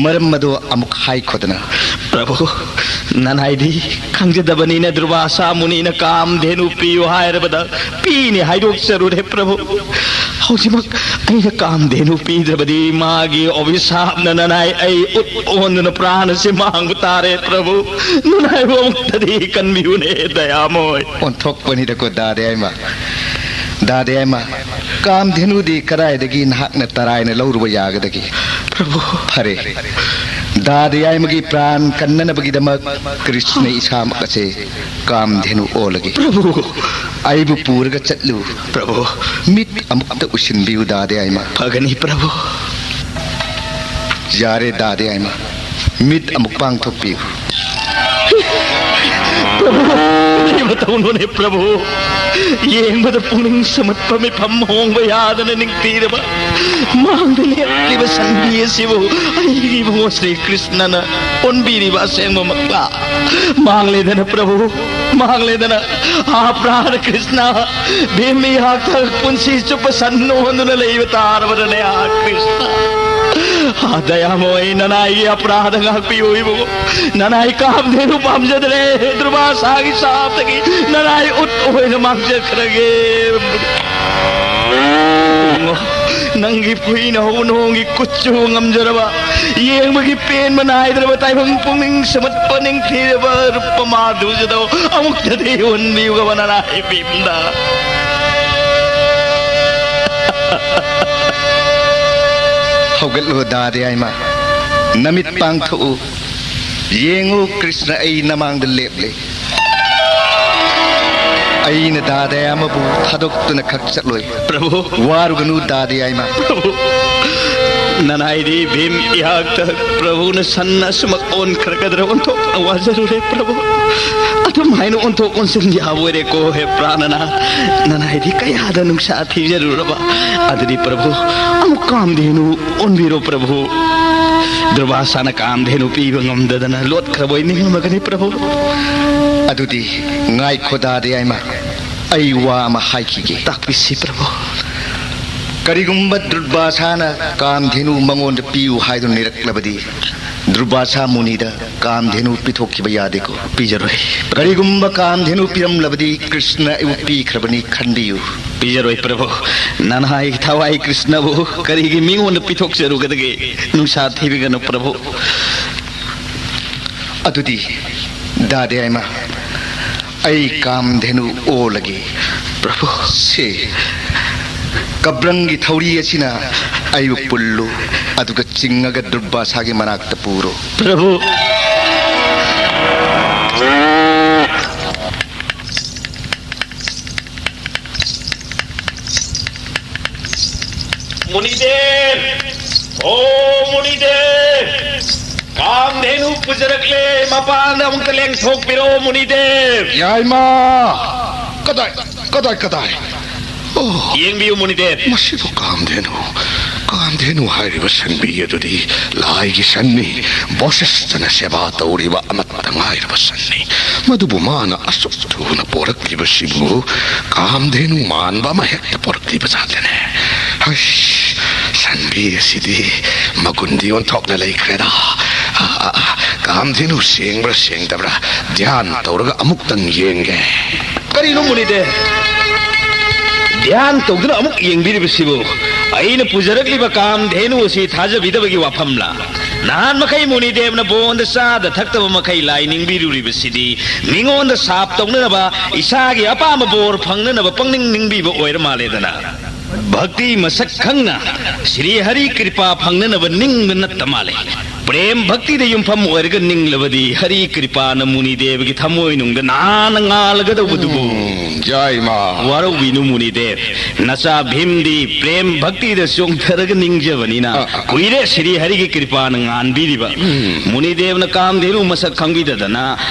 ꯃꯔꯝ ꯑꯗꯨ ꯑꯃꯨꯛ ꯍꯥꯏꯈꯣꯗꯅ꯫ ꯄ꯭ꯔꯚꯨ, ꯅꯅꯥꯏꯗꯤ ꯈꯪꯖꯗꯕꯅꯤꯅ ꯗꯨꯔꯕꯥꯁꯥ ꯃꯨꯅꯤꯅ ꯀꯥꯝꯙꯦꯅꯨ ꯄꯤꯌꯨ ꯍꯥꯏꯔꯕꯗ ꯄꯤꯅꯤ ꯍꯥꯏꯗꯣꯛꯆꯔꯨꯔꯦ ꯄ꯭ꯔꯚꯨ꯫ ꯍꯧꯖꯤꯛꯃꯛ ꯑꯩꯅ ꯀꯥꯝꯙꯦꯅꯨ ꯄꯤꯗ꯭ꯔꯕꯗꯤ ꯃꯥꯒꯤ ꯑꯣꯕꯤꯁꯥꯞꯅ ꯅꯅꯥꯏ ꯑꯩ ꯎꯠ ꯑꯣꯟꯗꯨꯅ ꯄ꯭ꯔꯥꯟ ꯑꯁꯤ ꯃꯥꯡꯕ ꯇꯥꯔꯦ ꯄ꯭ꯔꯚꯨ꯫ ꯅꯅꯥꯏꯕꯨ ꯑꯃꯨꯛꯇꯗꯤ ꯀꯟꯕꯤꯌꯨꯅꯦ ꯗꯌꯥꯃꯣꯏ꯫ ꯑꯣꯟꯊꯣꯛꯄꯅꯤꯗꯀꯣ ꯗꯥꯗꯤ ꯌꯥꯏꯃ꯫ ꯗꯥꯗꯤ ꯌꯥꯏꯃ, ꯀꯥꯝꯙꯦꯅꯨꯗꯤ ꯀꯗꯥꯏꯗꯒꯤ ꯅꯍꯥꯛꯅ ꯇꯔꯥꯏꯅ ꯂꯧꯔꯨꯕ ꯌꯥꯒꯗꯒꯦ? ꯄ꯭ꯔꯚꯨ꯫ ꯐꯔꯦ, ꯗꯥꯗꯤ ꯌꯥꯏꯃꯒꯤ ꯄ꯭ꯔꯥꯟ ꯀꯟꯅꯅꯕꯒꯤꯗꯃꯛ ꯀ꯭ꯔꯤꯁꯅ ꯏꯁꯥꯃꯛ ꯑꯁꯦ ꯀꯥꯝꯙꯦꯅꯨ ꯑꯣꯜꯂꯒꯦ꯫ ꯄ꯭ꯔꯚꯨ꯫ ꯑꯩꯕꯨ ꯄꯨꯔꯒ ꯆꯠꯂꯨ꯫ ꯄ꯭ꯔꯚꯨ꯫ ꯃꯤꯠ ꯑꯃꯨꯛꯇ ꯎꯁꯤꯟꯕꯤꯌꯨ ꯗꯥꯗꯤ ꯌꯥꯏꯃ꯫ ꯐꯒꯅꯤ ꯄ꯭ꯔꯚꯨ꯫ ꯌꯥꯔꯦ ꯗꯥꯗꯤ ꯌꯥꯏꯃ, ꯃꯤꯠ ꯑꯃꯨꯛ ꯄꯥꯡꯊꯣꯛꯄꯤꯌꯨ꯫ ꯄ꯭ꯔꯚꯨ, ꯀꯔꯤ ꯃꯇꯧꯅꯣꯅꯦ ꯄ꯭ꯔꯚꯨ? ꯌꯦꯡꯕꯗ ꯄꯨꯛꯅꯤꯡ ꯁꯨꯝꯍꯠꯄ, ꯃꯤꯐꯝ ꯍꯣꯡꯕ ꯌꯥꯗꯅ ꯅꯤꯡꯊꯤꯔꯕ ꯃꯥꯡꯗ ꯂꯦꯞꯂꯤꯕ ꯁꯟꯕꯤ ꯑꯁꯤꯕꯨ ꯑꯩꯒꯤ ꯏꯕꯨꯡꯉꯣ ꯁ꯭ꯔꯤ ꯀ꯭ꯔꯤꯁꯅꯅ ꯑꯣꯟꯕꯤꯔꯤꯕ ꯑꯁꯦꯡꯕꯃꯛꯂꯥ? ꯃꯥꯡꯂꯦꯗꯅ ꯄ꯭ꯔꯚꯨ, ꯃꯥꯡꯂꯦꯗꯅ꯫ ꯑꯥ ꯄ꯭ꯔꯥꯟ ꯀ꯭ꯔꯤꯁꯅ, ꯚꯤꯝ ꯏꯍꯥꯛꯇ ꯄꯨꯟꯁꯤ ꯆꯨꯞꯄ ꯁꯟ ꯑꯣꯟꯗꯨꯅ ꯂꯩꯕ ꯇꯥꯔꯕꯗꯅꯦ, ꯑꯥ ꯀ꯭ꯔꯤꯁꯅ꯫ ꯑꯥ ꯗꯌꯥꯃꯣꯏ, ꯅꯅꯥꯏꯒꯤ ꯑꯄꯔꯥꯙ ꯉꯥꯛꯄꯤꯌꯨ ꯏꯕꯨꯡꯉꯣ꯫ ꯅꯅꯥꯏ ꯀꯥꯝꯙꯦꯅꯨ ꯄꯥꯝꯖꯗ꯭ꯔꯦ, ꯗꯨꯔꯕꯥꯁꯥꯒꯤ ꯁꯥꯞꯇꯒꯤ ꯅꯅꯥꯏ ꯎꯠ ꯑꯣꯏꯅ ꯃꯥꯡꯖꯈ꯭ꯔꯒꯦ꯫ ꯏꯕꯨꯡꯉꯣ, ꯅꯪꯒꯤ ꯐꯨꯏꯅ ꯍꯧꯕ ꯅꯣꯡꯒꯤ ꯀꯨꯆꯨ ꯉꯝꯖꯔꯕ, ꯌꯦꯡꯕꯒꯤ ꯄꯦꯟꯕ ꯅꯥꯏꯗ꯭ꯔꯕ ꯇꯥꯏꯕꯪ ꯄꯨꯛꯅꯤꯡ ꯁꯨꯝꯍꯠꯄ ꯅꯤꯡꯊꯤꯔꯕ ꯔꯨꯞꯄ ꯃꯥꯙꯨꯔꯤꯗꯣ ꯑꯃꯨꯛꯇꯗꯤ ꯎꯍꯟꯕꯤꯌꯨꯒꯕ ꯅꯅꯥꯏ ꯚꯤꯝꯗ꯫ ꯍꯧꯒꯠꯂꯨ ꯗꯥꯗꯤ ꯌꯥꯏꯃ, ꯅꯃꯤꯠ ꯄꯥꯡꯊꯣꯛꯎ, ꯌꯦꯡꯉꯨ ꯀ꯭ꯔꯤꯁꯅ ꯑꯩ ꯅꯃꯥꯡꯗ ꯂꯦꯞꯂꯦ꯫ ꯑꯩꯅ ꯗꯥ ꯗꯌꯥꯏꯃꯕꯨ ꯊꯥꯗꯣꯛꯇꯨꯅ ꯈꯛ ꯆꯠꯂꯣꯏ꯫ ꯄ꯭ꯔꯚꯨ꯫ ꯋꯥꯔꯨꯒꯅꯨ ꯗꯥ ꯗꯌꯥꯏꯃ꯫ ꯄ꯭ꯔꯚꯨ, ꯅꯅꯥꯏꯗꯤ ꯚꯤꯝ ꯏꯍꯥꯛꯇ ꯄ꯭ꯔꯚꯨꯅ ꯁꯟ ꯑꯁꯨꯃꯛ ꯑꯣꯟꯈ꯭ꯔꯒꯗ꯭ꯔꯥ ꯑꯣꯟꯊꯣꯛꯅ ꯋꯥꯖꯔꯨꯔꯦ ꯄ꯭ꯔꯚꯨ꯫ ꯑꯗꯨꯝ ꯍꯥꯏꯅ ꯑꯣꯟꯊꯣꯛ ꯑꯣꯟꯁꯤꯟ ꯌꯥꯕ ꯑꯣꯏꯔꯦꯀꯣ ꯍꯦ ꯄ꯭ꯔꯥꯅꯅꯥꯊ꯫ ꯅꯅꯥꯏꯗꯤ ꯀꯌꯥꯗ ꯅꯨꯡꯁꯥ ꯊꯤꯖꯔꯨꯔꯕ꯫ ꯑꯗꯨꯗꯤ ꯄ꯭ꯔꯚꯨ, ꯑꯃꯨꯛ ꯀꯥꯝꯙꯦꯅꯨ ꯑꯣꯟꯕꯤꯔꯣ ꯄ꯭ꯔꯚꯨ꯫ ꯗꯨꯔꯚꯥꯁꯥꯅ ꯀꯥꯝꯙꯦꯅꯨ ꯄꯤꯕ ꯉꯝꯗꯗꯅ ꯂꯣꯠꯈ꯭ꯔꯕꯣꯏ ꯅꯤꯡꯉꯝꯃꯒꯅꯤ ꯄ꯭ꯔꯚꯨ꯫ ꯑꯗꯨꯗꯤ ꯉꯥꯏꯈꯣ ꯗꯥ ꯗꯌꯥꯏꯃ꯫ ꯑꯩ ꯋꯥ ꯑꯃ ꯍꯥꯏꯈꯤꯒꯦ꯫ ꯇꯥꯛꯄꯤꯁꯤ ꯄ꯭ꯔꯚꯨ꯫ ꯀꯔꯤꯒꯨꯝꯕ ꯗꯨꯔꯚꯥꯁꯥꯅ ꯀꯥꯝꯙꯦꯅꯨ ꯃꯉꯣꯟꯗ ꯄꯤꯌꯨ ꯍꯥꯏꯗꯨꯅ ꯅꯤꯔꯛꯂꯕꯗꯤ, ꯗꯨꯔꯚꯥꯁꯥ ꯃꯨꯅꯤꯗ ꯀꯥꯝꯙꯦꯅꯨ ꯄꯤꯊꯣꯛꯈꯤꯕ ꯌꯥꯗꯦꯀꯣ꯫ ꯄꯤꯖꯔꯣꯏ꯫ ꯀꯔꯤꯒꯨꯝꯕ ꯀꯥꯝꯙꯦꯅꯨ ꯄꯤꯔꯝꯂꯕꯗꯤ ꯀ꯭ꯔꯤꯁꯅ ꯑꯩꯕꯨ ꯄꯤꯈ꯭ꯔꯕꯅꯤ ꯈꯟꯕꯤꯌꯨ꯫ ꯄꯤꯖꯔꯣꯏ ꯄ꯭ꯔꯚꯨ꯫ ꯅꯅꯥꯏ ꯊꯋꯥꯏ ꯀ꯭ꯔꯤꯁꯅꯕꯨ ꯀꯔꯤꯒꯤ ꯃꯤꯉꯣꯟꯗ ꯄꯤꯊꯣꯛꯆꯔꯨꯒꯗꯒꯦ? ꯅꯨꯡꯁꯥ ꯊꯤꯕꯤꯒꯅꯨ ꯄ꯭ꯔꯚꯨ꯫ ꯑꯗꯨꯗꯤ ꯗꯥ ꯗꯌꯥꯏꯃ, ꯑꯩ ꯀꯥꯝꯙꯦꯅꯨ ꯑꯣꯜꯂꯒꯦ꯫ ꯄ꯭ꯔꯚꯨ꯫ ꯁꯦ, ꯀꯕ꯭ꯔꯪꯒꯤ ꯊꯧꯔꯤ ꯑꯁꯤꯅ ꯑꯩꯕꯨ ꯄꯨꯜꯂꯨ, ꯑꯗꯨꯒ ꯆꯤꯡꯉꯒ ꯗꯨꯔꯚꯥꯁꯥꯒꯤ ꯃꯅꯥꯛꯇ ꯄꯨꯔꯣ꯫ ꯄ꯭ꯔꯚꯨ꯫ ꯃꯨꯅꯤꯗꯦꯕ! ꯑꯣ ꯃꯨꯅꯤꯗꯦꯕ! ꯀꯥꯝꯙꯦꯅꯨ ꯄꯨꯖꯔꯛꯂꯦ, ꯃꯄꯥꯟꯗ ꯑꯃꯨꯛꯇ ꯂꯦꯡꯊꯣꯛꯄꯤꯔꯣ ꯃꯨꯅꯤꯗꯦꯕ! ꯌꯥꯏꯃ! ꯀꯗꯥꯏ, ꯀꯗꯥꯏ, ꯀꯗꯥꯏ? ꯑꯣ, ꯌꯦꯡꯕꯤꯌꯨ ꯃꯨꯅꯤꯗꯦꯕ꯫ ꯃꯁꯤꯕꯨ ꯀꯥꯝꯙꯦꯅꯨ, ꯀꯥꯝꯙꯦꯅꯨ ꯍꯥꯏꯔꯤꯕ ꯁꯟꯕꯤ ꯑꯗꯨꯗꯤ ꯂꯥꯏꯒꯤ ꯁꯟꯅꯤ꯫ ꯕꯣꯁꯤꯁꯇꯅ ꯁꯦꯕꯥ ꯇꯧꯔꯤꯕ ꯑꯃꯠꯇ ꯉꯥꯏꯔꯕ ꯁꯟꯅꯤ꯫ ꯃꯗꯨꯕꯨ ꯃꯥꯅ ꯑꯁꯨꯛ ꯊꯨꯅ ꯄꯣꯔꯛꯂꯤꯕꯁꯤꯕꯨ ꯀꯥꯝꯙꯦꯅꯨ ꯃꯥꯟꯕ ꯑꯃ ꯍꯦꯛꯇ ꯄꯣꯔꯛꯂꯤꯕ ꯖꯥꯠꯂꯅꯦ꯫ ꯍꯩꯁ, ꯁꯟꯕꯤ ꯑꯁꯤꯗꯤ ꯃꯒꯨꯟꯗꯤ ꯑꯣꯟꯊꯣꯛꯅ ꯂꯩꯈ꯭ꯔꯦꯗ꯫ ꯑ, ꯑ, ꯑ, ꯀꯥꯝꯙꯦꯅꯨ ꯁꯦꯡꯕ꯭ꯔꯥ ꯁꯦꯡꯗꯕ꯭ꯔꯥ ꯙ꯭ꯌꯥꯟ ꯇꯧꯔꯒ ꯑꯃꯨꯛꯇꯪ ꯌꯦꯡꯒꯦ꯫ ꯀꯔꯤꯅꯣ ꯃꯨꯅꯤꯗꯦꯕ? ꯙ꯭ꯌꯥꯟ ꯇꯧꯗꯨꯅ ꯑꯃꯨꯛ ꯌꯦꯡꯕꯤꯔꯤꯕꯁꯤꯕꯨ? ꯑꯩꯅ ꯄꯨꯖꯔꯛꯂꯤꯕ ꯀꯥꯝꯙꯦꯅꯨ ꯑꯁꯤ ꯊꯥꯖꯕꯤꯗꯕꯒꯤ ꯋꯥꯐꯝꯂꯥ? ꯅꯍꯥꯟ ꯃꯈꯩ ꯃꯨꯅꯤꯗꯦꯕꯅ ꯕꯣꯟꯗ ꯆꯥꯗ ꯊꯛꯇꯕ ꯃꯈꯩ ꯂꯥꯏ ꯅꯤꯡꯕꯤꯔꯨꯔꯤꯕꯁꯤꯗꯤ ꯃꯤꯉꯣꯟꯗ ꯁꯥꯞ ꯇꯧꯅꯅꯕ, ꯏꯁꯥꯒꯤ ꯑꯄꯥꯝꯕ ꯕꯣꯔ ꯐꯪꯅꯅꯕ ꯄꯪꯅꯤꯡ ꯅꯤꯡꯕꯤꯕ ꯑꯣꯏꯔ ꯃꯥꯜꯂꯦꯗꯅ꯫ ꯚꯛꯇꯤ ꯃꯁꯛ ꯈꯪꯅ ꯁ꯭ꯔꯤ ꯍꯔꯤ ꯀ꯭ꯔꯤꯄꯥ ꯐꯪꯅꯅꯕ ꯅꯤꯡꯕ ꯅꯠꯇ ꯃꯥꯜꯂꯦ꯫ ꯄ꯭ꯔꯦꯝ ꯚꯛꯇꯤꯗ ꯌꯨꯝꯐꯝ ꯑꯣꯏꯔꯒ ꯅꯤꯡꯂꯕꯗꯤ ꯍꯔꯤ ꯀ꯭ꯔꯤꯄꯥꯅ ꯃꯨꯅꯤꯗꯦꯕꯒꯤ ꯊꯃꯣꯏꯅꯨꯡꯗ ꯅꯥꯟꯅ ꯉꯥꯜꯂꯒꯗꯧꯕꯗꯨꯕꯨ꯫ ꯎꯝ, ꯌꯥꯏꯃ꯫ ꯋꯥꯔꯧꯕꯤꯅꯨ ꯃꯨꯅꯤꯗꯦꯕ, ꯅꯆꯥ ꯚꯤꯝꯗꯤ ꯄ꯭ꯔꯦꯝ ꯚꯛꯇꯤꯗ ꯆꯣꯡꯊꯔꯒ ꯅꯤꯡꯖꯕꯅꯤꯅ ꯑ, ꯑ, ꯑ꯫ ꯀꯨꯏꯔꯦ ꯁꯤꯔꯤ ꯍꯔꯤꯒꯤ ꯀ꯭ꯔꯤꯄꯥꯅ ꯉꯥꯟꯕꯤꯔꯤꯕ꯫ ꯎꯝ꯫ ꯃꯨꯅꯤꯗꯦꯕꯅ ꯀꯥꯝꯙꯦꯅꯨ ꯃꯁꯛ ꯈꯪꯕꯤꯗꯗꯅ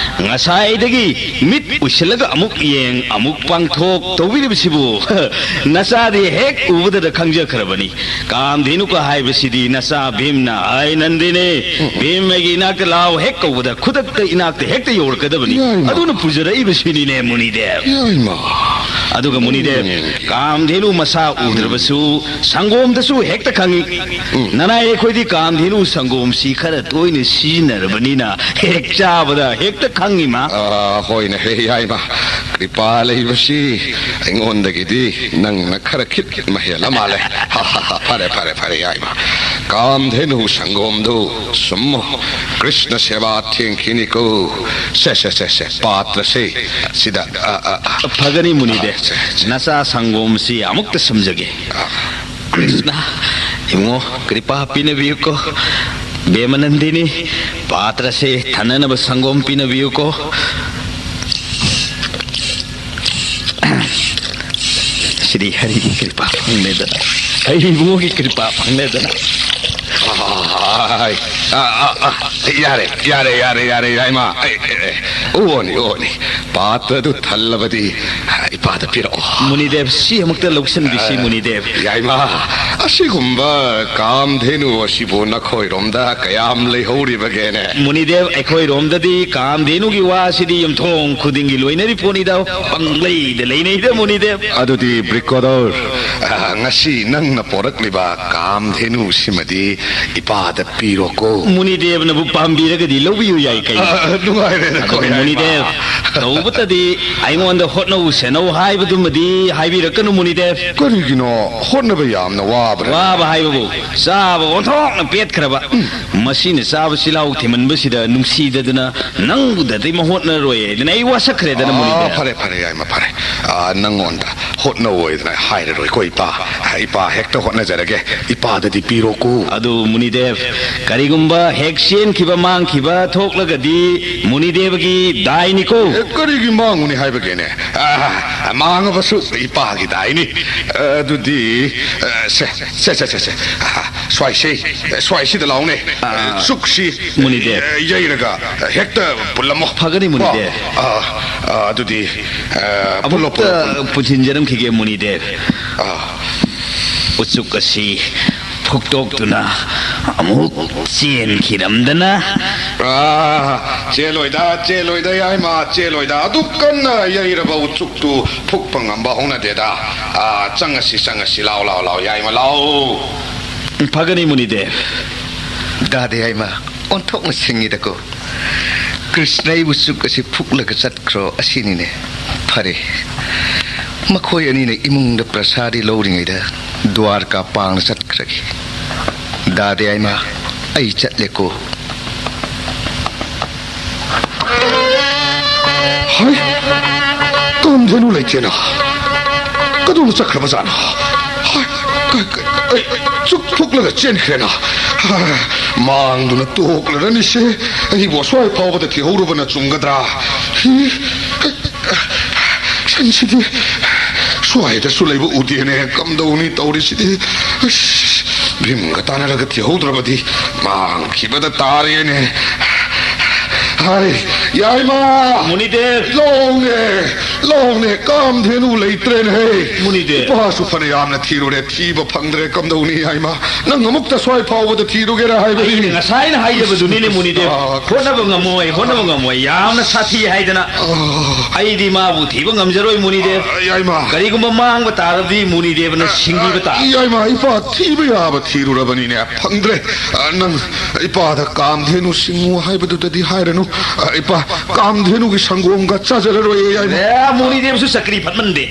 ꯉꯁꯥꯏꯗꯒꯤ ꯃꯤꯠ ꯎꯏꯁꯤꯜꯂꯒ ꯑꯃꯨꯛ ꯌꯦꯡ ꯑꯃꯨꯛ ꯄꯥꯡꯊꯣꯛ ꯇꯧꯕꯤꯔꯤꯕꯁꯤꯕꯨ ꯅꯆꯥꯗꯤ ꯍꯦꯛ ꯎꯕꯗꯗ ꯈꯪꯖꯈ꯭ꯔꯕꯅꯤ꯫ ꯀꯥꯝꯙꯦꯅꯨꯀ ꯍꯥꯏꯕꯁꯤꯗꯤ ꯅꯆꯥ ꯚꯤꯝꯅ, "ꯑꯩ ꯅꯟꯗꯤꯅꯤ, ꯚꯤꯝ ꯑꯩꯒꯤ ꯏꯅꯥꯛꯇ ꯂꯥꯛꯑꯣ" ꯍꯦꯛ ꯀꯧꯕꯗ ꯈꯨꯗꯛꯇ ꯏꯅꯥꯛꯇ ꯍꯦꯛꯇ ꯌꯧꯔꯛꯀꯗꯕꯅꯤ꯫ ꯌꯥꯏꯃ꯫ ꯑꯗꯨꯅ ꯄꯨꯖꯔꯛꯏꯕꯁꯤꯅꯤꯅꯦ ꯃꯨꯅꯤꯗꯦꯕ꯫ ꯌꯥꯏꯃ꯫ ꯑꯗꯨꯒ ꯃꯨꯅꯤꯗꯦꯕ, ꯎꯝ꯫ ꯀꯥꯝꯙꯦꯅꯨ ꯃꯁꯥ ꯎꯗ꯭ꯔꯕꯁꯨ ꯁꯪꯒꯣꯝꯗꯁꯨ ꯍꯦꯛꯇ ꯈꯪꯉꯤ꯫ ꯎꯝ꯫ ꯅꯅꯥꯏ ꯑꯩꯈꯣꯏꯗꯤ ꯀꯥꯝꯙꯦꯅꯨ ꯁꯪꯒꯣꯝꯁꯤ ꯈꯔ ꯇꯣꯏꯅ ꯁꯤꯖꯤꯟꯅꯔꯕꯅꯤꯅ ꯍꯦꯛ ꯆꯥꯕꯗ ꯍꯦꯛꯇ ꯈꯪꯉꯤ ꯃꯥ꯫ ꯑꯥ, ꯍꯣꯏꯅꯦ, ꯍꯦ ꯌꯥꯏꯃ꯫ ꯀ꯭ꯔꯤꯄꯥ ꯂꯩꯕꯁꯤ ꯑꯩꯉꯣꯟꯗꯒꯤꯗꯤ ꯅꯪꯅ ꯈꯔ ꯈꯤꯠ ꯃꯍꯦꯜꯂ ꯃꯥꯜꯂꯦ꯫ ꯐꯔꯦ, ꯐꯔꯦ, ꯐꯔꯦ, ꯌꯥꯏꯃ꯫ ꯀꯥꯝꯙꯦꯅꯨ ꯁꯪꯒꯣꯝꯗꯨ ꯁꯨꯝꯃꯣ꯫ ꯀ꯭ꯔꯤꯁꯅ ꯁꯦꯕꯥ ꯊꯦꯡꯈꯤꯅꯤꯀꯣ꯫ ꯁꯦ, ꯁꯦ, ꯁꯦ, ꯁꯦ, ꯄꯥꯇ꯭ꯔꯁꯦ ꯁꯤꯗ, ꯑ, ꯑ, ꯑ꯫ ꯐꯒꯅꯤ ꯃꯨꯅꯤꯗꯦꯕ꯫ ꯑ, ꯁꯦ, ꯁꯦ꯫ ꯅꯆꯥ ꯁꯪꯒꯣꯝꯁꯤ ꯑꯃꯨꯛꯇ ꯁꯨꯝꯖꯒꯦ꯫ ꯑ꯫ ꯀ꯭ꯔꯤꯁꯅ, ꯏꯕꯨꯡꯉꯣ, ꯀ꯭ꯔꯤꯄꯥ ꯄꯤꯅꯕꯤꯌꯨꯀꯣ꯫ ꯕꯦꯃꯅꯟꯗꯤꯅꯤ, ꯄꯥꯇ꯭ꯔꯁꯦ ꯊꯟꯅꯅꯕ ꯁꯪꯒꯣꯝ ꯄꯤꯅꯕꯤꯌꯨꯀꯣ꯫ ꯁꯤꯔꯤ ꯍꯔꯤꯒꯤ ꯀ꯭ꯔꯤꯄꯥ ꯐꯪꯂꯦꯗꯅ, ꯑꯩ ꯏꯕꯨꯡꯉꯣꯒꯤ ꯀ꯭ꯔꯤꯄꯥ ꯐꯪꯂꯦꯗꯅ꯫ ꯑꯥꯏ, ꯑꯥ, ꯑꯥ, ꯑꯥ, ꯌꯥꯔꯦ, ꯌꯥꯔꯦ, ꯌꯥꯔꯦ, ꯌꯥꯔꯦ, ꯌꯥꯏꯃ꯫ ꯑꯩ, ꯑꯩ, ꯑꯩ, ꯑꯣꯅꯤ, ꯑꯣꯅꯤ꯫ ꯄꯥꯇ꯭ꯔꯗꯨ ꯊꯜꯂꯕꯗꯤ ꯏꯄꯥꯗ ꯄꯤꯔꯛꯑꯣ꯫ ꯃꯨꯅꯤꯗꯦꯕ, ꯁꯤ ꯑꯃꯨꯛꯇ ꯂꯧꯁꯤꯟꯕꯤꯁꯤ, ꯑ, ꯃꯨꯅꯤꯗꯦꯕ꯫ ꯌꯥꯏꯃ, ꯑꯁꯤꯒꯨꯝꯕ ꯀꯥꯝꯙꯦꯅꯨ ꯑꯁꯤꯕꯨ ꯅꯈꯣꯏꯔꯣꯝꯗ ꯀꯌꯥꯝ ꯂꯩꯍꯧꯔꯤꯕꯒꯦꯅꯦ? ꯃꯨꯅꯤꯗꯦꯕ, ꯑꯩꯈꯣꯏꯔꯣꯝꯗꯗꯤ ꯀꯥꯝꯙꯦꯅꯨꯒꯤ ꯋꯥꯁꯤꯗꯤ ꯌꯨꯝꯊꯣꯡ ꯈꯨꯗꯤꯡꯒꯤ ꯂꯣꯏꯅꯔꯤ ꯄꯣꯠꯅꯤꯗ, ꯄꯪꯂꯩꯗ ꯂꯩꯅꯩꯗ, ꯃꯨꯅꯤꯗꯦꯕ꯫ ꯑꯗꯨꯗꯤ ꯕ꯭ꯔꯤꯀꯣꯗꯔ, ꯑ, ꯉꯁꯤ ꯅꯪꯅ ꯄꯣꯔꯛꯂꯤꯕ ꯀꯥꯝꯙꯦꯅꯨꯁꯤꯃꯗꯤ ꯏꯄꯥꯗ ꯄꯤꯔꯣꯀꯣ꯫ ꯃꯨꯅꯤꯗꯦꯕꯅꯕꯨ ꯄꯥꯝꯕꯤꯔꯒꯗꯤ ꯂꯧꯕꯤꯌꯨ ꯌꯥꯏ ꯀꯩꯅꯣ꯫ ꯑ, ꯅꯨꯡꯉꯥꯏꯔꯦꯗꯀꯣ, ꯑꯗꯨꯕꯨ ꯌꯥꯏꯃ꯫ ꯃꯨꯅꯤꯗꯦꯕ, ꯇꯧꯕꯇꯗꯤ ꯑꯩꯉꯣꯟꯗ ꯍꯣꯠꯅꯧ ꯁꯦꯟꯅꯧ ꯍꯥꯏꯕꯗꯨꯃꯗꯤ ꯍꯥꯏꯕꯤꯔꯛꯀꯅꯨ ꯃꯨꯅꯤꯗꯦꯕ꯫ ꯀꯔꯤꯒꯤꯅꯣ? ꯍꯣꯠꯅꯕ ꯌꯥꯝꯅ ꯋꯥꯕ꯭ꯔꯥ? ꯋꯥꯕ ꯍꯥꯏꯕꯕꯨ ꯆꯥꯕ ꯑꯣꯟꯊꯣꯛꯅ ꯄꯦꯠꯈ꯭ꯔꯕ꯫ ꯎꯝ꯫ ꯃꯁꯤꯅ ꯆꯥꯕ ꯆꯤꯜꯍꯥꯎ ꯊꯤꯃꯟꯕꯁꯤꯗ ꯅꯨꯡꯁꯤꯗꯗꯅ ꯅꯪꯕꯨꯗꯗꯤ ꯃꯍꯣꯠꯅꯔꯣꯏ ꯍꯥꯏꯗꯅ ꯑꯩ ꯋꯥꯁꯛꯈ꯭ꯔꯦꯗꯅ ꯑꯥ, ꯃꯨꯅꯤꯗꯦꯕ꯫ ꯐꯔꯦ, ꯐꯔꯦ, ꯌꯥꯏꯃ, ꯐꯔꯦ꯫ ꯑꯥ, ꯅꯪꯉꯣꯟꯗ ꯍꯣꯠꯅꯧ ꯍꯥꯏꯗꯅ ꯍꯥꯏꯔꯔꯣꯏꯀꯣ, ꯏꯄꯥ꯫ ꯏꯄꯥ ꯍꯦꯛꯇ ꯍꯣꯠꯅꯖꯔꯒꯦ꯫ ꯏꯄꯥꯗꯗꯤ ꯄꯤꯔꯣꯀꯣ꯫ ꯑꯗꯨ ꯃꯨꯅꯤꯗꯦꯕ, ꯀꯔꯤꯒꯨꯝꯕ ꯍꯦꯛ ꯆꯦꯟꯈꯤꯕ ꯃꯥꯡꯈꯤꯕ ꯊꯣꯛꯂꯒꯗꯤ ꯃꯨꯅꯤꯗꯦꯕꯒꯤ ꯗꯥꯏꯅꯤꯀꯣ꯫ ꯑꯦ, ꯑꯩꯒꯤ ꯃꯥꯡꯉꯨꯅꯤ ꯍꯥꯏꯕꯒꯤꯅꯦ꯫ ꯑꯥ, ꯃꯥꯡꯉꯕꯁꯨ ꯏꯄꯥꯒꯤ ꯗꯥꯏꯅꯤ꯫ ꯑꯗꯨꯗꯤ, ꯑ, ꯁꯦ, ꯁꯦ, ꯁꯦ, ꯁꯦ, ꯁꯦ꯫ ꯑꯥ, ꯁ꯭ꯋꯥꯏꯁꯦ, ꯁ꯭ꯋꯥꯏꯁꯤꯗ ꯂꯥꯎꯅꯦ꯫ ꯑꯥ, ꯆꯨꯛꯁꯤ, ꯃꯨꯅꯤꯗꯦꯕ꯫ ꯑ, ꯌꯩꯔꯒ ꯍꯦꯛꯇ ꯄꯨꯜꯂꯝꯃꯣ꯫ ꯐꯒꯅꯤ, ꯃꯨꯅꯤꯗꯦꯕ꯫ ꯀꯣ? ꯑꯥ, ꯑꯥ, ꯑꯗꯨꯗꯤ, ꯑ, ꯄꯨꯜꯂꯣ, ꯄꯨꯜꯂꯣ, ꯑꯃꯨꯛꯇ ꯄꯨꯜꯂꯣ꯫ ꯄꯨꯟꯁꯤꯟꯖꯔꯝꯈꯤꯒꯦ, ꯃꯨꯅꯤꯗꯦꯕ꯫ ꯑꯥ꯫ ꯎꯆꯨꯛ ꯑꯁꯤ ꯐꯨꯛꯇꯣꯛꯇꯨꯅ ꯑꯃꯨꯛ ꯆꯦꯟꯈꯤꯔꯝꯗꯅ꯫ ꯑꯥ, ꯆꯦꯜꯂꯣꯏꯗ, ꯆꯦꯜꯂꯣꯏꯗ, ꯌꯥꯏꯃ, ꯆꯦꯜꯂꯣꯏꯗ꯫ ꯑꯗꯨꯛ ꯀꯟꯅ ꯌꯩꯔꯕ ꯎꯆꯨꯛꯇꯨ ꯐꯨꯛꯄ ꯉꯝꯕ ꯍꯧꯅꯗꯦꯗ꯫ ꯑꯥ, ꯆꯪꯉꯁꯤ, ꯆꯪꯉꯁꯤ, ꯂꯥꯎ, ꯂꯥꯎ, ꯂꯥꯎ, ꯌꯥꯏꯃ, ꯂꯥꯎ꯫ ꯐꯒꯅꯤ, ꯃꯨꯅꯤꯗꯦꯕ꯫ ꯗꯥꯗꯤ ꯌꯥꯏꯃ, ꯑꯣꯟꯊꯣꯛꯅ ꯁꯤꯡꯉꯤꯗꯀꯣ꯫ ꯀ꯭ꯔꯤꯁꯅ ꯑꯩꯕꯨ ꯎꯆꯨꯛ ꯑꯁꯤ ꯐꯨꯛꯂꯒ ꯆꯠꯈ꯭ꯔꯣ ꯑꯁꯤꯅꯤꯅꯦ꯫ ꯐꯔꯦ, ꯃꯈꯣꯏ ꯑꯅꯤꯅ ꯏꯃꯨꯡꯗ ꯄ꯭ꯔꯁꯥꯗꯤ ꯂꯧꯔꯤꯉꯩꯗ ꯗ꯭ꯋꯥꯔꯀꯥ ꯄꯥꯡꯅ ꯆꯠꯈ꯭ꯔꯒꯦ꯫ ꯗꯥꯗꯤ ꯌꯥꯏꯃ, ꯑꯩ ꯆꯠꯂꯦꯀꯣ꯫ ꯍꯥꯏ, ꯀꯥꯝꯙꯦꯅꯨ ꯂꯩꯇꯦꯅ꯫ ꯀꯗꯣꯝꯗ ꯆꯠꯈ꯭ꯔꯕꯖꯥꯠꯅꯣ? ꯍꯥꯏ, ꯀ-, ꯀ-, ꯑꯩ ꯎꯆꯨꯛ ꯐꯨꯛꯂꯒ ꯆꯦꯟꯈ꯭ꯔꯦꯅ꯫ ꯍꯥꯏ, ꯃꯥꯡꯗꯨꯅ ꯇꯣꯛꯂꯔꯅꯤꯁꯦ꯫ ꯑꯩꯕꯨ ꯑꯁ꯭ꯋꯥꯏ ꯐꯥꯎꯕꯗ ꯊꯤꯍꯧꯔꯕꯅ ꯆꯨꯝꯒꯗ꯭ꯔꯥ? ꯍꯤ, ꯀ-, ꯁꯟꯁꯤꯗꯤ ꯁ꯭ꯋꯥꯏꯗꯁꯨ ꯂꯩꯕ ꯎꯗꯦꯅꯦ꯫ ꯀꯝꯗꯧꯅꯤ ꯇꯧꯔꯤꯁꯤꯗꯤ? ꯑꯁ, ꯚꯤꯝꯒ ꯇꯥꯟꯅꯔꯒ ꯊꯤꯍꯧꯗ꯭ꯔꯕꯗꯤ ꯃꯥꯡꯈꯤꯕꯗ ꯇꯥꯔꯦꯅꯦ꯫ ꯍꯥꯏ, ꯌꯥꯏꯃ! ꯃꯨꯅꯤꯗꯦꯕ! ꯂꯥꯎꯅꯦ, ꯂꯥꯎꯅꯦ, ꯀꯥꯝꯙꯦꯅꯨ ꯂꯩꯇ꯭ꯔꯦꯅꯦ꯫ ꯃꯨꯅꯤꯗꯦꯕ! ꯏꯄꯥꯁꯨ ꯐꯅ ꯌꯥꯝꯅ ꯊꯤꯔꯨꯔꯦ, ꯊꯤꯕ ꯐꯪꯗ꯭ꯔꯦ꯫ ꯀꯝꯗꯧꯅꯤ, ꯌꯥꯏꯃ? ꯅꯪ ꯑꯃꯨꯛꯇ ꯁ꯭ꯋꯥꯏ ꯐꯥꯎꯕꯗ ꯊꯤꯔꯨꯒꯦꯔꯥ ꯍꯥꯏꯕꯅꯤ꯫ ꯑꯩꯅ ꯉꯁꯥꯏꯅ ꯍꯥꯏꯖꯕꯗꯨꯅꯤꯅꯦ, ꯃꯨꯅꯤꯗꯦꯕ꯫ ꯑꯥ, ꯍꯣꯠꯅꯕ ꯉꯝꯃꯣꯏ, ꯍꯣꯠꯅꯕ ꯉꯝꯃꯣꯏ꯫ ꯌꯥꯝꯅ ꯁꯥꯊꯤ ꯍꯥꯏꯗꯅ꯫ ꯑꯥ꯫ ꯑꯩꯗꯤ ꯃꯥꯕꯨ ꯊꯤꯕ ꯉꯝꯖꯔꯣꯏ, ꯃꯨꯅꯤꯗꯦꯕ꯫ ꯑꯥ, ꯌꯥꯏꯃ꯫ ꯀꯔꯤꯒꯨꯝꯕ ꯃꯥꯡꯕ ꯇꯥꯔꯕꯗꯤ ꯃꯨꯅꯤꯗꯦꯕꯅ ꯁꯤꯡꯕꯤꯕ ꯇꯥ꯫ ꯌꯥꯏꯃ, ꯏꯄꯥ ꯊꯤꯕ ꯌꯥꯕ ꯊꯤꯔꯨꯔꯕꯅꯤꯅꯦ, ꯐꯪꯗ꯭ꯔꯦ꯫ ꯑ, ꯅꯪ ꯏꯄꯥꯗ ꯀꯥꯝꯙꯦꯅꯨ ꯁꯤꯡꯉꯨ ꯍꯥꯏꯕꯗꯨꯗꯗꯤ ꯍꯥꯏꯔꯅꯨ꯫ ꯑ, ꯏꯄꯥ, ꯀꯥꯝꯙꯦꯅꯨꯒꯤ ꯁꯪꯒꯣꯝꯒ ꯆꯥꯖꯔꯔꯣꯏꯌꯦ, ꯌꯥꯏꯃ꯫ ꯑꯦ, ꯃꯨꯅꯤꯗꯦꯕꯁꯨ ꯆꯀ꯭ꯔꯤ ꯐꯠꯃꯟꯗꯦ꯫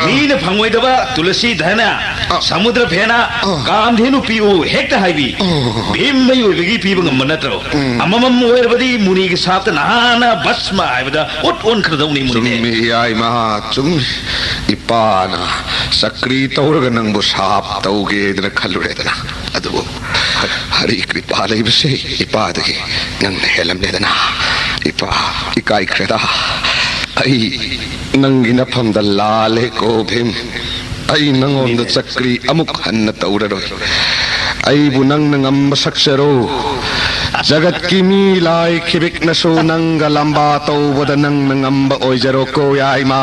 ꯑ, ꯃꯤꯅ ꯐꯪꯉꯣꯏꯗꯕ ꯇꯨꯂꯁꯤ ꯙꯅ, ꯑ, ꯁꯃꯨꯗ꯭ꯔ ꯐꯦꯅ, ꯑ, ꯀꯥꯝꯙꯦꯅꯨ ꯄꯤꯌꯨ ꯍꯦꯛꯇ ꯍꯥꯏꯕꯤ꯫ ꯑ, ꯚꯤꯝ ꯃꯤꯑꯣꯏꯕꯒꯤ ꯄꯤꯕ ꯉꯝꯕ ꯅꯠꯇ꯭ꯔꯣ? ꯎꯝ꯫ ꯑꯃꯃꯝ ꯑꯣꯏꯔꯕꯗꯤ ꯃꯨꯅꯤꯒꯤ ꯁꯥꯞꯇ ꯅꯍꯥꯟꯅ ꯚꯁꯃ ꯍꯥꯏꯕꯗ ꯑꯣꯠ ꯑꯣꯟꯈ꯭ꯔꯗꯧꯅꯤ, ꯃꯨꯅꯤꯗꯦꯕ꯫ ꯆꯨꯝꯃꯤ, ꯌꯥꯏꯃ, ꯆꯨꯝꯃꯤ꯫ ꯏꯄꯥꯅ ꯆꯀ꯭ꯔꯤ ꯇꯧꯔꯒ ꯅꯪꯕꯨ ꯁꯥꯞ ꯇꯧꯒꯦꯗꯅ ꯈꯜꯂꯨꯔꯦꯗꯅ꯫ ꯑꯗꯨꯕꯨ ꯍꯔꯤ ꯀ꯭ꯔꯤꯄꯥ ꯂꯩꯕꯁꯦ ꯏꯄꯥꯗꯒꯤ ꯅꯪꯅ ꯍꯦꯜꯂꯝꯂꯦꯗꯅ꯫ ꯏꯄꯥ, ꯏꯀꯥꯏꯈ꯭ꯔꯦꯗ꯫ ꯑꯩ ꯅꯪꯒꯤ ꯅꯐꯝꯗ ꯂꯥꯜꯂꯦ ꯀꯣ ꯚꯤꯝ꯫ ꯑꯩ ꯅꯪꯉꯣꯟꯗ ꯆꯀ꯭ꯔꯤ ꯑꯃꯨꯛ ꯍꯟꯅ ꯇꯧꯔꯔꯣꯏ꯫ ꯑꯩꯕꯨ ꯅꯪꯅ ꯉꯝꯕ ꯁꯛꯆꯔꯣ꯫ ꯖꯒꯠꯀꯤ ꯃꯤ ꯂꯥꯏ ꯈꯤꯕꯤꯛꯅꯁꯨ ꯅꯪꯒ ꯂꯝꯕꯥ ꯇꯧꯕꯗ ꯅꯪꯅ ꯉꯝꯕ ꯑꯣꯏꯖꯔꯣꯀꯣ ꯌꯥꯏꯃ꯫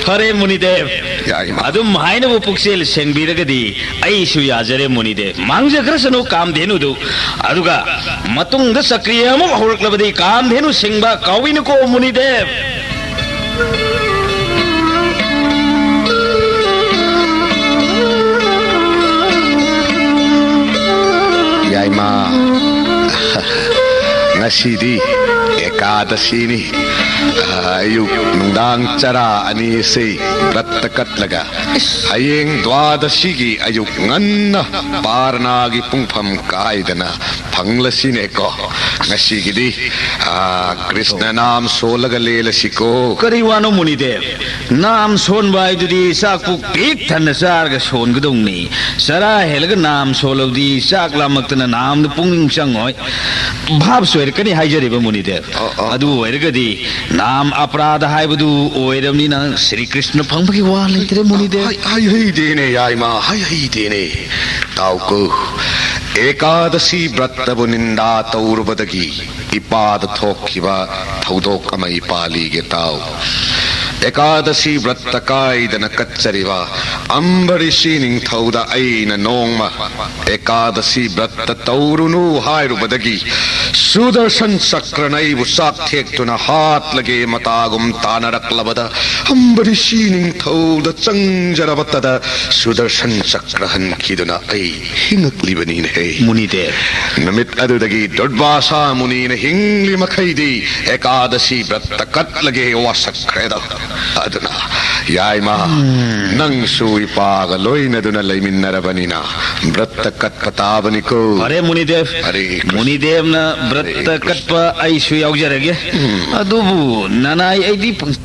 ꯐꯔꯦ ꯃꯨꯅꯤꯗꯦꯕ꯫ ꯌꯥꯏꯃ꯫ ꯑꯗꯨꯝ ꯍꯥꯏꯅꯕ ꯄꯨꯛꯆꯦꯜ ꯁꯦꯡꯕꯤꯔꯒꯗꯤ ꯑꯩꯁꯨ ꯌꯥꯖꯔꯦ ꯃꯨꯅꯤꯗꯦꯕ꯫ ꯃꯥꯡꯖꯈ꯭ꯔꯁꯅꯨ ꯀꯥꯝꯙꯦꯅꯨꯗꯨ꯫ ꯑꯗꯨꯒ ꯃꯇꯨꯡꯗ ꯆꯀ꯭ꯔꯤ ꯑꯃꯨꯛ ꯍꯧꯔꯛꯂꯕꯗꯤ ꯀꯥꯝꯙꯦꯅꯨ ꯁꯤꯡꯕ ꯀꯥꯎꯏꯅꯨꯀꯣ ꯃꯨꯅꯤꯗꯦꯕ꯫ ꯌꯥꯏꯃ, ꯉꯁꯤꯗꯤ ꯑꯦꯀꯥꯗꯁꯤꯅꯤ꯫ ꯑꯌꯨꯛ ꯅꯨꯡꯗꯥꯡ ꯆꯔꯥ ꯑꯅꯤꯁꯤ ꯕ꯭ꯔꯠꯇ ꯀꯠꯂꯒ ꯍꯌꯦꯡ ꯗ꯭ꯋꯥꯗꯁꯤꯒꯤ ꯑꯌꯨꯛ ꯉꯟꯅ ꯄꯥꯔꯅꯥꯒꯤ ꯄꯨꯡꯐꯝ ꯀꯥꯏꯗꯅ ꯐꯪꯂꯁꯤꯅꯦꯀꯣ꯫ ꯉꯁꯤꯒꯤꯗꯤ, ꯑꯥ, ꯀ꯭ꯔꯤꯁꯅ ꯅꯥꯝ ꯁꯣꯜꯂꯒ ꯂꯦꯜꯂꯁꯤꯀꯣ꯫ ꯀꯔꯤ ꯋꯥꯅꯣ ꯃꯨꯅꯤꯗꯦꯕ? ꯅꯥꯝ ꯁꯣꯟꯕ ꯍꯥꯏꯗꯨꯗꯤ ꯆꯥꯛ ꯄꯨꯛ ꯄꯤꯛ ꯊꯟꯅ ꯆꯥꯔꯒ ꯁꯣꯟꯒꯗꯧꯅꯤ꯫ ꯆꯔꯥ ꯍꯦꯜꯂꯒ ꯅꯥꯝ ꯁꯣꯜꯂꯕꯗꯤ ꯆꯥꯛ ꯂꯥꯝꯃꯛꯇꯅ ꯅꯥꯝꯗ ꯄꯨꯛꯅꯤꯡ ꯆꯪꯉꯣꯏ꯫ ꯚꯥꯞ ꯁꯣꯏꯔꯛꯀꯅꯤ ꯍꯥꯏꯖꯔꯤꯕ ꯃꯨꯅꯤꯗꯦꯕ꯫ ꯑ, ꯑ, ꯑꯗꯨ ꯑ꯫ ꯑꯣꯏꯔꯒꯗꯤ ꯅꯥꯝ ꯑꯄꯔꯥꯙ ꯍꯥꯏꯕꯗꯨ ꯑꯣꯏꯔꯕꯅꯤꯅ ꯁ꯭ꯔꯤ ꯀ꯭ꯔꯤꯁꯅ ꯐꯪꯕꯒꯤ ꯋꯥ ꯂꯩꯇ꯭ꯔꯦ ꯃꯨꯅꯤꯗꯦꯕ꯫ ꯍꯥꯏ-, ꯍꯥꯏ-, ꯍꯩꯗꯦꯅꯦ ꯌꯥꯏꯃ, ꯍꯥꯏ-, ꯍꯩꯗꯦꯅꯦ꯫ ꯇꯥꯎꯀꯣ, ꯑꯦꯀꯥꯗꯁꯤ ꯕ꯭ꯔꯠꯇꯕꯨ ꯅꯤꯟꯗꯥ ꯇꯧꯔꯨꯕꯗꯒꯤ ꯏꯄꯥꯗ ꯊꯣꯛꯈꯤꯕ ꯊꯧꯗꯣꯛ ꯑꯃ ꯏꯄꯥ ꯂꯤꯒꯦ ꯇꯥꯎ꯫ ꯑꯦꯀꯥꯗꯁꯤ ꯕ꯭ꯔꯠꯇ ꯀꯥꯏꯗꯅ ꯀꯠꯆꯔꯤꯕ ꯑꯝꯕꯔꯤꯁꯤ ꯅꯤꯡꯊꯧꯗ ꯑꯩꯅ ꯅꯣꯡꯃ ꯑꯦꯀꯥꯗꯁꯤ ꯕ꯭ꯔꯠꯇ ꯇꯧꯔꯨꯅꯨ ꯍꯥꯏꯔꯨꯕꯗꯒꯤ ꯁꯨꯗꯔꯁꯟ ꯆꯀ꯭ꯔꯅ ꯑꯩꯕꯨ ꯆꯥꯛ ꯊꯦꯛꯇꯨꯅ ꯍꯥꯠꯂꯒꯦ ꯃꯇꯥꯒꯨꯝ ꯇꯥꯅꯔꯛꯂꯕꯗ ꯑꯝꯕꯔꯤꯁꯤ ꯅꯤꯡꯊꯧꯗ ꯆꯪꯖꯔꯕꯇꯗ ꯁꯨꯗꯔꯁꯟ ꯆꯀ꯭ꯔ ꯍꯟꯈꯤꯗꯨꯅ ꯑꯩ ꯍꯤꯡꯉꯛꯂꯤꯕꯅꯤꯅꯦꯍꯦ꯫ ꯃꯨꯅꯤꯗꯦꯕ꯫ ꯅꯨꯃꯤꯠ ꯑꯗꯨꯗꯒꯤ ꯗꯨꯔꯕꯥꯁꯥ ꯃꯨꯅꯤꯅ ꯍꯤꯡꯂꯤ ꯃꯈꯩꯗꯤ ꯑꯦꯀꯥꯗꯁꯤ ꯕ꯭ꯔꯠꯇ ꯀꯠꯂꯒꯦ ꯋꯥꯁꯛꯈ꯭ꯔꯦꯗꯣ꯫ ꯑꯗꯨꯅ ꯌꯥꯏꯃ, ꯅꯪꯁꯨ ꯏꯄꯥꯒ ꯂꯣꯏꯅꯗꯨꯅ ꯂꯩꯃꯤꯟꯅꯔꯕꯅꯤꯅ ꯕ꯭ꯔꯠꯇ ꯀꯠꯄ ꯇꯥꯕꯅꯤꯀꯣ꯫ ꯐꯔꯦ ꯃꯨꯅꯤꯗꯦꯕ꯫ ꯍꯔꯦ ꯀ꯭ꯔꯤꯁꯅ꯫ ꯃꯨꯅꯤꯗꯦꯕꯅ ꯕ꯭ꯔꯠꯇ ꯍꯔꯦ ꯀ꯭ꯔꯤꯁꯅ꯫ ꯀꯠꯄ ꯑꯩꯁꯨ ꯌꯥꯎꯖꯔꯒꯦ꯫ ꯎꯝ꯫ ꯑꯗꯨꯕꯨ ꯅꯅꯥꯏ ꯑꯩꯗꯤ ꯄꯨꯡ-,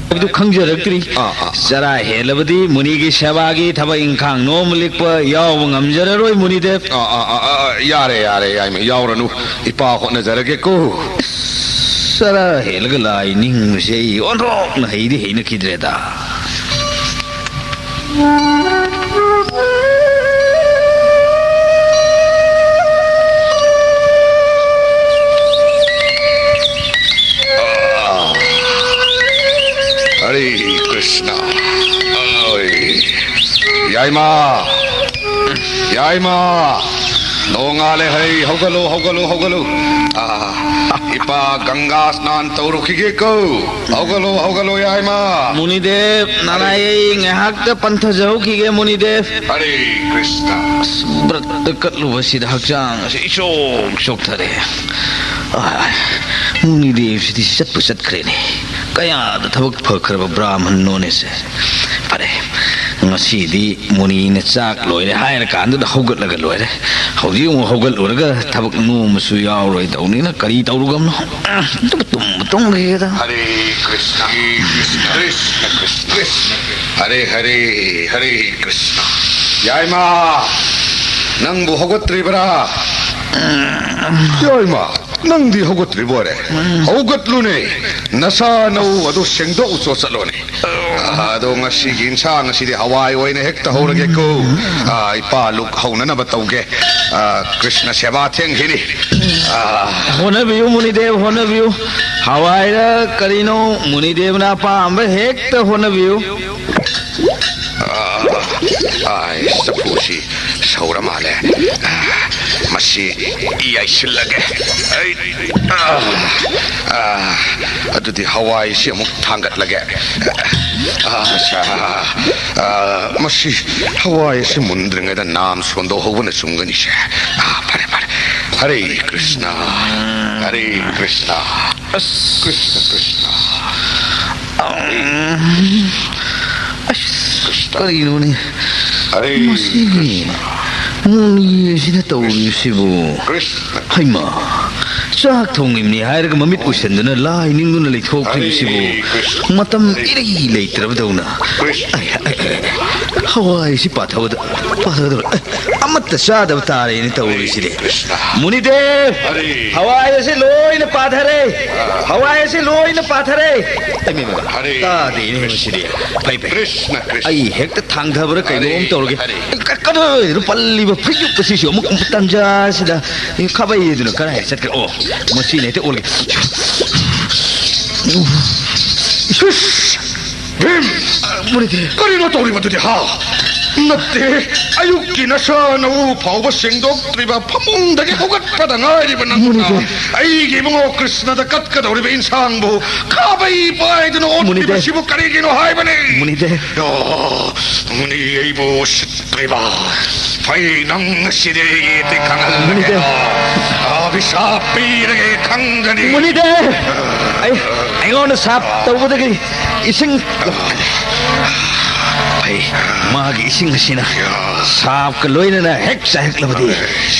ꯍꯥꯏꯕꯗꯨ ꯈꯪꯖꯔꯛꯇ꯭ꯔꯤ꯫ ꯑꯥ, ꯑꯥ꯫ ꯆꯔꯥ ꯍꯦꯜꯂꯕꯗꯤ ꯃꯨꯅꯤꯒꯤ ꯁꯦꯕꯥꯒꯤ ꯊꯕꯛ ꯏꯪꯈꯥꯡ ꯅꯣꯝ ꯂꯤꯛꯄ ꯌꯥꯎꯕ ꯉꯝꯖꯔꯔꯣꯏ ꯃꯨꯅꯤꯗꯦꯕ꯫ ꯑꯥ, ꯑꯥ, ꯑꯥ, ꯑꯥ, ꯌꯥꯔꯦ, ꯌꯥꯔꯦ, ꯌꯥꯏꯃ, ꯌꯥꯎꯔꯅꯨ꯫ ꯏꯄꯥ ꯍꯣꯠꯅꯖꯔꯒꯦꯀꯣ꯫ ꯆꯔꯥ ꯍꯦꯜꯂꯒ ꯂꯥꯏ ꯅꯤꯡꯕꯁꯦ ꯑꯩ ꯑꯣꯟꯊꯣꯛꯅ ꯍꯩꯗꯤ ꯍꯩꯅꯈꯤꯗ꯭ꯔꯦꯗ꯫ ꯍꯔꯦ ꯀ꯭ꯔꯤꯁꯅ꯫ ꯑꯣꯏ꯫ ꯌꯥꯏꯃ! ꯌꯥꯏꯃ! ꯅꯣꯡꯉꯥꯜꯂꯦ ꯍꯩ, ꯍꯧꯒꯠꯂꯨ, ꯍꯧꯒꯠꯂꯨ, ꯍꯧꯒꯠꯂꯨ꯫ ꯑꯥ, ꯏꯄꯥ ꯒꯪꯒꯥ ꯁ꯭ꯅꯥꯟ ꯇꯧꯔꯨꯈꯤꯒꯦꯀꯣ꯫ ꯍꯧꯒꯠꯂꯨ, ꯍꯧꯒꯠꯂꯨ, ꯌꯥꯏꯃ꯫ ꯃꯨꯅꯤꯗꯦꯕ, ꯅꯅꯥꯏ ꯑꯩ ꯉꯥꯏꯍꯥꯛꯇ ꯄꯟꯊꯖꯍꯧꯈꯤꯒꯦ, ꯃꯨꯅꯤꯗꯦꯕ꯫ ꯍꯔꯦ ꯀ꯭ꯔꯤꯁꯅ꯫ ꯑꯁ, ꯕ꯭ꯔꯠꯇ ꯀꯠꯂꯨꯕꯁꯤꯗ ꯍꯛꯆꯥꯡ ꯑꯁꯤ ꯏꯆꯣꯛ ꯆꯣꯛꯊꯔꯦ꯫ ꯑꯥꯏ, ꯃꯨꯅꯤꯗꯦꯕꯁꯤꯗꯤ ꯆꯠꯄꯨ ꯆꯠꯈ꯭ꯔꯦꯅꯦ꯫ ꯀꯌꯥꯗ ꯊꯕꯛ ꯐꯈ꯭ꯔꯕ ꯕ꯭ꯔꯥꯍꯃꯟꯅꯣꯅꯦꯁꯦ꯫ ꯐꯔꯦ, ꯉꯁꯤꯗꯤ ꯃꯨꯅꯤꯅ ꯆꯥꯛ ꯂꯣꯏꯔꯦ ꯍꯥꯏꯔꯀꯥꯟꯗꯨꯗ ꯍꯧꯒꯠꯂꯒ ꯂꯣꯏꯔꯦ꯫ ꯍꯧꯖꯤꯛ ꯑꯃꯨꯛ ꯍꯧꯒꯠꯂꯨꯔꯒ ꯊꯕꯛ ꯅꯣꯝꯕꯁꯨ ꯌꯥꯎꯔꯣꯏꯗꯧꯅꯤꯅ ꯀꯔꯤ ꯇꯧꯔꯨꯒꯝꯅꯣ? ꯇꯨꯝꯕ ꯇꯨꯝꯈꯤꯒꯦꯗ꯫ ꯍꯔꯦ ꯀ꯭ꯔꯤꯁꯅ, ꯀ꯭ꯔꯤꯁꯅ, ꯀ꯭ꯔꯤꯁꯅ, ꯀ꯭ꯔꯤꯁꯅ, ꯀ꯭ꯔꯤꯁꯅ꯫ ꯍꯔꯦ, ꯍꯔꯦ, ꯍꯔꯦ ꯀ꯭ꯔꯤꯁꯅ꯫ ꯌꯥꯏꯃ, ꯅꯪꯕꯨ ꯍꯧꯒꯠꯇ꯭ꯔꯤꯕ꯭ꯔꯥ? ꯌꯥꯏꯃ, ꯅꯪꯗꯤ ꯍꯧꯒꯠꯇ꯭ꯔꯤꯕꯣꯔꯦ? ꯍꯧꯒꯠꯂꯨꯅꯦ, ꯅꯁꯥ ꯅꯎ ꯑꯗꯨ ꯁꯦꯡꯗꯣꯛꯎꯆꯣ, ꯆꯠꯂꯣꯅꯦ꯫ ꯑꯗꯣ ꯉꯁꯤꯒꯤ ꯏꯟꯁꯥꯡ ꯑꯁꯤꯗꯤ ꯍꯋꯥꯏ ꯑꯣꯏꯅ ꯍꯦꯛ ꯇꯧꯍꯧꯔꯒꯦꯀꯣ꯫ ꯑꯥ, ꯏꯄꯥ ꯂꯨꯛ ꯍꯧꯅꯅꯕ ꯇꯧꯒꯦ꯫ ꯑꯥ, ꯀ꯭ꯔꯤꯁꯅ ꯁꯦꯕꯥ ꯊꯦꯡꯈꯤꯅꯤ꯫ ꯑꯥ꯫ ꯍꯣꯠꯅꯕꯤꯌꯨ ꯃꯨꯅꯤꯗꯦꯕ, ꯍꯣꯠꯅꯕꯤꯌꯨ꯫ ꯍꯋꯥꯏꯔ ꯀꯔꯤꯅꯣ, ꯃꯨꯅꯤꯗꯦꯕꯅ ꯑꯄꯥꯝꯕ ꯍꯦꯛꯇ ꯍꯣꯠꯅꯕꯤꯌꯨ꯫ ꯑꯥ, ꯑꯥꯏ, ꯆꯐꯨꯁꯤ ꯁꯧꯔ ꯃꯥꯜꯂꯦ꯫ ꯑꯥ, ꯃꯁꯤ ꯌꯥꯏꯁꯤꯜꯂꯒꯦ꯫ ꯑꯩ, ꯑꯥ, ꯑꯥ, ꯑꯗꯨꯗꯤ ꯍꯋꯥꯏꯁꯤ ꯑꯃꯨꯛ ꯊꯥꯡꯒꯠꯂꯒꯦ꯫ ꯑꯥ, ꯑꯠꯆꯥ, ꯑꯥ, ꯃꯁꯤ ꯍꯋꯥꯏ ꯑꯁꯤ ꯃꯨꯟꯗ꯭ꯔꯤꯉꯩꯗ ꯅꯥꯝ ꯁꯣꯟꯗꯣꯛꯍꯧꯕꯅ ꯆꯨꯝꯒꯅꯤꯁꯦ꯫ ꯑꯥ, ꯐꯔꯦ, ꯐꯔꯦ꯫ ꯍꯔꯦ ꯀ꯭ꯔꯤꯁꯅ, ꯍꯔꯦ ꯀ꯭ꯔꯤꯁꯅ, ꯑꯁ꯫ ꯀ꯭ꯔꯤꯁꯅ, ꯀ꯭ꯔꯤꯁꯅ꯫ ꯑꯁ, ꯀ꯭ꯔꯤꯁꯅ꯫ ꯀꯔꯤꯅꯣꯅꯦ? ꯍꯔꯦ ꯃꯁꯤꯒꯤ ꯀ꯭ꯔꯤꯁꯅ꯫ ꯃꯨꯅꯤꯁꯤꯅ ꯇꯧꯔꯤꯕꯁꯤꯕꯨ? ꯀ꯭ꯔꯤꯁꯅ꯫ ꯍꯩꯃꯥ, ꯆꯥꯛ ꯊꯣꯡꯉꯤꯕꯅꯤ ꯍꯥꯏꯔꯒ ꯃꯃꯤꯠ ꯎꯏꯁꯟꯗꯅ ꯂꯥꯏ ꯅꯤꯡꯗꯨꯅ ꯂꯩꯊꯣꯛꯈ꯭ꯔꯤꯕꯁꯤꯕꯨ? ꯍꯔꯦ ꯀ꯭ꯔꯤꯁꯅ꯫ ꯃꯇꯝ ꯏꯔꯩ ꯂꯩꯇ꯭ꯔꯕꯗꯧꯅ꯫ ꯀ꯭ꯔꯤꯁꯅ꯫ ꯑꯩ, ꯑꯩ, ꯑꯩ, ꯑꯩ꯫ ꯍꯋꯥꯏꯁꯤ ꯄꯥꯊꯕꯗ, ꯄꯥꯊꯕꯗ, ꯑꯦ, ꯑꯃꯠꯇ ꯆꯥꯗꯕ ꯇꯥꯔꯦꯅꯦ ꯇꯧꯔꯤꯁꯤꯗꯤ꯫ ꯀ꯭ꯔꯤꯁꯅ꯫ ꯃꯨꯅꯤꯗꯦꯕ, ꯍꯔꯦ꯫ ꯍꯋꯥꯏ ꯑꯁꯤ ꯂꯣꯏꯅ ꯄꯥꯊꯔꯦ꯫ ꯍꯋꯥꯏ ꯑꯁꯤ ꯂꯣꯏꯅ ꯄꯥꯊꯔꯦ꯫ ꯑꯩ ꯃꯤꯃ, ꯍꯔꯦ ꯇꯥꯗꯦꯅꯦ ꯀ꯭ꯔꯤꯁꯅ꯫ ꯃꯁꯤꯗꯤ꯫ ꯐꯩ, ꯐꯩ꯫ ꯀ꯭ꯔꯤꯁꯅ, ꯀ꯭ꯔꯤꯁꯅ꯫ ꯑꯩ ꯍꯦꯛꯇ ꯊꯥꯡꯊꯕ꯭ꯔꯥ ꯀꯩꯅꯣꯝ ꯍꯔꯦ, ꯇꯧꯔꯒꯦ꯫ ꯍꯔꯦ꯫ ꯀ-, ꯀꯗꯥꯏꯗꯅꯣ ꯄꯜꯂꯤꯕ ꯐꯩꯖꯨꯞ ꯑꯁꯤꯁꯨ ꯑꯃꯨꯛ, ꯑꯃꯨꯛ ꯇꯟꯖꯥꯁꯤꯗ ꯈꯥꯕꯩꯗꯨꯅ ꯀꯗꯥꯏ ꯆꯠꯈ꯭ꯔꯦ? ꯑꯣ, ꯃꯁꯤꯅ ꯍꯦꯛꯇ ꯑꯣꯜꯂꯒꯦ꯫ ꯏꯁ! ꯚꯤꯝ! ꯃꯨꯅꯤꯗꯦꯕ꯫ ꯀꯔꯤꯅꯣ ꯇꯧꯔꯤꯕꯗꯨꯗꯤ, ꯍꯥ? ꯅꯠꯇꯦ, ꯑꯌꯨꯛꯀꯤ ꯅꯁꯥ ꯅꯎ ꯐꯥꯎꯕ ꯁꯦꯡꯗꯣꯛꯇ꯭ꯔꯤꯕ, ꯐꯃꯨꯡꯗꯒꯤ ꯍꯧꯒꯠꯄꯗ ꯉꯥꯏꯔꯤꯕ ꯅꯪꯅ ꯃꯨꯅꯤꯗꯦꯕ꯫ ꯑꯩꯒꯤ ꯏꯕꯨꯡꯉꯣ ꯀ꯭ꯔꯤꯁꯅꯗ ꯀꯠꯀꯗꯧꯔꯤꯕ ꯏꯟꯁꯥꯡꯕꯨ ꯈꯥꯕꯩ ꯄꯥꯏꯗꯨꯅ ꯃꯨꯅꯤꯗꯦꯕ꯫ ꯑꯣꯠꯂꯤꯕꯁꯤꯕꯨ ꯀꯔꯤꯒꯤꯅꯣ ꯍꯥꯏꯕꯅꯤ? ꯃꯨꯅꯤꯗꯦꯕ꯫ ꯑꯣ, ꯃꯨꯅꯤ ꯑꯩꯕꯨ ꯎꯁꯤꯠ ꯂꯩꯕ꯫ ꯐꯩ, ꯅꯪ ꯉꯁꯤꯗꯤ ꯑꯩꯗꯤ ꯈꯪꯍꯜꯂꯒꯦ꯫ ꯃꯨꯅꯤꯗꯦꯕ꯫ ꯑ, ꯑꯚꯤꯁꯥꯞ ꯄꯤꯔꯒꯦ ꯈꯪꯒꯅꯤ꯫ ꯃꯨꯅꯤꯗꯦꯕ꯫ ꯑꯩ, ꯑꯩꯉꯣꯟꯗ ꯁꯥꯞ ꯇꯧꯕꯗꯒꯤ ꯏꯁꯤꯡ, ꯐꯩ, ꯃꯥꯒꯤ ꯏꯁꯤꯡ ꯑꯁꯤꯅ ꯁꯥꯞꯀ ꯂꯣꯏꯅꯅ ꯍꯦꯛ ꯆꯥꯏꯔꯛꯂꯕꯗꯤ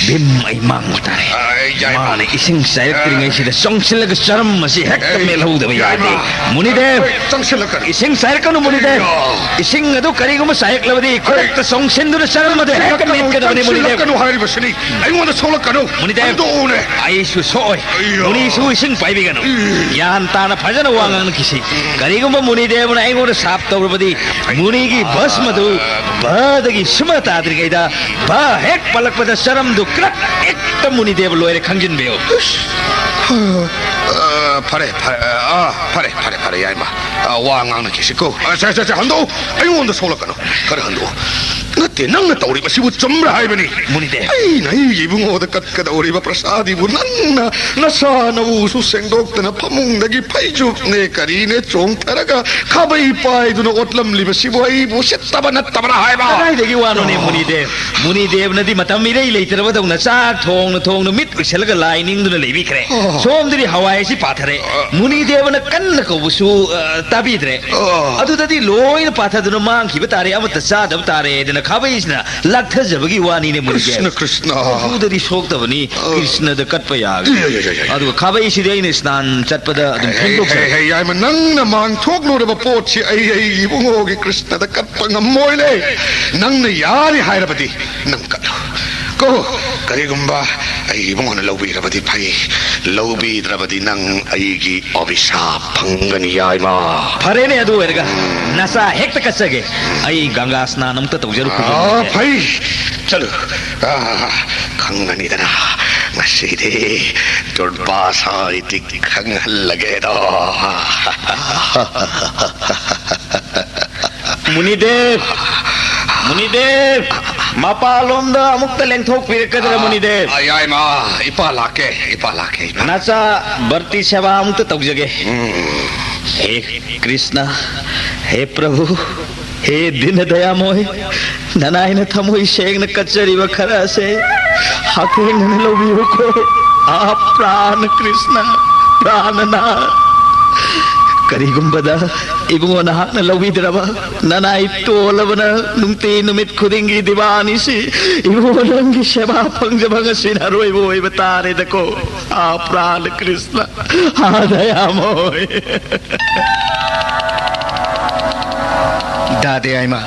ꯚꯤꯝ ꯑꯩ ꯃꯥꯡꯕ ꯇꯥꯔꯦ꯫ ꯑꯩ ꯌꯥꯏꯃ꯫ ꯃꯥꯅ ꯏꯁꯤꯡ ꯆꯥꯏꯔꯛꯇ꯭ꯔꯤꯉꯩꯁꯤꯗ ꯆꯪꯁꯤꯜꯂꯒ ꯆꯔꯝ ꯑꯁꯤ ꯍꯦꯛꯇ ꯑꯩ ꯃꯦꯠꯍꯧꯗꯕ ꯌꯥꯗꯦ꯫ ꯌꯥꯏꯃ꯫ ꯃꯨꯅꯤꯗꯦꯕ꯫ ꯑꯩ ꯆꯪꯁꯤꯜꯂꯛꯀꯅꯨ꯫ ꯏꯁꯤꯡ ꯆꯥꯏꯔꯛꯀꯅꯨ, ꯃꯨꯅꯤꯗꯦꯕ꯫ ꯑꯩꯌꯥ꯫ ꯏꯁꯤꯡ ꯑꯗꯨ ꯀꯔꯤꯒꯨꯝꯕ ꯆꯥꯏꯔꯛꯂꯕꯗꯤ ꯈꯨꯗꯛꯇ ꯆꯪꯁꯤꯟꯗꯨꯅ ꯆꯔꯝ ꯑꯗꯨ ꯍꯦꯛꯇ ꯆꯪꯁꯤꯜꯂꯛꯀꯅꯨ, ꯃꯦꯠꯀꯗꯕꯅꯤ, ꯃꯨꯅꯤꯗꯦꯕ꯫ ꯆꯪꯁꯤꯜꯂꯛꯀꯅꯨ ꯍꯥꯏꯔꯤꯕꯁꯤꯅꯤ꯫ ꯑꯩꯉꯣꯟꯗ ꯁꯣꯛꯂꯛꯀꯅꯨ꯫ ꯃꯨꯅꯤꯗꯦꯕ, ꯍꯟꯗꯣꯛꯎꯅꯦ꯫ ꯑꯩꯁꯨ ꯁꯣꯛꯑꯣꯏ꯫ ꯑꯩꯌꯥ꯫ ꯃꯨꯅꯤꯁꯨ ꯏꯁꯤꯡ ꯄꯥꯏꯕꯤꯒꯅꯨ꯫ ꯏ꯫ ꯒ꯭ꯌꯥꯟ ꯇꯥꯅ ꯐꯖꯅ ꯋꯥ ꯉꯥꯡꯅꯈꯤꯁꯤ꯫ ꯀꯔꯤꯒꯨꯝꯕ ꯃꯨꯅꯤꯗꯦꯕꯅ ꯑꯩꯉꯣꯟꯗ ꯁꯥꯞ ꯇꯧꯔꯕꯗꯤ, ꯃꯨꯅꯤꯒꯤ ꯚꯁꯃꯗꯨ ꯚꯗꯒꯤ ꯁꯨꯃ ꯇꯥꯗ꯭ꯔꯤꯉꯩꯗ ꯚ ꯍꯦꯛ ꯄꯜꯂꯛꯄꯗ ꯆꯔꯝꯗꯨ ꯀ꯭ꯔꯛ ꯍꯦꯛꯇ ꯃꯨꯅꯤꯗꯦꯕ ꯂꯣꯏꯔꯦ ꯈꯪꯖꯤꯟꯕꯤꯌꯨ꯫ ꯑ, ꯐꯔꯦ, ꯐꯔꯦ, ꯑ, ꯐꯔꯦ, ꯐꯔꯦ, ꯐꯔꯦ, ꯌꯥꯏꯃ꯫ ꯑ, ꯋꯥ ꯉꯥꯡꯅꯈꯤꯁꯤꯀꯣ꯫ ꯑ, ꯁꯦ, ꯁꯦ, ꯁꯦ, ꯍꯟꯗꯣꯛꯎ꯫ ꯑꯩꯉꯣꯟꯗ ꯁꯣꯛꯂꯛꯀꯅꯨ꯫ ꯈꯔ ꯍꯟꯗꯣꯛꯎ꯫ ꯅꯠꯇꯦ, ꯅꯪꯅ ꯇꯧꯔꯤꯕꯁꯤꯕꯨ ꯆꯨꯝꯕ꯭ꯔꯥ ꯍꯥꯏꯕꯅꯤ? ꯃꯨꯅꯤꯗꯦꯕ꯫ ꯑꯩꯅ ꯑꯩꯒꯤ ꯏꯕꯨꯡꯉꯣꯗ ꯀꯠꯀꯗꯧꯔꯤꯕ ꯄ꯭ꯔꯁꯥꯗꯤꯕꯨ ꯅꯪꯅ ꯅꯁꯥ ꯅꯎꯁꯨ ꯁꯦꯡꯗꯣꯛꯇꯅ ꯐꯃꯨꯡꯗꯒꯤ ꯐꯩꯖꯨꯞꯅꯦ ꯀꯔꯤꯅꯦ ꯆꯣꯡꯊꯔꯒ ꯈꯥꯕꯩ ꯄꯥꯏꯗꯨꯅ ꯑꯣꯠꯂꯝꯂꯤꯕꯁꯤꯕꯨ ꯑꯩꯕꯨ ꯎꯁꯤꯠꯇꯕ ꯅꯠꯇꯕ꯭ꯔꯥ ꯍꯥꯏꯕ? ꯀꯗꯥꯏꯗꯒꯤ ꯋꯥꯅꯣꯅꯦ, ꯑꯣ꯫ ꯃꯨꯅꯤꯗꯦꯕ? ꯃꯨꯅꯤꯗꯦꯕꯅꯗꯤ ꯃꯇꯝ ꯏꯔꯩ ꯂꯩꯇ꯭ꯔꯕꯗꯧꯅ ꯆꯥꯛ ꯊꯣꯡꯅ ꯊꯣꯡꯅ ꯃꯤꯠ ꯎꯏꯁꯜꯂꯒ ꯂꯥꯏ ꯅꯤꯡꯗꯨꯅ ꯂꯩꯕꯤꯈ꯭ꯔꯦ꯫ ꯑꯣ꯫ ꯁꯣꯝꯗꯗꯤ ꯍꯋꯥꯏ ꯑꯁꯤ ꯄꯥꯊꯔꯦ꯫ ꯑ꯫ ꯃꯨꯅꯤꯗꯦꯕꯅ ꯀꯟꯅ ꯀꯧꯕꯁꯨ, ꯑ, ꯇꯥꯕꯤꯗ꯭ꯔꯦ꯫ ꯑ꯫ ꯑꯗꯨꯗꯗꯤ ꯂꯣꯏꯅ ꯄꯥꯊꯗꯨꯅ ꯃꯥꯡꯈꯤꯕ ꯇꯥꯔꯦ, ꯑꯃꯠꯇ ꯆꯥꯗꯕ ꯇꯥꯔꯦꯗꯅ ꯈꯥꯕꯩꯁꯤꯅ ꯂꯥꯛꯊꯖꯕꯒꯤ ꯋꯥꯅꯤꯅꯦ, ꯃꯨꯅꯤꯗꯦꯕ꯫ ꯀ꯭ꯔꯤꯁꯅ, ꯀ꯭ꯔꯤꯁꯅ꯫ ꯃꯍꯨꯗꯗꯤ ꯁꯣꯛꯇꯕꯅꯤ, ꯑ꯫ ꯀ꯭ꯔꯤꯁꯅꯗ ꯀꯠꯄ ꯌꯥꯒꯅꯤ꯫ ꯌꯥ, ꯌꯥ, ꯌꯥ, ꯌꯥ, ꯌꯥ꯫ ꯑꯗꯨꯒ ꯈꯥꯕꯩꯁꯤꯗꯤ ꯑꯩꯅ ꯁ꯭ꯅꯥꯟ ꯆꯠꯄꯗ ꯑꯗꯨꯝ ꯍꯦ, ꯍꯦ, ꯐꯦꯡꯗꯣꯛꯆꯒꯦ꯫ ꯍꯦ, ꯍꯦ, ꯌꯥꯏꯃ, ꯅꯪꯅ ꯃꯥꯡꯊꯣꯛꯂꯨꯔꯕ ꯄꯣꯠꯁꯤ ꯑꯩ, ꯑꯩ ꯏꯕꯨꯡꯉꯣꯒꯤ ꯀ꯭ꯔꯤꯁꯅꯗ ꯀꯠꯄ ꯉꯝꯃꯣꯏꯅꯦ꯫ ꯅꯪꯅ ꯌꯥꯔꯦ ꯍꯥꯏꯔꯕꯗꯤ ꯅꯪ ꯀꯠꯂꯨ꯫ ꯀꯣ, ꯀꯔꯤꯒꯨꯝꯕ ꯑꯩ ꯏꯕꯨꯡꯉꯣꯅ ꯂꯧꯕꯤꯔꯕꯗꯤ ꯐꯩ, ꯂꯧꯕꯤꯗ꯭ꯔꯕꯗꯤ ꯅꯪ ꯑꯩꯒꯤ ꯑꯣꯕꯤꯁꯥꯞ ꯐꯪꯒꯅꯤ, ꯌꯥꯏꯃ꯫ ꯐꯔꯦꯅꯦ, ꯑꯗꯨ ꯑꯣꯏꯔꯒ ꯅꯆꯥ ꯍꯦꯛꯇ ꯀꯠꯆꯒꯦ꯫ ꯑꯩ ꯒꯪꯒꯥ ꯁ꯭ꯅꯥꯟ ꯑꯃꯨꯛꯇ ꯇꯧꯖꯔꯨꯈꯤꯒꯦ꯫ ꯑꯥ, ꯐꯩ꯫ ꯆꯠꯂꯨ꯫ ꯑꯥ, ꯈꯪꯒꯅꯤꯗꯅ, ꯉꯁꯤꯗꯤ ꯗꯨꯔꯕꯥꯁꯥ ꯑꯩꯗꯤ ꯈꯪꯍꯜꯂꯒꯦꯗꯣ꯫ ꯃꯨꯅꯤꯗꯦꯕ! ꯃꯨꯅꯤꯗꯦꯕ! ꯃꯄꯥꯂꯣꯝꯗ ꯑꯃꯨꯛꯇ ꯂꯦꯡꯊꯣꯛꯄꯤꯔꯛꯀꯗ꯭ꯔꯥ, ꯃꯨꯅꯤꯗꯦꯕ? ꯑꯥ, ꯌꯥꯏꯃ, ꯏꯄꯥ ꯂꯥꯛꯀꯦ, ꯏꯄꯥ ꯂꯥꯛꯀꯦ, ꯏꯄꯥ꯫ ꯅꯆꯥ ꯕꯔꯇꯤ ꯁꯦꯕꯥ ꯑꯃꯨꯛꯇ ꯇꯧꯖꯒꯦ꯫ ꯎꯝ꯫ ꯍꯦ ꯀ꯭ꯔꯤꯁꯅ, ꯍꯦ ꯄ꯭ꯔꯚꯨ, ꯍꯦ ꯗꯤꯅ ꯗꯌꯥꯃꯣꯏ, ꯅꯅꯥꯏꯅ ꯊꯃꯣꯏ ꯁꯦꯡꯅ ꯀꯠꯆꯔꯤꯕ ꯈꯔ ꯑꯁꯦ ꯍꯛꯊꯦꯡꯅꯅ ꯂꯧꯕꯤꯌꯨꯀꯣ꯫ ꯑꯥ, ꯄ꯭ꯔꯥꯅ ꯀ꯭ꯔꯤꯁꯅ, ꯄ꯭ꯔꯥꯅꯅ꯫ ꯀꯔꯤꯒꯨꯝꯕꯗ ꯏꯕꯨꯡꯉꯣ ꯅꯍꯥꯛꯅ ꯂꯧꯕꯤꯗ꯭ꯔꯕ, ꯅꯅꯥꯏ ꯇꯣꯜꯂꯕꯅ ꯅꯨꯡꯇꯤ ꯅꯨꯃꯤꯠ ꯈꯨꯗꯤꯡꯒꯤ ꯗꯤꯕꯥꯅꯤꯁꯤ ꯏꯕꯨꯡꯉꯣ ꯅꯪꯒꯤ ꯁꯦꯕꯥ ꯐꯪꯖꯕ ꯉꯁꯤꯅ ꯑꯔꯣꯏꯕ ꯑꯣꯏꯕ ꯇꯥꯔꯦꯗꯀꯣ꯫ ꯑꯥ, ꯄ꯭ꯔꯥꯅ ꯀ꯭ꯔꯤꯁꯅ, ꯑꯥ, ꯗꯌꯥꯃꯣꯏ꯫ ꯗꯥ ꯗꯌꯥꯏꯃ,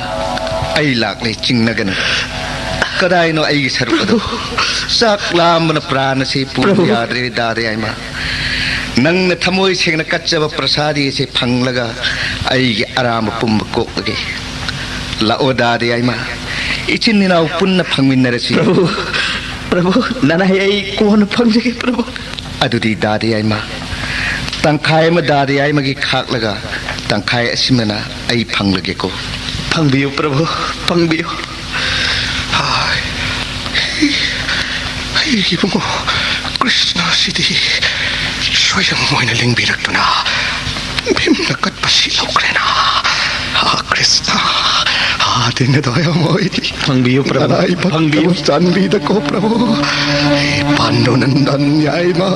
ꯑꯩ ꯂꯥꯛꯂꯦ, ꯆꯤꯡꯅꯒꯅꯨ꯫ ꯀꯗꯥꯏꯅꯣ ꯑꯩꯒꯤ ꯁꯔꯨꯛ ꯑꯗꯨ? ꯆꯥꯛ ꯂꯥꯝꯕꯅ ꯄ꯭ꯔꯥꯟ ꯑꯁꯤ ꯄꯨꯕ ꯄ꯭ꯔꯚꯨ꯫ ꯌꯥꯗ꯭ꯔꯦ, ꯗꯥ ꯗꯌꯥꯏꯃ꯫ ꯅꯪꯅ ꯊꯃꯣꯏ ꯁꯦꯡꯅ ꯀꯠꯆꯕ ꯄ꯭ꯔꯁꯥꯗꯤ ꯑꯁꯤ ꯐꯪꯂꯒ ꯑꯩꯒꯤ ꯑꯔꯥꯝꯕ ꯄꯨꯝꯕ ꯀꯣꯛꯂꯒꯦ꯫ ꯂꯥꯛꯑꯣ, ꯗꯥ ꯗꯌꯥꯏꯃ, ꯏꯆꯤꯟ ꯏꯅꯥꯎ ꯄꯨꯟꯅ ꯐꯪꯃꯤꯟꯅꯔꯁꯤ꯫ ꯄ꯭ꯔꯚꯨ, ꯄ꯭ꯔꯚꯨ, ꯅꯅꯥꯏ ꯑꯩ ꯀꯣꯟꯅ ꯐꯪꯖꯒꯦ, ꯄ꯭ꯔꯚꯨ꯫ ꯑꯗꯨꯗꯤ ꯗꯥ ꯗꯌꯥꯏꯃ, ꯇꯪꯈꯥꯏ ꯑꯃ ꯗꯥ ꯗꯌꯥꯏꯃꯒꯤ ꯈꯥꯛꯂꯒ ꯇꯪꯈꯥꯏ ꯑꯁꯤꯃꯅ ꯑꯩ ꯐꯪꯂꯒꯦꯀꯣ꯫ ꯐꯪꯕꯤꯌꯨ, ꯄ꯭ꯔꯚꯨ, ꯐꯪꯕꯤꯌꯨ꯫ ꯍꯥꯏ, ꯑꯩꯒꯤ ꯏꯕꯨꯡꯉꯣ ꯀ꯭ꯔꯤꯁꯅꯁꯤꯗꯤ ꯁ꯭ꯋꯌꯪ ꯑꯣꯏꯅ ꯂꯦꯡꯕꯤꯔꯛꯇꯨꯅ ꯚꯤꯝꯅ ꯀꯠꯄꯁꯤ ꯂꯧꯈ꯭ꯔꯦꯅ꯫ ꯑꯥ, ꯀ꯭ꯔꯤꯁꯅ, ꯑꯥ, ꯗꯤꯅ ꯗꯌꯥꯃꯣꯏ꯫ ꯐꯪꯕꯤꯌꯨ, ꯄ꯭ꯔꯚꯨ, ꯅꯔꯥꯏꯕꯛ ꯐꯪꯕꯤꯌꯨ꯫ ꯆꯥꯟꯕꯤꯗꯀꯣ, ꯄ꯭ꯔꯚꯨ꯫ ꯍꯦ ꯄꯥꯟꯗꯨꯅꯟꯗꯟ ꯌꯥꯏꯃ,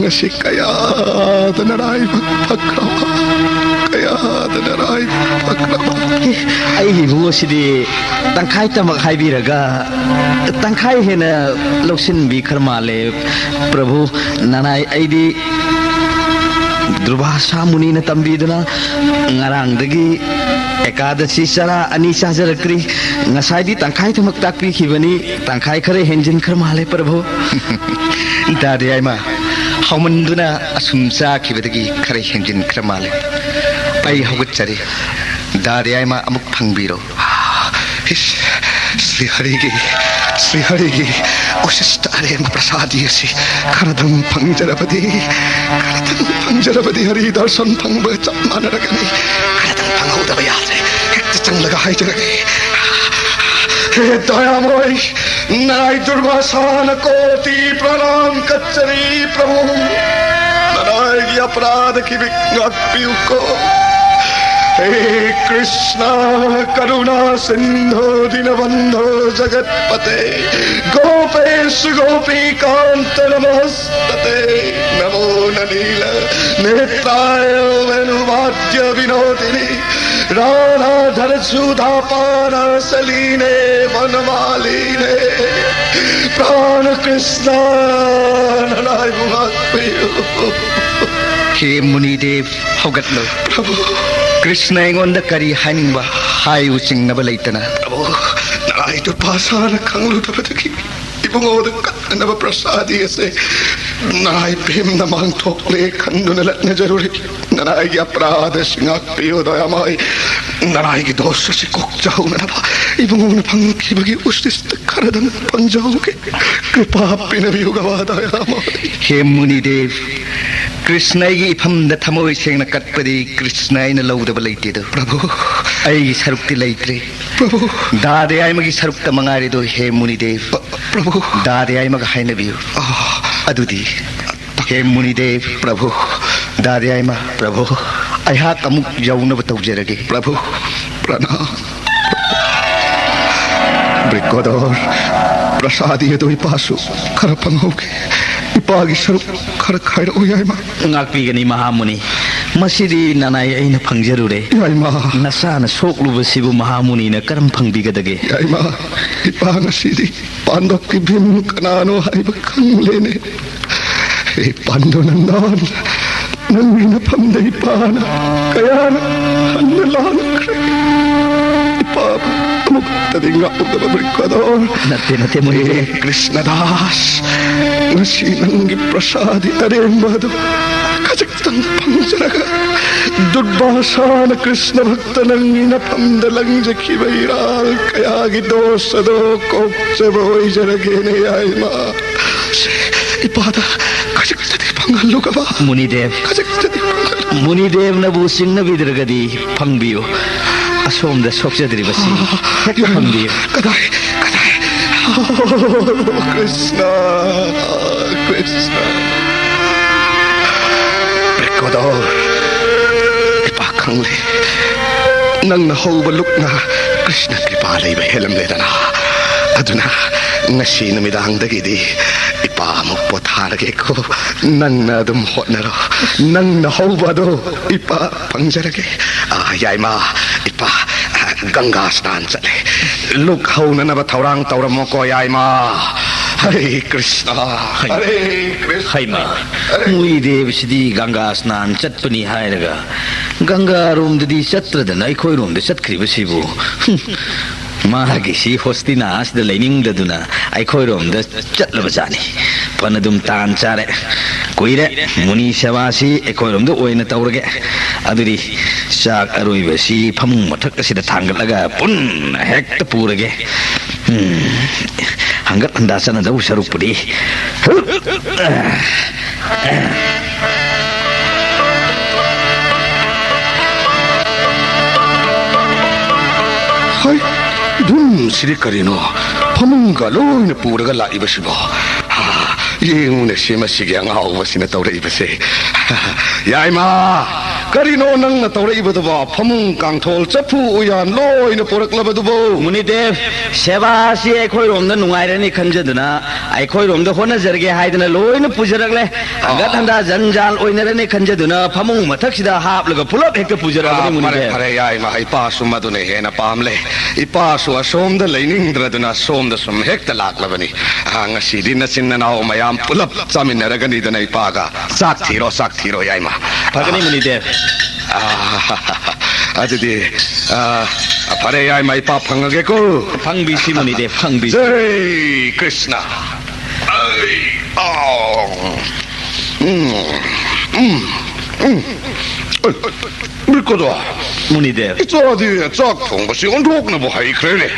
ꯉꯁꯤ ꯀꯌꯥꯗ ꯅꯔꯥꯏꯕꯛ ꯐꯈ꯭ꯔꯕ, ꯀꯌꯥꯗ ꯅꯔꯥꯏꯕꯛ ꯐꯈ꯭ꯔꯕ꯫ ꯑꯩ ꯏꯕꯨꯡꯉꯣꯁꯤꯗꯤ ꯇꯪꯈꯥꯏꯇꯃꯛ ꯍꯥꯏꯕꯤꯔꯒ ꯇꯪꯈꯥꯏ ꯍꯦꯟꯅ ꯂꯧꯁꯤꯟꯕꯤꯈ꯭ꯔ ꯃꯥꯜꯂꯦ꯫ ꯄ꯭ꯔꯚꯨ, ꯅꯅꯥꯏ ꯑꯩꯗꯤ ꯗꯨꯔꯚꯥꯁꯥ ꯃꯨꯅꯤꯅ ꯇꯝꯕꯤꯗꯨꯅ ꯉꯔꯥꯡꯗꯒꯤ ꯑꯦꯀꯥꯗꯁꯤ ꯆꯔꯥ ꯑꯅꯤ ꯆꯥꯖꯔꯛꯇ꯭ꯔꯤ꯫ ꯉꯁꯥꯏꯗꯤ ꯇꯪꯈꯥꯏꯇꯃꯛ ꯇꯥꯛꯄꯤꯈꯤꯕꯅꯤ, ꯇꯪꯈꯥꯏ ꯈꯔ ꯍꯦꯟꯖꯤꯟꯈ꯭ꯔ ꯃꯥꯜꯂꯦ ꯄ꯭ꯔꯚꯨ꯫ ꯗꯥꯗꯤ ꯌꯥꯏꯃ, ꯍꯥꯎꯃꯟꯗꯨꯅ ꯑꯁꯨꯝ ꯆꯥꯈꯤꯕꯗꯒꯤ ꯈꯔ ꯍꯦꯟꯖꯤꯟꯈ꯭ꯔ ꯃꯥꯜꯂꯦ꯫ ꯑꯩ ꯍꯧꯒꯠꯆꯔꯤ꯫ ꯗꯥꯗꯤ ꯌꯥꯏꯃ ꯑꯃꯨꯛ ꯐꯪꯕꯤꯔꯣ꯫ ꯏꯁ, ꯁ꯭ꯔꯤ ꯍꯔꯤꯒꯤ, ꯁ꯭ꯔꯤ ꯍꯔꯤꯒꯤ ꯎꯁꯤꯁꯇ ꯑꯔꯦꯝꯕ ꯄ꯭ꯔꯁꯥꯗꯤ ꯑꯁꯤ ꯈꯔꯗꯪ ꯐꯪꯖꯔꯕꯗꯤ, ꯈꯔꯗꯪ ꯐꯪꯖꯔꯕꯗꯤ ꯍꯔꯤ ꯗꯔꯁꯟ ꯐꯪꯕꯒ ꯆꯞ ꯃꯥꯟꯅꯔꯒꯅꯤ꯫ ꯈꯔꯗꯪ ꯐꯪꯍꯧꯗꯕ ꯌꯥꯗ꯭ꯔꯦ꯫ ꯍꯦꯛꯇ ꯆꯪꯂꯒ ꯍꯥꯏꯖꯔꯒꯦ꯫ ꯍꯦ ꯗꯌꯥꯃꯣꯏ, ꯅꯥꯏ ꯗꯨꯔꯚꯥꯁꯥꯅ ꯀꯣꯇꯤ ꯄ꯭ꯔꯥꯅꯥꯝ ꯀꯠꯆꯔꯤ ꯄ꯭ꯔꯚꯨ꯫ ꯅꯅꯥꯏꯒꯤ ꯑꯄꯔꯥꯙ ꯈꯤꯕꯤꯛ ꯉꯥꯛꯄꯤꯌꯨꯀꯣ꯫ ꯍꯦ ꯀ꯭ꯔꯤꯁꯅ ꯀꯔꯨꯅꯥ ꯁꯤꯟꯙꯨ ꯗꯤꯅꯕꯟꯙꯨ ꯖꯒꯠꯄꯇꯦ, ꯒꯣꯄꯦꯁ ꯒꯣꯄꯤꯀꯥꯟꯇ ꯅꯃꯁ ꯅꯃꯣ ꯅꯅꯤಲ ꯅꯦꯇ꯭ꯔꯥꯌꯣ ವೇಣುವಾದ್ಯ ವಿನೋದಿನಿ ರಾಧಾಧರ ಸುಧಾಪಾನ ಸಲೀನೆ ವನಮಾಲಿನೆ ಪ್ರಾಣ ಕೃಷ್ಣ ನನಾಯು ꯉꯥꯛꯄꯤꯌꯨ꯫ ꯍꯦ ꯃꯨꯅꯤꯗꯦꯕ, ꯍꯧꯒꯠꯂꯣ꯫ ꯄ꯭ꯔꯚꯨ꯫ ꯀ꯭ꯔꯤꯁꯅ ꯑꯩꯉꯣꯟꯗ ꯀꯔꯤ ꯍꯥꯏꯅꯤꯡꯕ ꯍꯥꯏꯌꯨ ꯆꯤꯡꯅꯕ ꯂꯩꯇꯅ꯫ ꯄ꯭ꯔꯚꯨ, ꯅꯥꯏ ꯗꯨꯔꯚꯥꯁꯥꯅ ꯈꯪꯂꯨꯗꯕꯗꯒꯤ ꯏꯕꯨꯡꯉꯣꯗ ꯀꯠꯅꯅꯕ ꯄ꯭ꯔꯁꯥꯗꯤ ꯑꯁꯦ ꯅꯥꯏ ꯚꯤꯝꯅ ꯃꯥꯡꯊꯣꯛꯂꯦ ꯈꯟꯗꯨꯅ ꯂꯛꯅꯖꯔꯨꯔꯦ꯫ ꯅꯅꯥꯏꯒꯤ ꯑꯄꯔꯥꯙ ꯑꯁꯤ ꯉꯥꯛꯄꯤꯌꯨ ꯗꯌꯥꯃꯥꯏ꯫ ꯅꯅꯥꯏꯒꯤ ꯗꯣꯁ ꯑꯁꯤ ꯀꯣꯛꯆꯍꯧꯅꯅꯕ ꯏꯕꯨꯡꯉꯣꯅ ꯐꯪꯈꯤꯕꯒꯤ ꯎꯁꯤꯁꯇ ꯈꯔꯗꯪ ꯐꯪꯖꯍꯧꯒꯦ꯫ ꯀ꯭ꯔꯤꯄꯥ ꯄꯤꯅꯕꯤꯌꯨ ꯒꯕꯥ ꯗꯌꯥꯃꯥꯏ꯫ ꯍꯦ ꯃꯨꯅꯤꯗꯦꯕ, ꯀ꯭ꯔꯤꯁꯅ ꯑꯩꯒꯤ ꯏꯐꯝꯗ ꯊꯃꯣꯏ ꯁꯦꯡꯅ ꯀꯠꯄꯗꯤ ꯀ꯭ꯔꯤꯁꯅ ꯑꯩꯅ ꯂꯧꯗꯕ ꯂꯩꯇꯦꯗꯣ꯫ ꯄ꯭ꯔꯚꯨ꯫ ꯑꯩꯒꯤ ꯁꯔꯨꯛꯇꯤ ꯂꯩꯇ꯭ꯔꯦ꯫ ꯄ꯭ꯔꯚꯨ꯫ ꯗꯥꯗ ꯌꯥꯏꯃꯒꯤ ꯁꯔꯨꯛꯇ ꯃꯉꯥꯏꯔꯦꯗꯣ, ꯍꯦ ꯃꯨꯅꯤꯗꯦꯕ꯫ ꯄ꯭ꯔꯚꯨ꯫ ꯗꯥꯗ ꯌꯥꯏꯃꯒ ꯍꯥꯏꯅꯕꯤꯌꯨ꯫ ꯑꯥ꯫ ꯑꯗꯨꯗꯤ, ꯍꯦ ꯃꯨꯅꯤꯗꯦꯕ꯫ ꯄ꯭ꯔꯚꯨ꯫ ꯗꯥꯗ ꯌꯥꯏꯃ꯫ ꯄ꯭ꯔꯚꯨ꯫ ꯑꯩꯍꯥꯛ ꯑꯃꯨꯛ ꯌꯧꯅꯕ ꯇꯧꯖꯔꯒꯦ꯫ ꯄ꯭ꯔꯚꯨ꯫ ꯄ꯭ꯔꯅꯥꯝ꯫ ꯕ꯭ꯔꯤꯀꯣꯗꯣꯔ, ꯄ꯭ꯔꯁꯥꯗꯤ ꯑꯗꯨ ꯏꯄꯥꯁꯨ ꯈꯔ ꯐꯪꯍꯧꯒꯦ꯫ ꯏꯄꯥꯒꯤ ꯁꯔꯨꯛ ꯈꯔ ꯈꯥꯏꯔꯛꯎ ꯌꯥꯏꯃ꯫ ꯉꯥꯛꯄꯤꯒꯅꯤ ꯃꯍꯥꯃꯨꯅꯤ꯫ ꯃꯁꯤꯗꯤ ꯅꯅꯥꯏ ꯑꯩꯅ ꯐꯪꯖꯔꯨꯔꯦ꯫ ꯌꯥꯏꯃ꯫ ꯅꯁꯥꯅ ꯁꯣꯛꯂꯨꯕꯁꯤꯕꯨ ꯃꯍꯥꯃꯨꯅꯤꯅ ꯀꯔꯝ ꯐꯪꯕꯤꯒꯗꯒꯦ? ꯌꯥꯏꯃ, ꯏꯄꯥ ꯉꯁꯤꯗꯤ ꯄꯥꯟꯗꯣꯞꯀꯤ ꯚꯤꯝ ꯀꯅꯥꯅꯣ ꯍꯥꯏꯕ ꯈꯪꯂꯦꯅꯦ꯫ ꯍꯦ ꯄꯥꯟꯗꯨꯅꯟꯗꯣꯟ, ꯅꯪꯒꯤ ꯅꯐꯝꯗ ꯏꯄꯥꯅ ꯀꯌꯥꯔꯛ ꯍꯟꯅ ꯂꯥꯛꯈ꯭ꯔꯦ꯫ ꯏꯄꯥꯕꯨ ꯑꯃꯨꯛꯇꯗꯤ ꯉꯥꯛꯎꯗꯕ ꯕ꯭ꯔꯤꯀꯣꯗꯣꯔ꯫ ꯅꯠꯇꯦ, ꯅꯠꯇꯦ, ꯃꯨꯅꯤꯗꯦ꯫ ꯍꯦ ꯀ꯭ꯔꯤꯁꯅꯗꯥꯁ, ꯉꯁꯤ ꯅꯪꯒꯤ ꯄ꯭ꯔꯁꯥꯗꯤ ꯑꯔꯦꯝꯕ ꯑꯗꯨ ꯈꯖꯤꯛꯇꯪ ꯐꯪꯖꯔꯒ, ꯗꯨꯔꯕꯥꯁꯥꯅ ꯀ꯭ꯔꯤꯁꯅ ꯚꯛꯇ ꯅꯪꯒꯤ ꯅꯐꯝꯗ ꯂꯪꯖꯈꯤꯕ ꯏꯔꯥꯜ ꯀꯌꯥꯒꯤ ꯗꯣꯁ ꯑꯗꯣ ꯀꯣꯛꯆꯕ ꯑꯣꯏꯖꯔꯒꯦꯅꯦ, ꯌꯥꯏꯃ꯫ ꯏꯄꯥꯗ ꯈꯖꯤꯛꯇꯗꯤ ꯐꯪꯍꯜꯂꯨꯒꯕ꯫ ꯃꯨꯅꯤꯗꯦꯕ꯫ ꯈꯖꯤꯛꯇꯗꯤ ꯐꯪꯍꯜꯂꯨ꯫ ꯃꯨꯅꯤꯗꯦꯕꯅꯕꯨ ꯆꯤꯡꯅꯕꯤꯗ꯭ꯔꯒꯗꯤ ꯐꯪꯕꯤꯌꯨ꯫ ꯑꯁꯣꯝꯗ ꯁꯣꯛꯆꯗ꯭ꯔꯤꯕꯁꯤ ꯍꯦꯛꯇ ꯐꯪꯕꯤꯌꯨ꯫ ꯀꯗꯥꯏ, ꯀꯗꯥꯏ? ꯀ꯭ꯔꯤꯁꯅ, ꯀ꯭ꯔꯤꯁꯅ꯫ ꯕ꯭ꯔꯤꯀꯣꯗꯣꯔ, ꯏꯄꯥ ꯈꯪꯂꯦ꯫ ꯅꯪꯅ ꯍꯧꯕ ꯂꯨꯛꯅ ꯀ꯭ꯔꯤꯁꯅ ꯀ꯭ꯔꯤꯄꯥ ꯂꯩꯕ ꯍꯦꯜꯂꯝꯂꯦꯗꯅ꯫ ꯑꯗꯨꯅ ꯉꯁꯤ ꯅꯨꯃꯤꯗꯥꯡꯗꯒꯤꯗꯤ ꯏꯄꯥ ꯑꯃꯨꯛ ꯄꯣꯊꯥꯔꯒꯦꯀꯣ꯫ ꯅꯪꯅ ꯑꯗꯨꯝ ꯍꯣꯠꯅꯔꯣ꯫ ꯅꯪꯅ ꯍꯧꯕ ꯑꯗꯣ ꯏꯄꯥ ꯐꯪꯖꯔꯒꯦ꯫ ꯑꯥ, ꯌꯥꯏꯃ, ꯏꯄꯥ, ꯑꯥ, ꯒꯪꯒꯥ ꯁ꯭ꯅꯥꯟ ꯆꯠꯂꯦ꯫ ꯂꯨꯛ ꯍꯧꯅꯅꯕ ꯊꯧꯔꯥꯡ ꯇꯧꯔꯝꯃꯣꯀꯣ, ꯌꯥꯏꯃ꯫ ꯍꯔꯦ ꯀ꯭ꯔꯤꯁꯅ, ꯍꯔꯦ ꯀ꯭ꯔꯤꯁꯅ꯫ ꯍꯩꯃ, ꯃꯨꯅꯤꯗꯦꯕꯁꯤꯗꯤ ꯒꯪꯒꯥ ꯁ꯭ꯅꯥꯟ ꯆꯠꯄꯅꯤ ꯍꯥꯏꯔꯒ ꯒꯪꯒꯥꯔꯣꯝꯗꯗꯤ ꯆꯠꯇ꯭ꯔꯗꯅ ꯑꯩꯈꯣꯏꯔꯣꯝꯗ ꯆꯠꯈ꯭ꯔꯤꯕꯁꯤꯕꯨ? ꯍꯨꯝ, ꯃꯥꯒꯤꯁꯤ ꯍꯣꯁꯇꯤꯅꯥꯁꯤꯗ ꯂꯩꯅꯤꯡꯗꯗꯨꯅ ꯑꯩꯈꯣꯏꯔꯣꯝꯗ ꯆꯠꯂꯕꯖꯥꯠꯅꯤ꯫ ꯐꯅꯗꯨꯝ ꯇꯥꯟ ꯆꯥꯔꯦ꯫ ꯀꯨꯏꯔꯦ ꯃꯨꯅꯤ ꯁꯦꯕꯥꯁꯤ ꯑꯩꯈꯣꯏꯔꯣꯝꯗ ꯑꯣꯏꯅ ꯇꯧꯔꯒꯦ꯫ ꯑꯗꯨꯗꯤ ꯆꯥꯛ ꯑꯔꯣꯏꯕꯁꯤ ꯐꯃꯨꯡ ꯃꯊꯛ ꯑꯁꯤꯗ ꯊꯥꯡꯒꯠꯂꯒ ꯄꯨꯟꯅ ꯍꯦꯛꯇ ꯄꯨꯔꯒꯦ꯫ ꯎꯝ, ꯍꯪꯒꯠ ꯍꯟꯗꯥ ꯆꯠꯅꯗꯧ ꯁꯔꯨꯛꯄꯨꯗꯤ꯫ ꯍꯩ, ꯚꯤꯝꯁꯤꯗꯤ ꯀꯔꯤꯅꯣ? ꯐꯃꯨꯡꯒ ꯂꯣꯏꯅ ꯄꯨꯔꯒ ꯂꯥꯛꯏꯕꯁꯤꯕꯣ? ꯍꯥ, ꯌꯦꯡꯉꯨꯅꯦ, ꯁꯤ ꯃꯁꯤꯒꯤ ꯑꯉꯥꯎꯕꯁꯤꯅ ꯇꯧꯔꯛꯏꯕꯁꯦ꯫ ꯌꯥꯏꯃ! ꯀꯔꯤꯅꯣ ꯅꯪꯅ ꯇꯧꯔꯛꯏꯕꯗꯨꯕꯣ? ꯐꯃꯨꯡ, ꯀꯥꯡꯊꯣꯜ, ꯆꯐꯨ, ꯎꯌꯥꯟ ꯂꯣꯏꯅ ꯄꯨꯔꯛꯂꯕꯗꯨꯕꯣ? ꯃꯨꯅꯤꯗꯦꯕ, ꯁꯦꯕꯥ ꯑꯁꯤ ꯑꯩꯈꯣꯏꯔꯣꯝꯗ ꯅꯨꯡꯉꯥꯏꯔꯅꯤ ꯈꯟꯖꯗꯨꯅ, ꯑꯩꯈꯣꯏꯔꯣꯝꯗ ꯍꯣꯠꯅꯖꯔꯒꯦ ꯍꯥꯏꯗꯅ ꯂꯣꯏꯅ ꯄꯨꯖꯔꯛꯂꯦ꯫ ꯍꯟꯒꯠ ꯍꯟꯗꯥ ꯖꯟ ꯖꯥꯟ ꯑꯣꯏꯅꯔꯅꯤ ꯈꯟꯖꯗꯨꯅ ꯐꯃꯨꯡ ꯃꯊꯛꯁꯤꯗ ꯍꯥꯞꯂꯒ ꯄꯨꯂꯞ ꯍꯦꯛꯇ ꯄꯨꯖꯔꯛꯑꯕꯅꯤ, ꯑꯥ, ꯐꯔꯦ, ꯃꯨꯅꯤꯗꯦꯕ꯫ ꯐꯔꯦ, ꯌꯥꯏꯃ, ꯏꯄꯥꯁꯨ ꯃꯗꯨꯅ ꯍꯦꯟꯅ ꯄꯥꯝꯂꯦ꯫ ꯏꯄꯥꯁꯨ ꯑꯁꯣꯝꯗ ꯂꯩꯅꯤꯡꯗ꯭ꯔꯗꯨꯅ ꯁꯣꯝꯗ ꯁꯨꯝ ꯍꯦꯛꯇ ꯂꯥꯛꯂꯕꯅꯤ꯫ ꯑꯥ, ꯉꯁꯤꯗꯤ ꯅꯆꯤꯟ ꯅꯅꯥꯎ ꯃꯌꯥꯝ ꯄꯨꯂꯞ ꯆꯥꯃꯤꯟꯅꯔꯒꯅꯤꯗꯅ ꯏꯄꯥꯒ꯫ ꯆꯥꯛ ꯊꯤꯔꯣ, ꯆꯥꯛ ꯊꯤꯔꯣ, ꯌꯥꯏꯃ꯫ ꯐꯒꯅꯤ, ꯑꯥ꯫ ꯃꯨꯅꯤꯗꯦꯕ꯫ ꯑꯥ, ꯑꯗꯨꯗꯤ, ꯑꯥ, ꯐꯔꯦ, ꯌꯥꯏꯃ, ꯏꯄꯥ ꯐꯪꯉꯒꯦꯀꯣ꯫ ꯐꯪꯕꯤꯁꯤ, ꯃꯨꯅꯤꯗꯦꯕ, ꯐꯪꯕꯤꯁꯤ꯫ ꯖꯩ ꯀ꯭ꯔꯤꯁꯅ꯫ ꯑꯩ, ꯑꯥ, ꯎꯝ, ꯎꯝ, ꯎꯝ꯫ ꯕ꯭ꯔꯤꯀꯣꯗꯣ꯫ ꯃꯨꯅꯤꯗꯦꯕ꯫ ꯏꯆꯥꯗꯤ ꯆꯥꯛ ꯊꯣꯡꯕꯁꯤ ꯑꯣꯟꯊꯣꯛꯅꯕꯨ ꯍꯩꯈ꯭ꯔꯦꯅꯦ꯫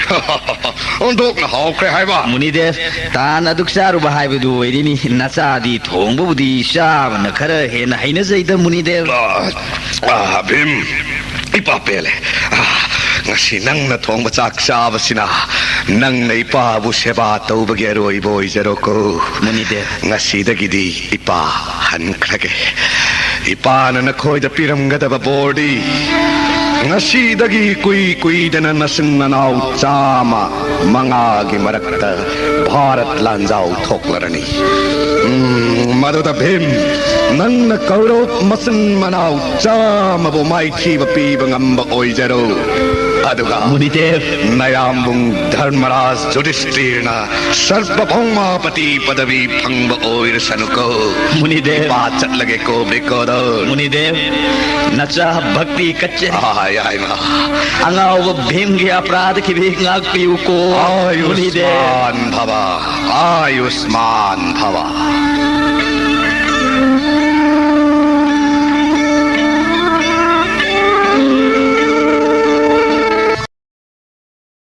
ꯑꯣꯟꯊꯣꯛꯅ ꯍꯥꯎꯈ꯭ꯔꯦ ꯍꯥꯏꯕ꯫ ꯃꯨꯅꯤꯗꯦꯕ, ꯇꯥꯟ ꯑꯗꯨꯛ ꯆꯥꯔꯨꯕ ꯍꯥꯏꯕꯗꯨ ꯑꯣꯏꯔꯤꯅꯤ꯫ ꯅꯆꯥꯗꯤ ꯊꯣꯡꯕꯕꯨꯗꯤ ꯏꯆꯥꯕꯅ ꯈꯔ ꯍꯦꯟꯅ ꯍꯩꯅꯖꯩꯗ, ꯃꯨꯅꯤꯗꯦꯕ꯫ ꯑꯥ, ꯑꯥ, ꯚꯤꯝ, ꯏꯄꯥ ꯄꯦꯜꯂꯦ꯫ ꯑꯥ, ꯉꯁꯤ ꯅꯪꯅ ꯊꯣꯡꯕ ꯆꯥꯛ ꯆꯥꯕꯁꯤꯅ ꯅꯪꯅ ꯏꯄꯥꯕꯨ ꯁꯦꯕꯥ ꯇꯧꯕꯒꯤ ꯑꯔꯣꯏꯕ ꯑꯣꯏꯖꯔꯣꯀꯣ꯫ ꯃꯨꯅꯤꯗꯦꯕ꯫ ꯉꯁꯤꯗꯒꯤꯗꯤ ꯏꯄꯥ ꯍꯟꯈ꯭ꯔꯒꯦ꯫ ꯏꯄꯥꯅ ꯅꯈꯣꯏꯗ ꯄꯤꯔꯝꯒꯗꯕ ꯕꯣꯔꯗꯤ, ꯉꯁꯤꯗꯒꯤ ꯀꯨꯏ ꯀꯨꯏꯗꯅ ꯅꯆꯤꯟ ꯅꯅꯥꯎ ꯆꯥꯝꯃ ꯃꯉꯥꯒꯤ ꯃꯔꯛꯇ ꯚꯥꯔꯠ ꯂꯥꯟꯖꯥꯎ ꯊꯣꯛꯂꯔꯅꯤ꯫ ꯎꯝ, ꯃꯗꯨꯗ ꯚꯤꯝ, ꯅꯪꯅ ꯀꯧꯔꯧ ꯃꯆꯤꯟ ꯃꯅꯥꯎ ꯆꯥꯝꯃꯕꯨ ꯃꯥꯏꯊꯤꯕ ꯄꯤꯕ ꯉꯝꯕ ꯑꯣꯏꯖꯔꯣ꯫ ꯑꯗꯨꯒ ꯃꯨꯅꯤꯗꯦꯕ꯫ ꯅꯌꯥꯝꯕꯨꯡ ꯙꯔꯃꯔꯥꯖ ꯖꯨꯗꯤꯁꯇꯤꯔꯅ ꯁꯔꯕꯚꯧꯃꯥꯄꯇꯤ ꯄꯗꯕꯤ ꯐꯪꯕ ꯑꯣꯏꯔꯁꯅꯨꯀꯣ꯫ ꯃꯨꯅꯤꯗꯦꯕ꯫ ꯏꯄꯥ ꯆꯠꯂꯒꯦꯀꯣ, ꯕ꯭ꯔꯤꯀꯣꯗꯣ꯫ ꯃꯨꯅꯤꯗꯦꯕ, ꯅꯆꯥ ꯚꯛꯇꯤ ꯀꯠꯆꯔꯤ꯫ ꯑꯥ, ꯌꯥꯏꯃ꯫ ꯑꯉꯥꯎꯕ ꯚꯤꯝꯒꯤ ꯑꯄꯔꯥꯙ ꯈꯤꯕꯤ ꯉꯥꯛꯄꯤꯌꯨꯀꯣ, ꯃꯨꯅꯤꯗꯦꯕ꯫ ꯑꯥꯌꯨꯁꯃꯥꯟ ꯚꯕ, ꯑꯥꯌꯨꯁꯃꯥꯟ ꯚꯕ꯫